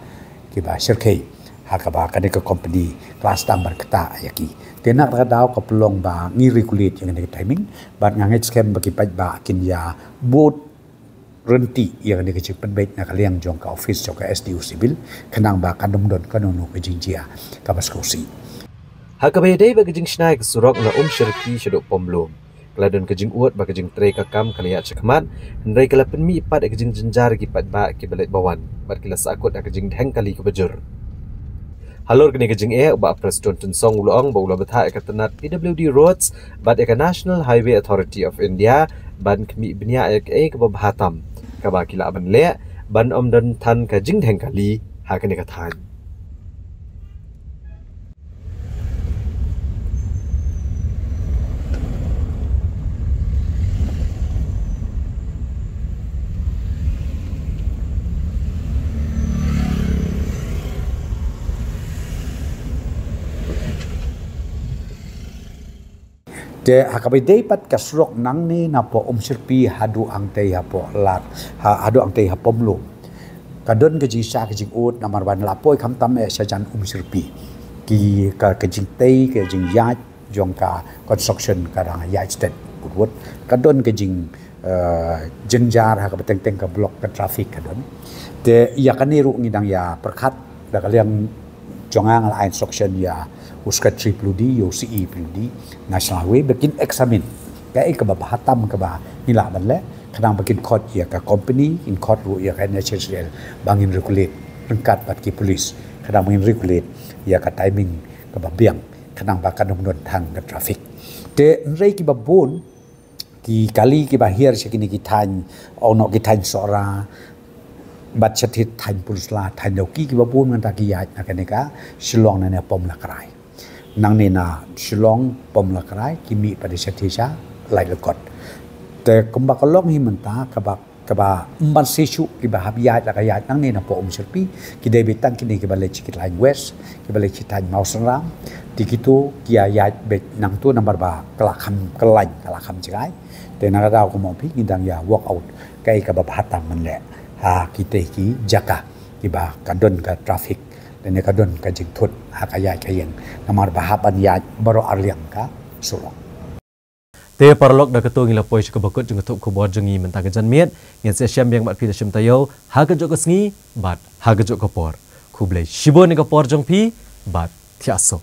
kiba shyrkhei. Ha kaba kane ka company ka la sdang ban ktah ïa ki. Te na ka daw ka pynlong ba ngi regulate ïa kane ka timing, bad nga ngeit skhem ba ki paidbah kin ïa bud ryntih ïa kane ka jingpynbeit na ka liang jong ka office jong ka S D O Civil, khnang ba kan ym don kano kano ka jingjia kaba sngewsih. Ha kaba ïadei bad ka jingshna ïa ka surok na Umshyrpi shaduh Pom Lum, ka la don ka jingud ba ka jingtrei ka kam ka la ïaid shakhmat, hynrei ka la pynmih pat ïa ka jingjynjar ïa ki paidbah kiba leit ba wan, bad ki la sahkut ïa ka jingdheng kali kaba jur. Halor kane ka jingeh, u Bah Prestone Tynsong u la ong ba u la bthah ïa ka tnat P W D Roads bad ïa ka National Highway Authority of India ban khmih bniah ïa kaei kaba bha tam kaba ki lah ban leh, ban ym don than ka jingdheng kali ha kane ka thaiñ. Te ha kaba ïadei pat ka surok nangne napoh Umshyrpi haduh hangtei hapoh Lad, ha, haduh hangtei ha Pom Lum, ka don ka jingshah ka jingud namar ba la poi khamtam eh shajan Umshyrpi. Ki ka, ka jingtei, ka jingïaid jong ka construction ka dang ïaid stet. Ka don ka jing, eh, jynjar ha kaba teng teng ka block ka traffic ka don. Te ïa kane ruh ngi dang ïa pyrkhat da ka liang jong nga, nga la ai instruction ïa u Secretary PWD, ïa u C E PWD, National Highway, ba kin examine kaei kaba bha tam kaba ngi lah ban leh, khnang ba kin khot ïa ka company, kin khot ruh ïa ka N H I D C L ba ngin regulate ryngkat bad ki police, khnang ba ngin regulate ïa ka timing kaba biang, khnang ba kan ym don than ka traffic. Te hynrei kiba bun ki kali kiba hiar sha kine ki thaiñ, ong noh ki thaiñ Sohra, bad shatei thaiñ Pynursla, thaiñ Dawki, kiba bun mynta ki ïaid na kane ka Shillong na ne Pom Lakrai. Nangne na Shillong Pom Lakrai ki mih pat da shatei sha Laitumkot. Te kumba ka long hi mynta kaba, kaba ym ban shisha kiba hap ïaid la ka ïaid nangne napoh Umshyrpi, ki dei beit tang kine kiba leit sha ki thaiñ West, kiba leit sha thaiñ Mawsynram, te kito ki ïa ïaid beit nangto namar ba ka la kham kyllain, ka la kham jngai. Te na ka daw kumba ong phi ngi dang ïa work out kaei kaba bha tam ban leh ha kitei ki jaka kiba ka don ka traffic, lane ka don ka jingthut ha ka ïaid ka ïeng. Namar ba hap ban ïaid baroh arliang ka surok. Te paralok, da kato ngi la poi sha kaba kut jong ka thup khubor jong ngi mynta ka janmiet. Ngin sa ïashem biang bad phi da shim taïew ha kajuh ka sngi bad ha kajuh ka por. Khublei shibun ïa ka por jong phi bad thiah suk.